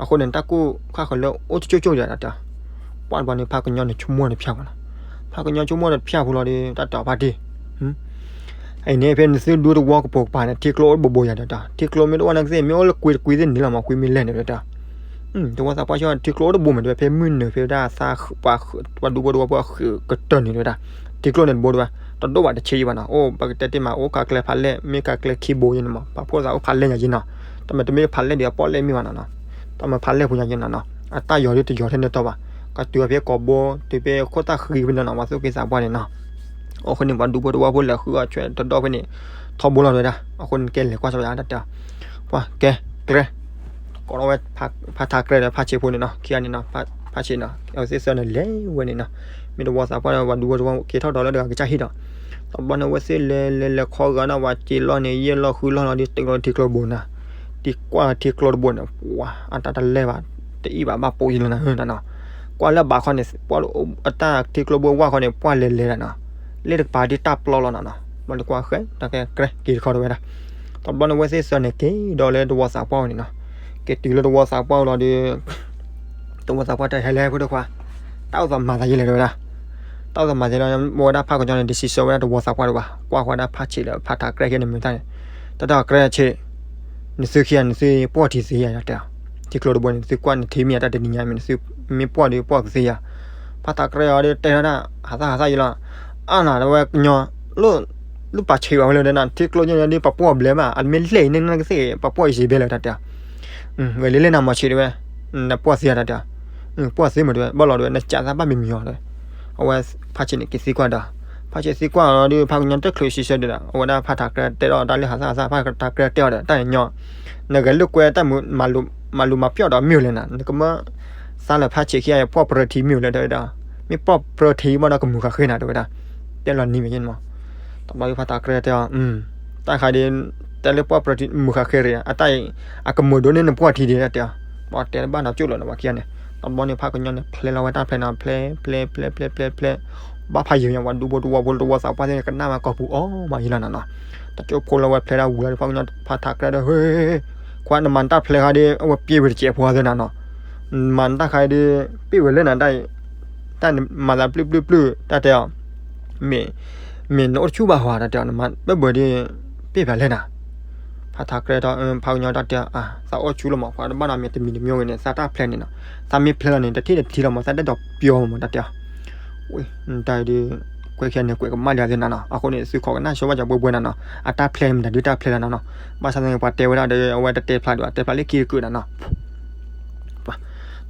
အဃိန့ၣ် တၢ်ကိၢ်ခါဃၢၤလၢအိၣ်ကၠိကၠိကၠိယၤတၢ်တဲအီၤ, ပှၢ်တဘျီန့ၣ် ဖါကညီန့ၣ်ဆိကမိၣ်တဖၠၣ်ပူၤလီၤ, ဖါကညီဆိကမိၣ်တဖၠၣ်ပူၤလီၤဒီး တၢ်တဲအီၤဖါတံၢ် အံၤန့ၣ် ဖဲနသုဒူသဝီကပိာ်ကပၤန့ၣ် ထံကျိအိၣ်တဘိဘိယၤဒီးတၢ်, ထံကျိမ့ၢ်တအိၣ်နာ်ကသ့ၣ် မ့ၢ်အိၣ်လၢကွံတကွံသ့ၣ်န့ၣ်လီၤမး ကွံမ့ၢ်လဲၣ်န့ၣ်တဝဲဒၣ်, သဝီသးပှၢ်ဆၢ ထံကျိအိၣ်တဘိမးတဝဲ ဖဲမုၢ်နုာ်ဖဲဒၣ်သး ပှၤဒူဖိတဝီဖိအဃုာ်ကတၢၢ်န့ၣ်တဝဲဒၣ်, ထံကျိန့ၣ်တဘိတဝဲ, တဒိၣ်ဘၣ်တဆ့ဘၣ်နီၤ, အိၣ်ပကတဲတ့ၢ်မး အိၣ်ကးကျဲဖးလဲၢ် မ့ၢ်ကးကျဲခံဘိယဲန့ၣ်မး ပှၤဖိသးအိၣ်ဖးလဲၢ်ညါယဲနီၤ, တမ့ၢ်တမ့ၢ်ဖးလဲၢ်ဒံးအပီၣ်လဲၢ်မ့ၢ်ဘၣ်နီၤနီၤ, တမ့ၢ်ဖးလဲၢ်ဖိညါယဲနီၤနီၤ, အတၢ်ယီၤဒ်တယီၤထဲန့ၣ်တီၢ်ဘၣ်, ကတုၤဖဲကိာ်ဘိ တုၤဖဲခိၣ်သၣ်ဃံဖဲန့ၣ်နီၤ ပှၤသူၣ်က့သးပှၢ်န့ၣ်နီၤ, အဃိန့ၣ် ပှၤဒူဖိတဝီဖိလဲၤဃုအီၣ်ဆွဲတဒိၣ်ဖဲန့ၣ် ထီဘိလီၤတဝဲဒၣ်, အဃိန့ၣ်ကဲလဲၤကွၢ်စၢၤဝဲဒၣ်တၢ်တဲအီၤ, ပှၤကဲ ကျဲ ကိးထီၣ်ဝဲ ဖါထးကြဲဒီးဖါဆံးဖိန့ၣ်နီၤ ခံဂၤန့ၣ်နီၤ, ဖါဆံးနီၤ အဝဲသ့ၣ်သၢန့ၣ်လဲၤဝဲန့ၣ်နီၤ, မ့ၢ်တဝီသးပှၢ်ဒီးပှၤဒူဖိတဝီက့ၤထီၣ်ဒီးလၢတဂၤကစၢ်ဟံၣ်ဒီး, တဘျီန့ၣ်အဝဲသ့ၣ်လဲၤလဲၤလဲၤခီဂာ်ဒီးပှၤစ့လီၤန့ၣ် ယဲၢ်လီၢ်ဃုလီၢ်လီၤဒီး တုၤလီၤထံကျိတဘိန့ၣ်, ထံကျိတဘိန့ၣ် ပှၤအတၢ်တလဲၤဘၣ် တအံၣ်ဘၣ်ဘၣ်ပိာ်ယံၤလီၤနၤနီၤ, ကွၢ်လၢဘးခီန့ၣ် ပှၤအတၢ်ထံကျိဘိဝၢ်ခီန့ၣ် ပှၢ်လဲၤလဲၤဒၣ်နီၤ, လ့ၣ်တကပၤဒ်တၢ်ပျီလီၤနီၤနီၤ, ဘျီန့ၣ်ကွၢ်ဃဲ တၢ်ကဲကြဲက့ၤတခီတဝဲဒၣ်, တဘျီန့ၣ်အဝဲသ့ၣ်သၢန့ၣ်က့ၤဒီးလၢတဝီသးပှၢ်ဝဲန့ၣ်နီၤ, က့ၤတုၤလၢတဝီသးပှၢ်ဝဲလီၤဒီး တဝီသးပှၢ်တဲဟဲလဲၣ်ဖိဒိၣ်ခွါ, တၢ်အိၣ်သးမၤသးယဲလဲၣ်တဝဲဒၣ်, တၢ်အိၣ်သးမၤသးလီၤ, မ့ၢ်ဝဲဒၣ်ဖါကညီန့ၣ် တစံးဆၢဝဲဒၣ်တဝီသးပှၢ်တဘၣ်, ကွၢ်ဃီဒၣ်ဖါဆံးလၢဖါထးကြဲခဲန့ၣ်မ့ၢ်တၢ်န့ၣ်, တၢ်တဲအီၤကြဲဆံး နသုခံဂၤ နသုပှီၢ်ထံသ့ယၤတဲအီၤ, ထံကျိတဘိန့ၣ် နသုကွၢ်နထံမ့ၢ်ယၤတၢ်တနံၤညါမ့ၢ် နသုမ့ၢ်ပှီၢ်ဒီးပှီၢ်ကသ့ယၤ, ဖါထးကြဲအီၤဒီးတဲဝဲဒၣ် ဟးသၣ်ဟးသၣ်ယံၤလီၤ, အါနၤတဝဲကညီ လၢပာ်ဆံးဘၣ်ဝဲလၢဒၣ်နထံကျိညါဒီးပှၤပှီၢ်ဘျဲၣ်မး အမ့ၢ်လဲၣ်အံၤန့ၣ်နကသ့ၣ် ပှၤပှီၢ်အံၤစံးဘဲလၢတၢ်တဲအီၤ, ဂဲၤလံလၢနၤမၤဆံးတဝဲ, နပှီၢ်သ့တၢ်တဲအီၤ, ပှီၢ်သ့မးတဝဲ ဘၣ်လီၤတဝဲ နကးသးဘၣ်မံၤမံၤအီၤတဝဲ, အဝဲဖါဆံးန့ၣ်က့ၤသံကွၢ်ဒီး, ဖါဆံးသံကွၢ်အီၤဒီး ဖါကညီတချုးစံးဆၢဒံးဒီး အဝဲဒၣ်ဖါထးကြဲတဲဒီးတၢ်လၢဟးသၣ်ဟးသၣ် ဖါထးကြဲတဲအီၤဒီး တၢ်ညီ နဂဲၤလိာ်ကွဲတၢ်မၤလူၤမၤပျီၢ်ဒီးမ့ၢ်လဲၣ်နၤ နကမၢ သးလၢဖါဆံးခံဂၤ ပှီၢ်ပြၢထံမ့ၢ်လဲၣ်တဝဲဒၣ်, မ့ၢ်ပှီၢ်ပြၢထံဘၣ်ဒီးကမုာ်ဃာ်ဃ့နၤတဝဲဒၣ်, တဲလီၤနံၤမ့ၢ်ယဲန့ၣ်မး, တဘျီဖါထးကြဲတဲအီၤ, တၢ်ခါဒီး တဲလၢပှီၢ်ပြၢထံမုာ်ဃာ်ဃ့ရံ အတၢ်အံၤ အကမုာ်ဒိၣ်န့ၢ်နပှီၢ်ထံဒံးတၢ်တဲအီၤ, ပှၤတဲတဘၣ်နီတကၠိၣ်လၢၤနဝဲခံဂၤန့ၣ်, တဘျီန့ၣ်ဖါကညီန့ၣ် ဖျဲလီၤဝဲတၢ်ဖျဲနၤ ဖျဲ ဖျဲ ဖျဲ ဖျဲ ဖျဲ ဖျဲ ဘၣ်ဖးယံၤညါ ပှၤဒူဖိတဝီဖိတဝီသးပှၢ်သ့ၣ်န့ၣ် ကနၣ်ဝဲကိာ်ပူၤအီၣ်မးယံၤလီၤနၤနီၤ, တကၠိဖိလၢဝဲဖျဲဒၣ်ဝံၤလီၤဒီး ဖါကညီဖါထးကြဲဒီး ဟ့ ခွါနမၤနတၢ်ဖျဲခါဒီး အဝဲပျ့ဝဲတစဲးဖိသ့ၣ်နၤနီၤ, မၤနတၢ်ခါဒီး ပျ့ဝဲလၢနၤတၢ် တၢ်နမၤသးပျုၢ်ပျုၢ်ပျုၢ် တၢ်တဲအီၤ, မ့ၢ် မ့ၢ်နအိၣ်တဆူၣ်ဘၣ်ဟီ တၢ်တဲအီၤ နမၤဘၢၣ်ဘၢၣ်ဒီး ပျ့ဖျါလဲၣ်နၤ, ဖါထးကြဲဒီး ဖါကညီတၢ်တဲအီၤ သးအိၣ်ဆူၣ်လီၤမး ပှၤတဘၣ်နီတမံၤတမံၤဂ့ၤန့ၣ် သးတၢ်ဖျဲန့ၣ်နီၤ, သးမ့ၢ်ဖျဲလီၤန့ၣ် တထံၣ်တထံၣ်လီၤမး သးဒဲၣ်ဒီးပျီမး တၢ်တဲအီၤ, ဝဲ တၢ်ဒီး ကွဲးခဲန့ၣ် ကွဲးကမၣ်လံသ့ၣ်နၤနီၤ, အဃိန့ၣ် သုးခိးကနၣ်ဆိဘၣ်ကၠီၤဘှဲဘှဲနၤနီၤ, အတၢ်ဖျဲမ့ၢ်တၢ်ဒုးတၢ်ဖျဲလီၤနၤနီၤ, ဘၣ်ဆၣ်သနာ်က့ ပှၤတဲဝဲဒၣ်ဒီး အဝဲတတဲဖျါဒံးဘၣ် တဲဖျါလၢခံတကုာ်နၤနီၤ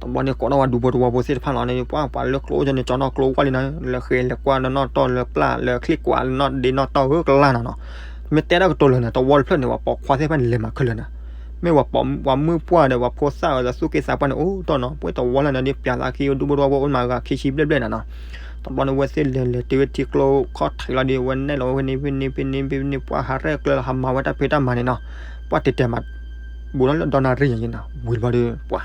တဘျီန့ၣ် ကိးထီၣ်ဝဲဒူဖိတဝီဖိသ့ၣ်တဖၣ်လီၤန့ၣ် ပှၤ ပှၤလၢကျိအိၣ်န့ၣ် ကၠီနီၢ်ကျိဝဲလံနီၤ, လဲၤဃ့လဲၤကွၢ်လၢနီၢ်တီၢ်လၢပျၢ်လၢချံၣ်ကွာ်လၢနီၢ်ဒ့နီၢ်တီၢ်ဧၢကလၢ်နၤနီၤ, မ့ၢ်တဲတၢ်ကတိၤလၢာ်န့ၣ် တဝီတဖျၢၣ်န့ၣ် ပှၤပိာ်ခွါသ့ၣ်တဖၣ်န့ၣ် လဲၤမၤခဲလၢာ်နၤ, မ့ၢ်ပှၤမုၣ်ပှၢ်ဒီး ပှၤဖိသၣ်ဝဲ သူၣ်က့သးပှၢ်န့ၣ် အိၣ်တီၢ်နီၤ, ပှၤတဝီလၢန့ၣ်ဒီး ပျးသးခံ ဒူဖိတဝီဖိအိၣ်မးဂၤခံဆံဘျဲၣ်ဘျဲၣ်နၤနီၤ, တဘျီန့ၣ် အဝဲသ့ၣ်လဲၤလဲၤတုၤဝဲထံကျိခီၣ်ထံးလီၤဒီး အဝဲနဲၣ်လီၤဝဲဖဲန့ၣ်ဖဲန့ၣ်ဖဲန့ၣ်ဖဲန့ၣ် ပှၤဟးရဲၣ်ကျဲၤလီၤ ဟးမၤဝဲတၢ်ဖံးတၢ်မၤန့ၣ်နီၤ, ပှၤတဲတဲမး ဘူးထီၣ်လၢဒီနၣ်ရံၣ်ညါန့ၣ်နီၤ ဝံၤတဘျီဒီး ပှၤ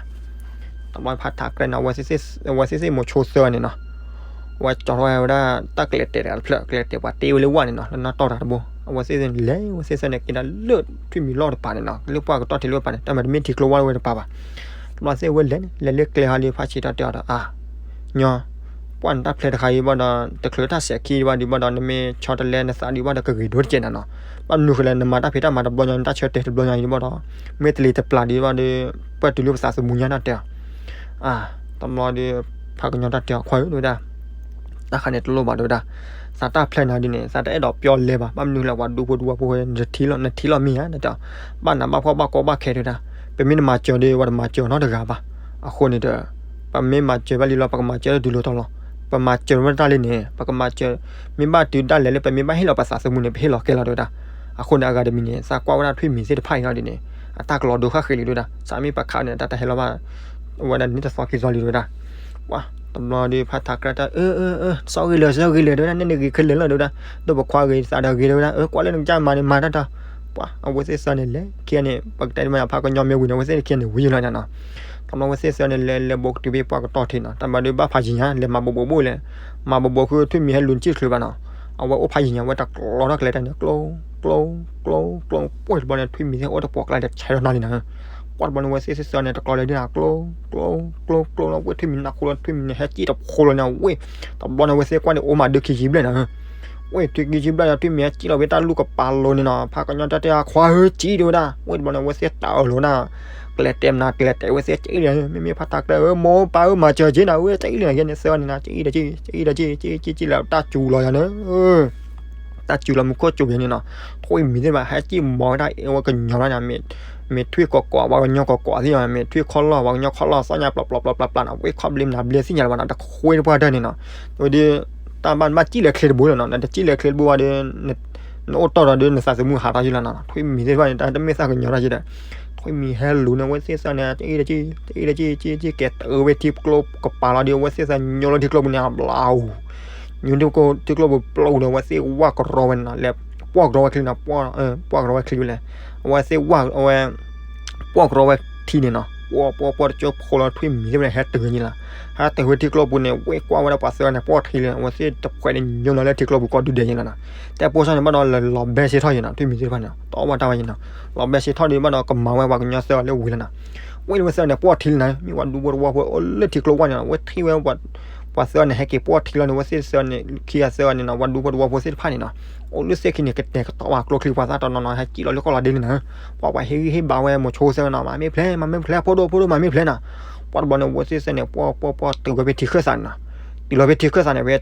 တဘျီဖါထးကြဲန့ၣ် အဝဲသ့ၣ်သ့ၣ်မိၤဆိသၢဂၤန့ၣ်နီၤ, အဝဲကၠီထီၣ်ဝဲဒၣ်တၢ်ကျဲၤတဲာ်တဂၤတဖျၢၣ် ကျဲၤတဲာ်ပှၤတ့ဝဲလၢဝၣ်န့ၣ်နီၤ လၢနီၢ်တီၢ်တၢ်တဘိ အဝဲသ့ၣ်သ့ၣ်န့ၣ် လဲၤဝဲသ့ၣ်သၢဂၤန့ၣ် က့ၤဒၣ်လၢထွံၣ်မံၤလီၢ်တပၤန့ၣ်နီၤ လၢပှၢ်ကတီၢ်ထံးလၢပၤန့ၣ် တၢ်မၤတမ့ၢ်ထံကျိဝၣ်ဝဲတပၤဘၣ်. တဘျီသ့ၣ်ဝဲလဲၤန့ၣ် လဲၤလၢကျဲဟီဒီး ဖါဆံးထီၣ်တဲအီၤဒီး အါ ညီ ပှၢ်နတၢ်ဖျဲးတခါအံၤဘၣ်ဒီး တချုးတၢ်စဲးခံဒံးဘၣ်ဒီး ဘၣ်ဒီး နမ့ၢ်ဆီတလဲနသးဒံးဘၣ်ဒီး ကဂ့ၤဒိၣ်တကဲးနၤနီၤ, ဘၣ်မနုၤဃိလဲၣ် နမၤတၢ်ဖံးတၢ်မၤတဘျီညါ နတၢ်ဆၢတဲာ်တဘျီညါအံၤဘၣ်ဒီး မ့ၢ်တလံၤတပျၢ်ဒံးဘၣ်ဒီး ပှၢ်တုၤလၢပသးသမူညါတၢ်တဲအီၤ, အါ တဘျီဒီး ဖါကညီတၢ်တဲအီၤ ခွါဧၢ တဲဝဲဒၣ် တၢ်ခါန့ၣ်တလိၣ်ဘၣ်တဲဝဲဒၣ်, သးတၢ်ဖျဲးနၤဒ်န့ၣ် သးတအဲၣ်ဒိးပျီလဲဘၣ် ဘၣ်မနုၤလဲၣ် ပှၤဒူဖိတဝီဖိ နထံၣ်လီၤမ့ၢ်ဧါ တဲ ဘၣ်နးဘၣ်ဖှီၣ်ဘၣ်ကီဘၣ်ခဲတဲဝဲဒၣ်, ပမ့ၢ်တမၤစၢၤဒီး ပှၤတမၤစၢၤနီတဂၤဘၣ်, အဃိန့ၣ်ဒီး ပမ့ၢ်မၤစၢၤဘၣ်လံလီၤ ပကမၤစၢၤလၢတုၤလီၤတီၤလီၤ, ပမၤစၢၤဝဲတၢ်လံန့ၣ် ပကမၤစၢၤ, မ့ၢ်ဘၣ်တုၤဒၣ်လဲာ်လၢပမ့ၢ်ဘၣ်ဟ့ၣ်လီၤပသးသမူန့ၣ် ပဟ့ၣ်လီၤကဲလီၤတဲဝဲဒၣ်, အဃိန့ၣ် အဂၤတမံၤန့ၣ် သးကွၢ်ဝဲဒၣ်ထွံၣ်မံၤသ့ၣ်တဖၣ်အံၤလီၤဒ်န့ၣ် အတၢ်ကလီၤဒိဃၣ်ဃ့လံတဲဝဲဒၣ်, သးမ့ၢ်ပခးန့ၣ် တၢ်တဟဲလီၤဘၣ် ဝဲဒၣ်န့ၣ်တသီခံသီလံတဲဝဲဒၢ်, ပှၤ တဘျီဒီးဖါထးကြဲတၢ် အၢ အၢ အၢ စီဂ့ၤလၢာ် စီဂ့ၤလၢာ်တဲဝဲဒၣ် နဲၣ်န့ၣ်ဂ့ၤခဲလၢာ်လီၤတဲဝဲဒၢ်, ဒီးပခွါဂ့ၤသးဒီးဂ့ၤတဲဝဲဒၢ်, အၢ ကွၢ်လၢနကစၢ်မၤန့ၣ်မၤတၢ်တၢ်, ပှၤ အဝဲသ့ၣ်သၢန့ၣ် လဲၤခံဂၤန့ၣ် ပကတဲမ့ၢ်ဖါကညီမ့ၢ်ဝံၤန့ၣ် အဝဲသ့ၣ်ခံဂၤန့ၣ် ဝံၤလီၤညါနီၤ, တဘျီအဝဲသ့ၣ်သၢန့ၣ် လဲၤလဲၤဘိးကတုၤဖဲပှၢ်ကတီၢ်ထံးနီၤ, တၢ်ဘၣ်ဒုးဘၣ်ဖးယံၤညါ လဲၤမၤဘိးဘိးဘိၣ်လဲၣ်, မၤဘိးဘိးဃုထွံၣ်မံၤဟဲလူၤနစံၣ်တချုးဘၣ်နီၤ, အဝဲအိၣ်ဖးယံၤညါ အဝဲတကျီထီၣ်ကျဲတၢ်န့ၣ် ကျိ ကျိ ကျိ ကျိ ပှၢ်တဘျီန့ၣ် ထွံၣ်မံၤသ့ၣ်အိၣ်တပှီၤကျါဒီး ဆဲးထီၣ်နီၤလံနီၤ, ပှၢ်တဘျီန့ၣ် အဝဲသ့ၣ်သၢန့ၣ် တကျီလၢဒ်န့ၣ် ကျိ ကျိ ကျိ ကျိ လီၤ ဝဲထွံၣ်မံၤနၢ်ခူလီၤ ထွံၣ်မံၤန့ၣ် ဟဲစံၣ်တဖိလီၤန့ၣ် ဝဲ တဘျီန့ၣ် အဝဲသ့ၣ်ကွၢ်န့ၣ် အိၣ်မးဒုးခံဆံဘျဲၣ်နီၤ, ဝဲထွံၣ်ခံဆံဘျဲၣ်ဒီး ထွံၣ်မံၤဟဲစံၣ်လီၤဖဲတၢ်လူၢ်ကပၤ လိၤန့ၣ်နီၤ, ဖါကညီတၢ်တဲအခွါဧၢ စံၣ်တဲဝဲဒၣ်, ဝဲတဘျီန့ၣ် အဝဲသ့ၣ်တၢ်အၢၣ်လီၤဒၣ်, ကျဲတဲမနၤ ကျဲတဲဝဲသ့ၣ် စံၣ်လီၤ, မ့မ့ၢ်ဖါထးကြဲဧၢ မိၢ်ပၢ်ဧၢ မၤစၢၤက့နၤ ဝဲစံၣ်လီၤ ယဲန့ၣ် သၢန့ၣ်နၤ စံၣ်လီၤ စံၣ်လီၤ စံၣ်လီၤ တၢ်စူၤလီၤယၤန့ၣ် တၢ်စူၤလီၤမူခိၣ်စူၤယဲန့ၣ်နီၤ, ထွံၣ်မံၤသ့ၣ်တဖၣ် ဟဲစံၣ်မီၤဝဲဒၣ် အဝဲကညီဘၣ်န့ၣ်, မ့ၢ်ထွံၣ်ကီးကီး ပှၤကညီကီးကီးသ့ၣ်ညါ မ့ၢ်ထွံၣ်ခီၣ်လီၢ် ပှၤကညီခီၣ်လီၢ်သီၣ်ညါ ပျီပျီပျီပျီပျီနီၤ, ဝဲခီၣ်ဘျ့မနၤဘျ့သ့ၣ်ညါလၢၤဘၣ်နီၤ, တဃ့တပှၢ်တၢၢ်န့ၣ်နီၤ, ဝဲဒီး တၢ်ဘၣ်မၤစံၣ်လၢချ့တဘိလီၤနီၤ, နတစံၣ်လၢချ့တဘိဘၣ်ဒီး နအိၣ်တီၢ်ဒီးဒီးနသးသမူဟးထီၣ်ယံၤလီၤနီၤ, ထွံၣ်မံၤသ့ၣ်တဖၣ်န့ၣ် တၢ်တမ့ၢ်သးကညီတၢ်ယံၤဒီး ထွံၣ်မံၤဟဲလူၤန့ၣ် အဝဲသ့ၣ်သၢန့ၣ် တအံၤတကံၢ် တအံၤတကံၢ် ကံၢ်ကံၢ် ကဲတၢၢ်ဝဲထံကျိကပၤလီၤဒီး အဝဲသ့ၣ်သၢညိလီၤထံကျိပူၤန့ၣ် အဘျါအူ ညိထံကျိပူၤပျိဒီး အဝဲသ့ၣ်ဝၢ်ကရီဝဲန့ၣ်နီၤ, လဲၤပှီၢ်ကရီဝဲချံနီၤ, ပှီၢ်ကရီဝဲချံဝဲလဲၣ်, အဝဲသ့ၣ်ဝၢ်ဝဲ ပှီၢ်ကရီဝဲထံန့ၣ်နီၤ, ပှီၢ်ပှီၢ်ပှီၢ်တကၠိဖိလီၤ ထွံၣ်မံၤသ့ၣ်ဝဲန့ၣ် ဟဲတုၤဝဲန့ၣ်လီၤ, ဟဲတုၤဝဲထံကျိပူၤန့ၣ် ဝဲကွၢ်ဝဲဒၣ်ပှၤသၢဂၤန့ၣ် ပှီၢ်ထံလၢ အဝဲသ့ၣ်တဖှဲးန့ၣ်ညိနီၤလၢထံကျိပူၤကိးဒုဒဲးန့ၣ်လီၤနီၤ, တဲပိၢ်စၢ်န့ၣ် ဘၣ်ဒီးလီၤဘဲစ့ထီၣ်ယံၤနီၤ, ထွံၣ်မံၤသ့ၣ်တဖၣ်န့ၣ် တအီၣ်ဘၣ်တၢ်ဝဲယံၤနီၤ, လီၤဘဲစ့ထီၣ်ဒီးဘၣ်ဒီးကမၤဝဲပှၤကညီသၢဂၤလၢဝံၤလီၤနီၤ, ဝဲန့ၣ်ဝဲသၢဂၤန့ၣ် ပှီၢ်ထံလၢနီၤ, မ့ၢ်ပှၤဒူဖိတဝီဖိအိၣ်လၢထံကျိဝၢ်န့ၣ်လီၤ, ဝဲထံၣ်ဝဲ ပှၤသၢဂၤန့ၣ် ဟဲက့ၤပှီၢ်ထံလီၤန့ၣ် ဝဲသ့ၣ်သၢဂၤန့ၣ် ခံဂၤသၢဂၤန့ၣ်နီၤ, ပှၤဒူဖိတဝီဖိသ့ၣ်တဖၣ်န့ၣ်နီၤ, အိၣ်လၢသ့ၣ်ခံန့ၣ် ကတဲာ်ကတီၤဝဲကျိချံပှၤသၣ်တနီၤနီၤ ဟဲစံၣ်လီၤလၢကီၢ်လီၤဒ့လံနီၤ, ပှၤပှၤဟ့ၣ်ဂံၢ်ဟ့ၣ်ဘါဝဲမိၤဆိသၢဂၤနီၤ, မၤမ့ၢ်ဖျဲး မၤမ့ၢ်ဖျဲး ဖိဒိၣ် ဖိဒိၣ် မၤမ့ၢ်ဖျဲးနီၤ, ပှၢ်တဘျီန့ၣ် ဝဲသ့ၣ်သၢဂၤန့ၣ် ပှီၢ်ပှီၢ်ပှီၢ်တုၤဝဲဖဲထံဃၢၣ်သးန့ၣ်နီၤ, တုၤလီၤဖဲထံဃၢၣ်သးန့ၣ် ဝဲ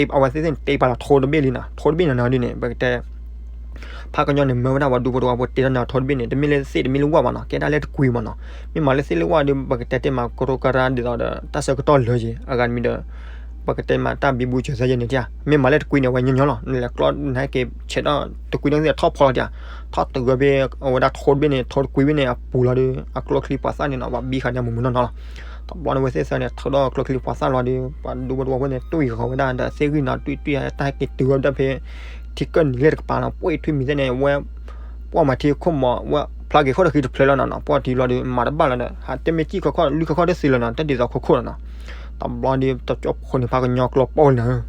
အဝဲသ့ၣ်သၢဂၤန့ၣ် တ့ပာ်လီၤထိတဘ့ၣ်လံနီၤ, ထိတဘ့ၣ်န့ၣ်နီၤဒ်န့ၣ် ပကတဲ ဖးကညီန့ၣ် မၢဝဲဒၣ်ပှၤဒူဖိတဝီဖိတ့ထီၣ်န့ၣ်အထိတဘ့ၣ်န့ၣ် တမ့ၢ်လၢသ့ၣ်တမ့ၢ်လၢဝၣ်ဘၣ်နီၤ, ကဲဒၣ်လၢတကွံမးနီၤ, မ့ၢ်မၤလၢသ့ၣ်လၢဝၣ်ဒီး ပကတဲတ့ၢ်မးကရိကရါဒ်သိးဒီး တၢ်ဆၢကတီၢ်လၢယံၤ အဂၤတမံၤဒီး ပကတဲမးတၢ်ဘံဘူစၢၤသၢယဲၢ်န့ၣ်တၢ်, မ့ၢ်မၤလၢတကွံန့ၣ် အဝဲညီညီလီၤ, နလဲၤကျီ နဟဲက့ၤဆဲးထီၣ်တကွံန့ၣ်ထီၣ်ဖီလီၤတၢ်, ထီၣ်တုၤဝဲဖဲအဝဲဒၣ်ထိတဘ့ၣ်န့ၣ် ထိတကွံဘ့ၣ်န့ၣ် အပူၤလီၤဒီး အကျိချံပှၤသၣ်န့ၣ်နီၤ ပှၤဘံဃာ်န့ၣ်မုၢ်မုၢ်နီၢ်နီၢ်လီၤ, တဘျီန့ၣ်ဝဲသ့ၣ်သၢဂၤန့ၣ် ထုးထီၣ်ကျိချံပှၤသၣ်လီၤဒီး ပှၤဒူဖိတဝီဖိန့ၣ် တွံၢ်ဃီၤဝဲဒၣ်ဒီးသ့ၣ်ဂံၢ်နီၤ တွံၢ်တွံၢ်တၢ်ဟဲက့ၤတုၤဝဲဒၣ်ဖဲ ထံကၢၢ်နံၤလၢတကပၤနီၤ, ပှဲၤထွံၣ်မံၤသ့ၣ်န့ၣ် ဝဲ ပှၢ်မၤထံခိၣ်မး ဝဲဖျါက့ၤခိၣ်တဃံတဖျၢၣ်လီၤနီၤနီၤ, ပှၢ်ထံလီၤဒီး မၤတဘၣ်လီၤဒီး ဟးတမ့ၢ်စံၣ်ခီခီၣ် လွံၢ်ခီခီၣ်တစ့လီၤနီၤ, တၢ်ဒ်သိးခိၣ်ခိၣ်လီၤနီၤ, တဘျီဒီး တကၠိဖိန့ၣ် ဖးကညီကျိပိၢ်လီၤနီၤ,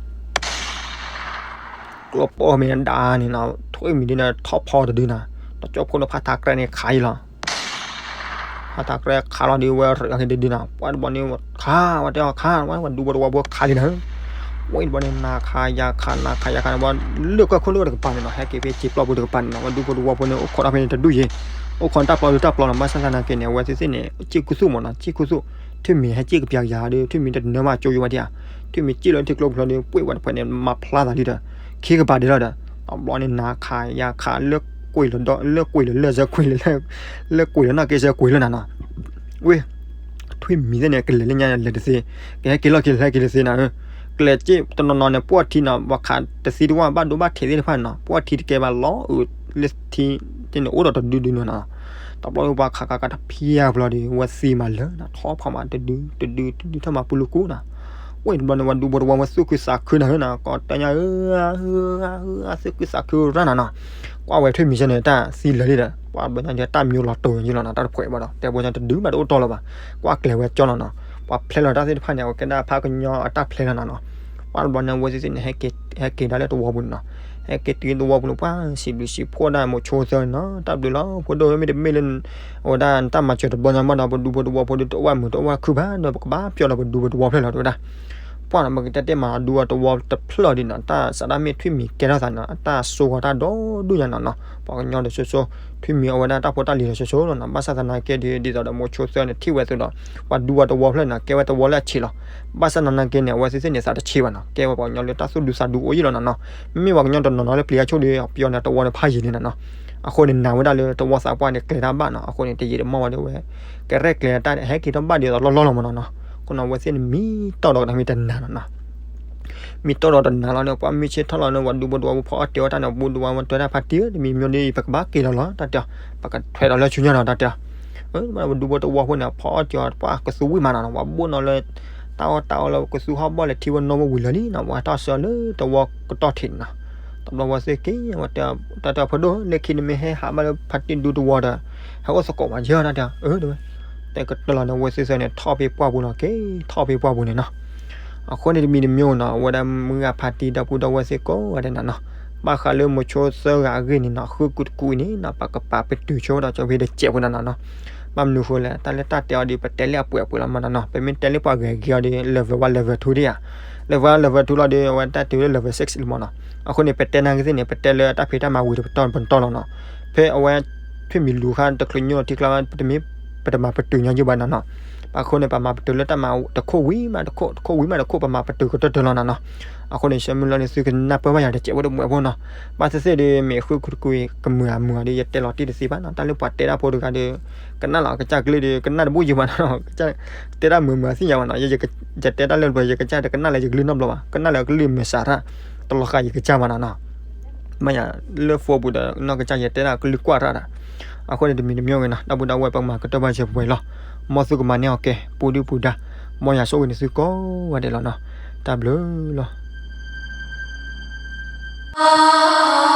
ကျိပိၢ်မ့ၢ်ဒၣ်န့ၣ်နီၤ ထွံၣ်မံၤဒ်န့ၣ် ထီၣ်ဖီတဒုနီၤ, တကၠိဖိန့ၣ် ဖးထးကြဲန့ၣ်ခးအံၤလီၤ ဖးထးကြဲခးလီၤဒီး ဝဲရ့အီၤက့ၤဒ်ဒ်နီၤ, ပှၢ်တဘျီန့ၣ် ခးဝဲတဲအီၤခး ဝဲဒူဖိတဝီဖိခးလံနီၤ, ဝဲတဘျီန့ၣ် နၤခးယၤခး နၤခးယၤခးန့ၣ် ဝဲလၢကီၢ်ခိၣ်နူာ်တကပၤန့ၣ်နီၤ, ဟဲက့ၤဖဲစ့ပျီပူၤတကပၤန့ၣ်နီၤ, ဝဲဒူဖိတဝီဖိန့ၣ် အိၣ်ခိးထီၣ်ဖဲန့ၣ်တဒူၣ်ယ့ၤ, အိၣ်ခိးတၢ်ပျီဒုးတၢ်ပျီနီၤ, ဘၣ်ဆၣ်သနာ်က့န့ၣ် အဝဲသ့ၣ်သ့ၣ်န့ၣ် စ့ၢ်ခူသူၣ်မးနီၤ, စ့ၢ်ခူသူၣ်, ထွံၣ်မံၤဟဲစ့ၢ်ကပျးကယၤဒီး ထွံၣ်မံၤတနၢမးကၠိယိဝဲဒၣ်ဧါ, ထွံၣ်မံၤစ့ၢ်လီၤထံကျိပူၤလီၤဒီး ပှဲၤဝဲတဖၣ်န့ၣ် မၤဖျါသးဒ်ဒီး ခ့ကပၤဒဲးလီၤဒီး, တဘျီန့ၣ် နၤခးယၤခး လၢကွံာ်လီၤဒီး လၢကွံာ်လီၤလၢၢ်စၢၤကွံာ်လီၤ လၢကွံာ်လီၤနီၢ်က့စၢၤကွံာ်လီၤနၤနီၤ, ဝဲ ထွံၣ်မံၤသ့ၣ်န့ၣ် ကလဲၤလၢညါလဲၤတသ့, ကဟဲက့ၤလီၢ်ခံလဲၤက့ၤတသ့နၤဧၢ, ကျဲးစ့တနီၤနီၤန့ၣ် ပှီၢ်ထံနီၤ ပှၤခးတသံတဝၢ် ဘၣ်ဒိဘၣ်ထံးသ့ၣ်တဖၣ်န့ၣ်နီၤ ပှီၢ်ထံတကဲဘၣ်လီၤအုး လၢထံသ့ၣ်န့ၣ် အိၣ်ဒီးတဒုဒုနီၤနီၤ, တဘျီပှၤခးခးခးတဖျၢၣ်ဘျီဒီး ဝဲသံမးလၢနၤ ထီၣ်ဖီၣ်မးတဒုတဒုတဒုထီၣ်မးပူၤလူၤကူနီၤ, ပှၢ် ပှဲၤတဘျီန့ၣ် ပှၤဒူဖိတဝီဖိသူၣ်ခုသးခုနၤဧၢနီၤ, ကိးတၢ်ညါဧၢ, သူၣ်ခုသးခုရၣ်နၤနီၤ, ကွၢ်ဝဲထွံၣ်မံၤဆၢန့ၣ် တၢ်သံလၢာ်လံဒီး ပှၤတဘျီညါဒ်တၢ်မံၤလီၤတိၤယလီၤနီၤ, တၢ်တဖှဲးဘၣ်ဒီး တဲဘျီညါတဒုဘၣ်တအိၣ်တီလၢၤဘၣ်, ကွၢ်ကျဲၤဝဲကၠီလီၤနီၤ, ပှၤဖျဲလီၤတၢ်သ့ၣ်တဖၣ်န့ၣ် အဝဲကဲဒၣ်ဖးကညီအတၢ်ဖျဲလီၤနီၤနီၤ, ပှၤတဘျီန့ၣ် အဝဲသ့ၣ်သ့ၣ်န့ၣ် ဟဲက့ၤဒၣ်လၢတဝီပူၤန့ၣ်နီၤ, ဟဲက့ၤတုၤတဝီပူၤန့ၣ် ပှၤစံးဘျုးစံးဖှိၣ်ဒၣ်မိၤဆိသၢနီၤ, တၢ်ဘျုးလီၤ ဖိဒိၣ်ဧၢ, မ့တမ့ၢ်လၢ အဝဲဒၣ်နတၢ်မၤစၢၤတဘျီညါဘၣ်ဒီး ပဒူဖိတဝီဖိဒီး တအိၣ်ဘၣ်မုာ်တအိၣ်ဘၣ်ခုၣ်ဘၣ်ဒီး ပကဘၣ်ပျီလီၤပဒူဖိတဝီဖျၢၣ်လီၤ တဲဝဲဒၣ်, ပှၤနီၤ ပကတဲတဲမၤဒူအတဝီတဖျၢၣ်ဒ်နီၤ, တၢ်စးဒၣ်မ့ၢ်ထွံၣ်မံၤကဲထီၣ်သးနီၤ, အတၢ်စိာ်ဂီၤတၢ်ဒီဒူၣ်ညါနီၤနီၤ, ပှၤကညီဒီးဆိဆိ ထွံၣ်မံၤအဝဲဒၣ်တၢ်ဖိတၢ်လံၤဒီးဆိဆိလီၤနီၤ, ဘၣ်ဆၣ်သနာ်က့ဒီး ဒ်သိးဒီးမိၤဆိသၢန့ၣ် ထံၣ်ဝဲအသိးဒီး ပှၤဒူဝီတဝီဖျၢၣ်န့ၣ် ကဲဝဲတဝီလၢအဆံးလီၤ, ဘၣ်ဆၣ်သနာ်က့န့ၣ် အဝဲသ့ၣ်သ့ၣ်န့ၣ် သးတဆံးဘၣ်နီၤ, ကဲဝဲပှၤကညီလၢတၢ်သူၣ်ဒူသးဒူအိၣ်ယံၤလီၤနီၤနီၤ, မ့မ့ၢ်ပှၤကညီတနီၤနီၤလၢပျံၤအါဆိၣ်ဒီး ပျီန့ၣ်တဝီန့ၣ်ဖးယံာ်လံနီၤနီၤ, အဃိန့ၣ် နာ်ဝဲဒၣ်လၢတဝီသးပှၢ်န့ၣ် ကျဲၤတၢ်ဘၣ်နီၤ, အဃိန့ၣ် တယံာ်တမီၢ်ဝဲဒီးဝဲ ကရဲၣ်ကျဲၤတၢ်ဟဲက့ၤထီၣ်ဘၣ်ဒ်သိးလီၢ်လီၢ်လီၤမးနီၤနီၤ, အဃိန့ၣ် အဝဲသ့ၣ်န့ၣ် မံတီၢ်ဒီးကနၣ်မ့ၢ်တနၤနီၤနီၤ မံတီၢ်ဒီးတနၤလီၤန့ၣ် ပှၤမုၢ်ဆ့ၣ်ထီၣ်လီၤန့ၣ် ပှၤဒူဖိတဝီဖိဖီအီၣ်တ့ၤအီၣ်တၢ်န့ၣ် ပှၤဒူဖိတဝီဖိတဲဒၣ်ဖါတံၢ်ဧၢ တမံၤမံၤဒီး ပကဘၣ်က့ၤလီၤလီၤ တၢ်တဲအီၤ, ပကထွဲဒီးလၢဆူညါနီၤ တၢ်တဲအီၤ, ပှၤဒူဖိတဝီဖိန့ၣ် ဖီအီၣ်တ့ၤအီၣ် ပှၤကသူဝံၣ်မးနီၤနီၤ ပှၤဘိၣ်နီၤလၢ တၢ်အီၣ်တၢ်အီလၢကသူဟီၣ်ဘီၣ်လဲၤထံဝဲနီၣ်ဝဲဝံၤလၢာ်လံနီၤ ပှၤထီၣ်ဆှၢလၢတဝီကတီၢ်ထံးန့ၣ်နီၤ, တဘျီဝဲသ့ၣ်က့ၤ တၢ်တဲအီၤ ဖိဒိၣ် လၢခံနမ့ၢ်ဟဲဟးဘၣ်လၢဖါတံၢ်ဒူတဝီဒီး ဟဲအိၣ်သကိးမးယဲၢ် တၢ်တဲအီၤ အၢ တဲဝဲ တဲကတၢၢ်လီၤန့ၣ် အဝဲသ့ၣ်သ့ၣ်န့ၣ် ထီၣ်ဖဲပှၢ်ပူၤလီၤ က့ၤထီၣ်ဖဲပှၢ်ပူၤန့ၣ်နီၤ, အဃိန့ၣ်တမံၤတမံၤနီၤ အဝဲဒၣ်မုၢ်ဂၤဖါတံၢ်ဒီပုၢ်ဒီဝဲၢ်သ့ၣ်ကိးဂၤဒဲးနီၤနီၤ, ဘၣ်ဃးလၢမိၤဆိသၢဂၤအဂ့ၢ်န့ၣ်နီၤ ဃုာ်ကူာ်တကူာ်အံၤန့ၣ်နီၤ ပကပာ်ပတုာ်ဆိဒီးကၠီဖဲတစဲးဖိနီၤနီၤနီၤ, ဘၣ်မနုၤဃိလဲၣ် တၢ်လၢတၢ်တဲအီၤဒီး ပတဲလၢအပှဲၤအပှဲၤလီၤမးနီၤနီၤ, ပမ့ၢ်တဲလၢပှၤဂဲၤဂ့ၤအီၤဒီး level one level two ဒ်ဧါ, level one level two လီၤဒီး အဝဲတၢ်တုၤလၢ level six လီၤမးနီၤ, အဃိန့ၣ် ပတဲနာ်က့သ့ၣ်န့ၣ် ပတဲလၢတၢ်ဖံးတၢ်မၤဝံၤတပတီၢ်ပတီၢ်လီၤနီၤ, ဖဲအဝဲ ထွံၣ်မံၤလူၤခါတချုးညိၣ်ထံကျါ ပတမ့ၢ် ပတမၤပတုာ်ညီယုၢ်ဘၣ်နီၤနီၤ, အဃိန့ၣ် ပမၤပတုာ်လၢတၢ်မၤတခိၣ်ဝံၤမးတခိၣ် တခိၣ်ဝံၤမးတခိၣ် ပမၤပတုာ်ကတၢၢ်တၢၢ်လီၤနီၤနီၤ, အဃိန့ၣ် ဆၢမုၢ်လီၤန့ၣ် သုကနၢ်ပၢၢ်ဘၣ်ယၤတစဲးဖိတမှဲးဖိနီၤ, ဘၣ်သ့ၣ်သ့ၣ်ဒီး မ့ၢ်ဃုာ်ကူာ်တကူာ်အံၤ ကမုာ်အမုာ်အီၤဒီး ယတဲလီၤတံၢ်တသ့ဘၣ်နီၤ, တၢ်လၢပှၤတဲတၢ်ဖိတဂၤဒီး ကနၣ်လီၤအကစၢ်ကလုၢ်ဒီး ကနၣ်တဘူၣ်ယုၢ်ဘၣ်နီၤနီၤ, တဲတၢ်မုာ်မုာ်အသ့ၣ်ညါဘၣ်နီၤ, ယတဲတၢ်လၢပှဲၤ ယကစၢ်တကနၣ်လၢယကလုၢ်နီတဘျီဘၣ်, ကနၣ်လၢကလုၢ်မုာ်စးထီၣ် တလီၤဃာ်ယကစၢ်ဘၣ်နီၤနီၤ မ့ၢ်ယၤလၢ phone ပူၤဒီး နီၢ်ကစၢ်ယတဲဒၣ်ကလုၢ်ကွၢ်တၢ်ဒၣ်, အဃိန့ၣ်တမံၤတမံၤဂ့ၤနီၤ ဒီပုၢ်ဒီဝဲၢ်ပကမၤကတၢၢ်ဘၣ်စၢၤပှဲၤလီၤ, မ်သုကမၤန့ၢ်အီၤကဲ ပူၤဒုၣ်ပူၤဒါ, မ်ယွၤဆိၣ်ဂ့ၤန့ၢ်သုကိးဂၤဒဲးလီၤနီၤ, တၢ်ဘျုးလီၤ.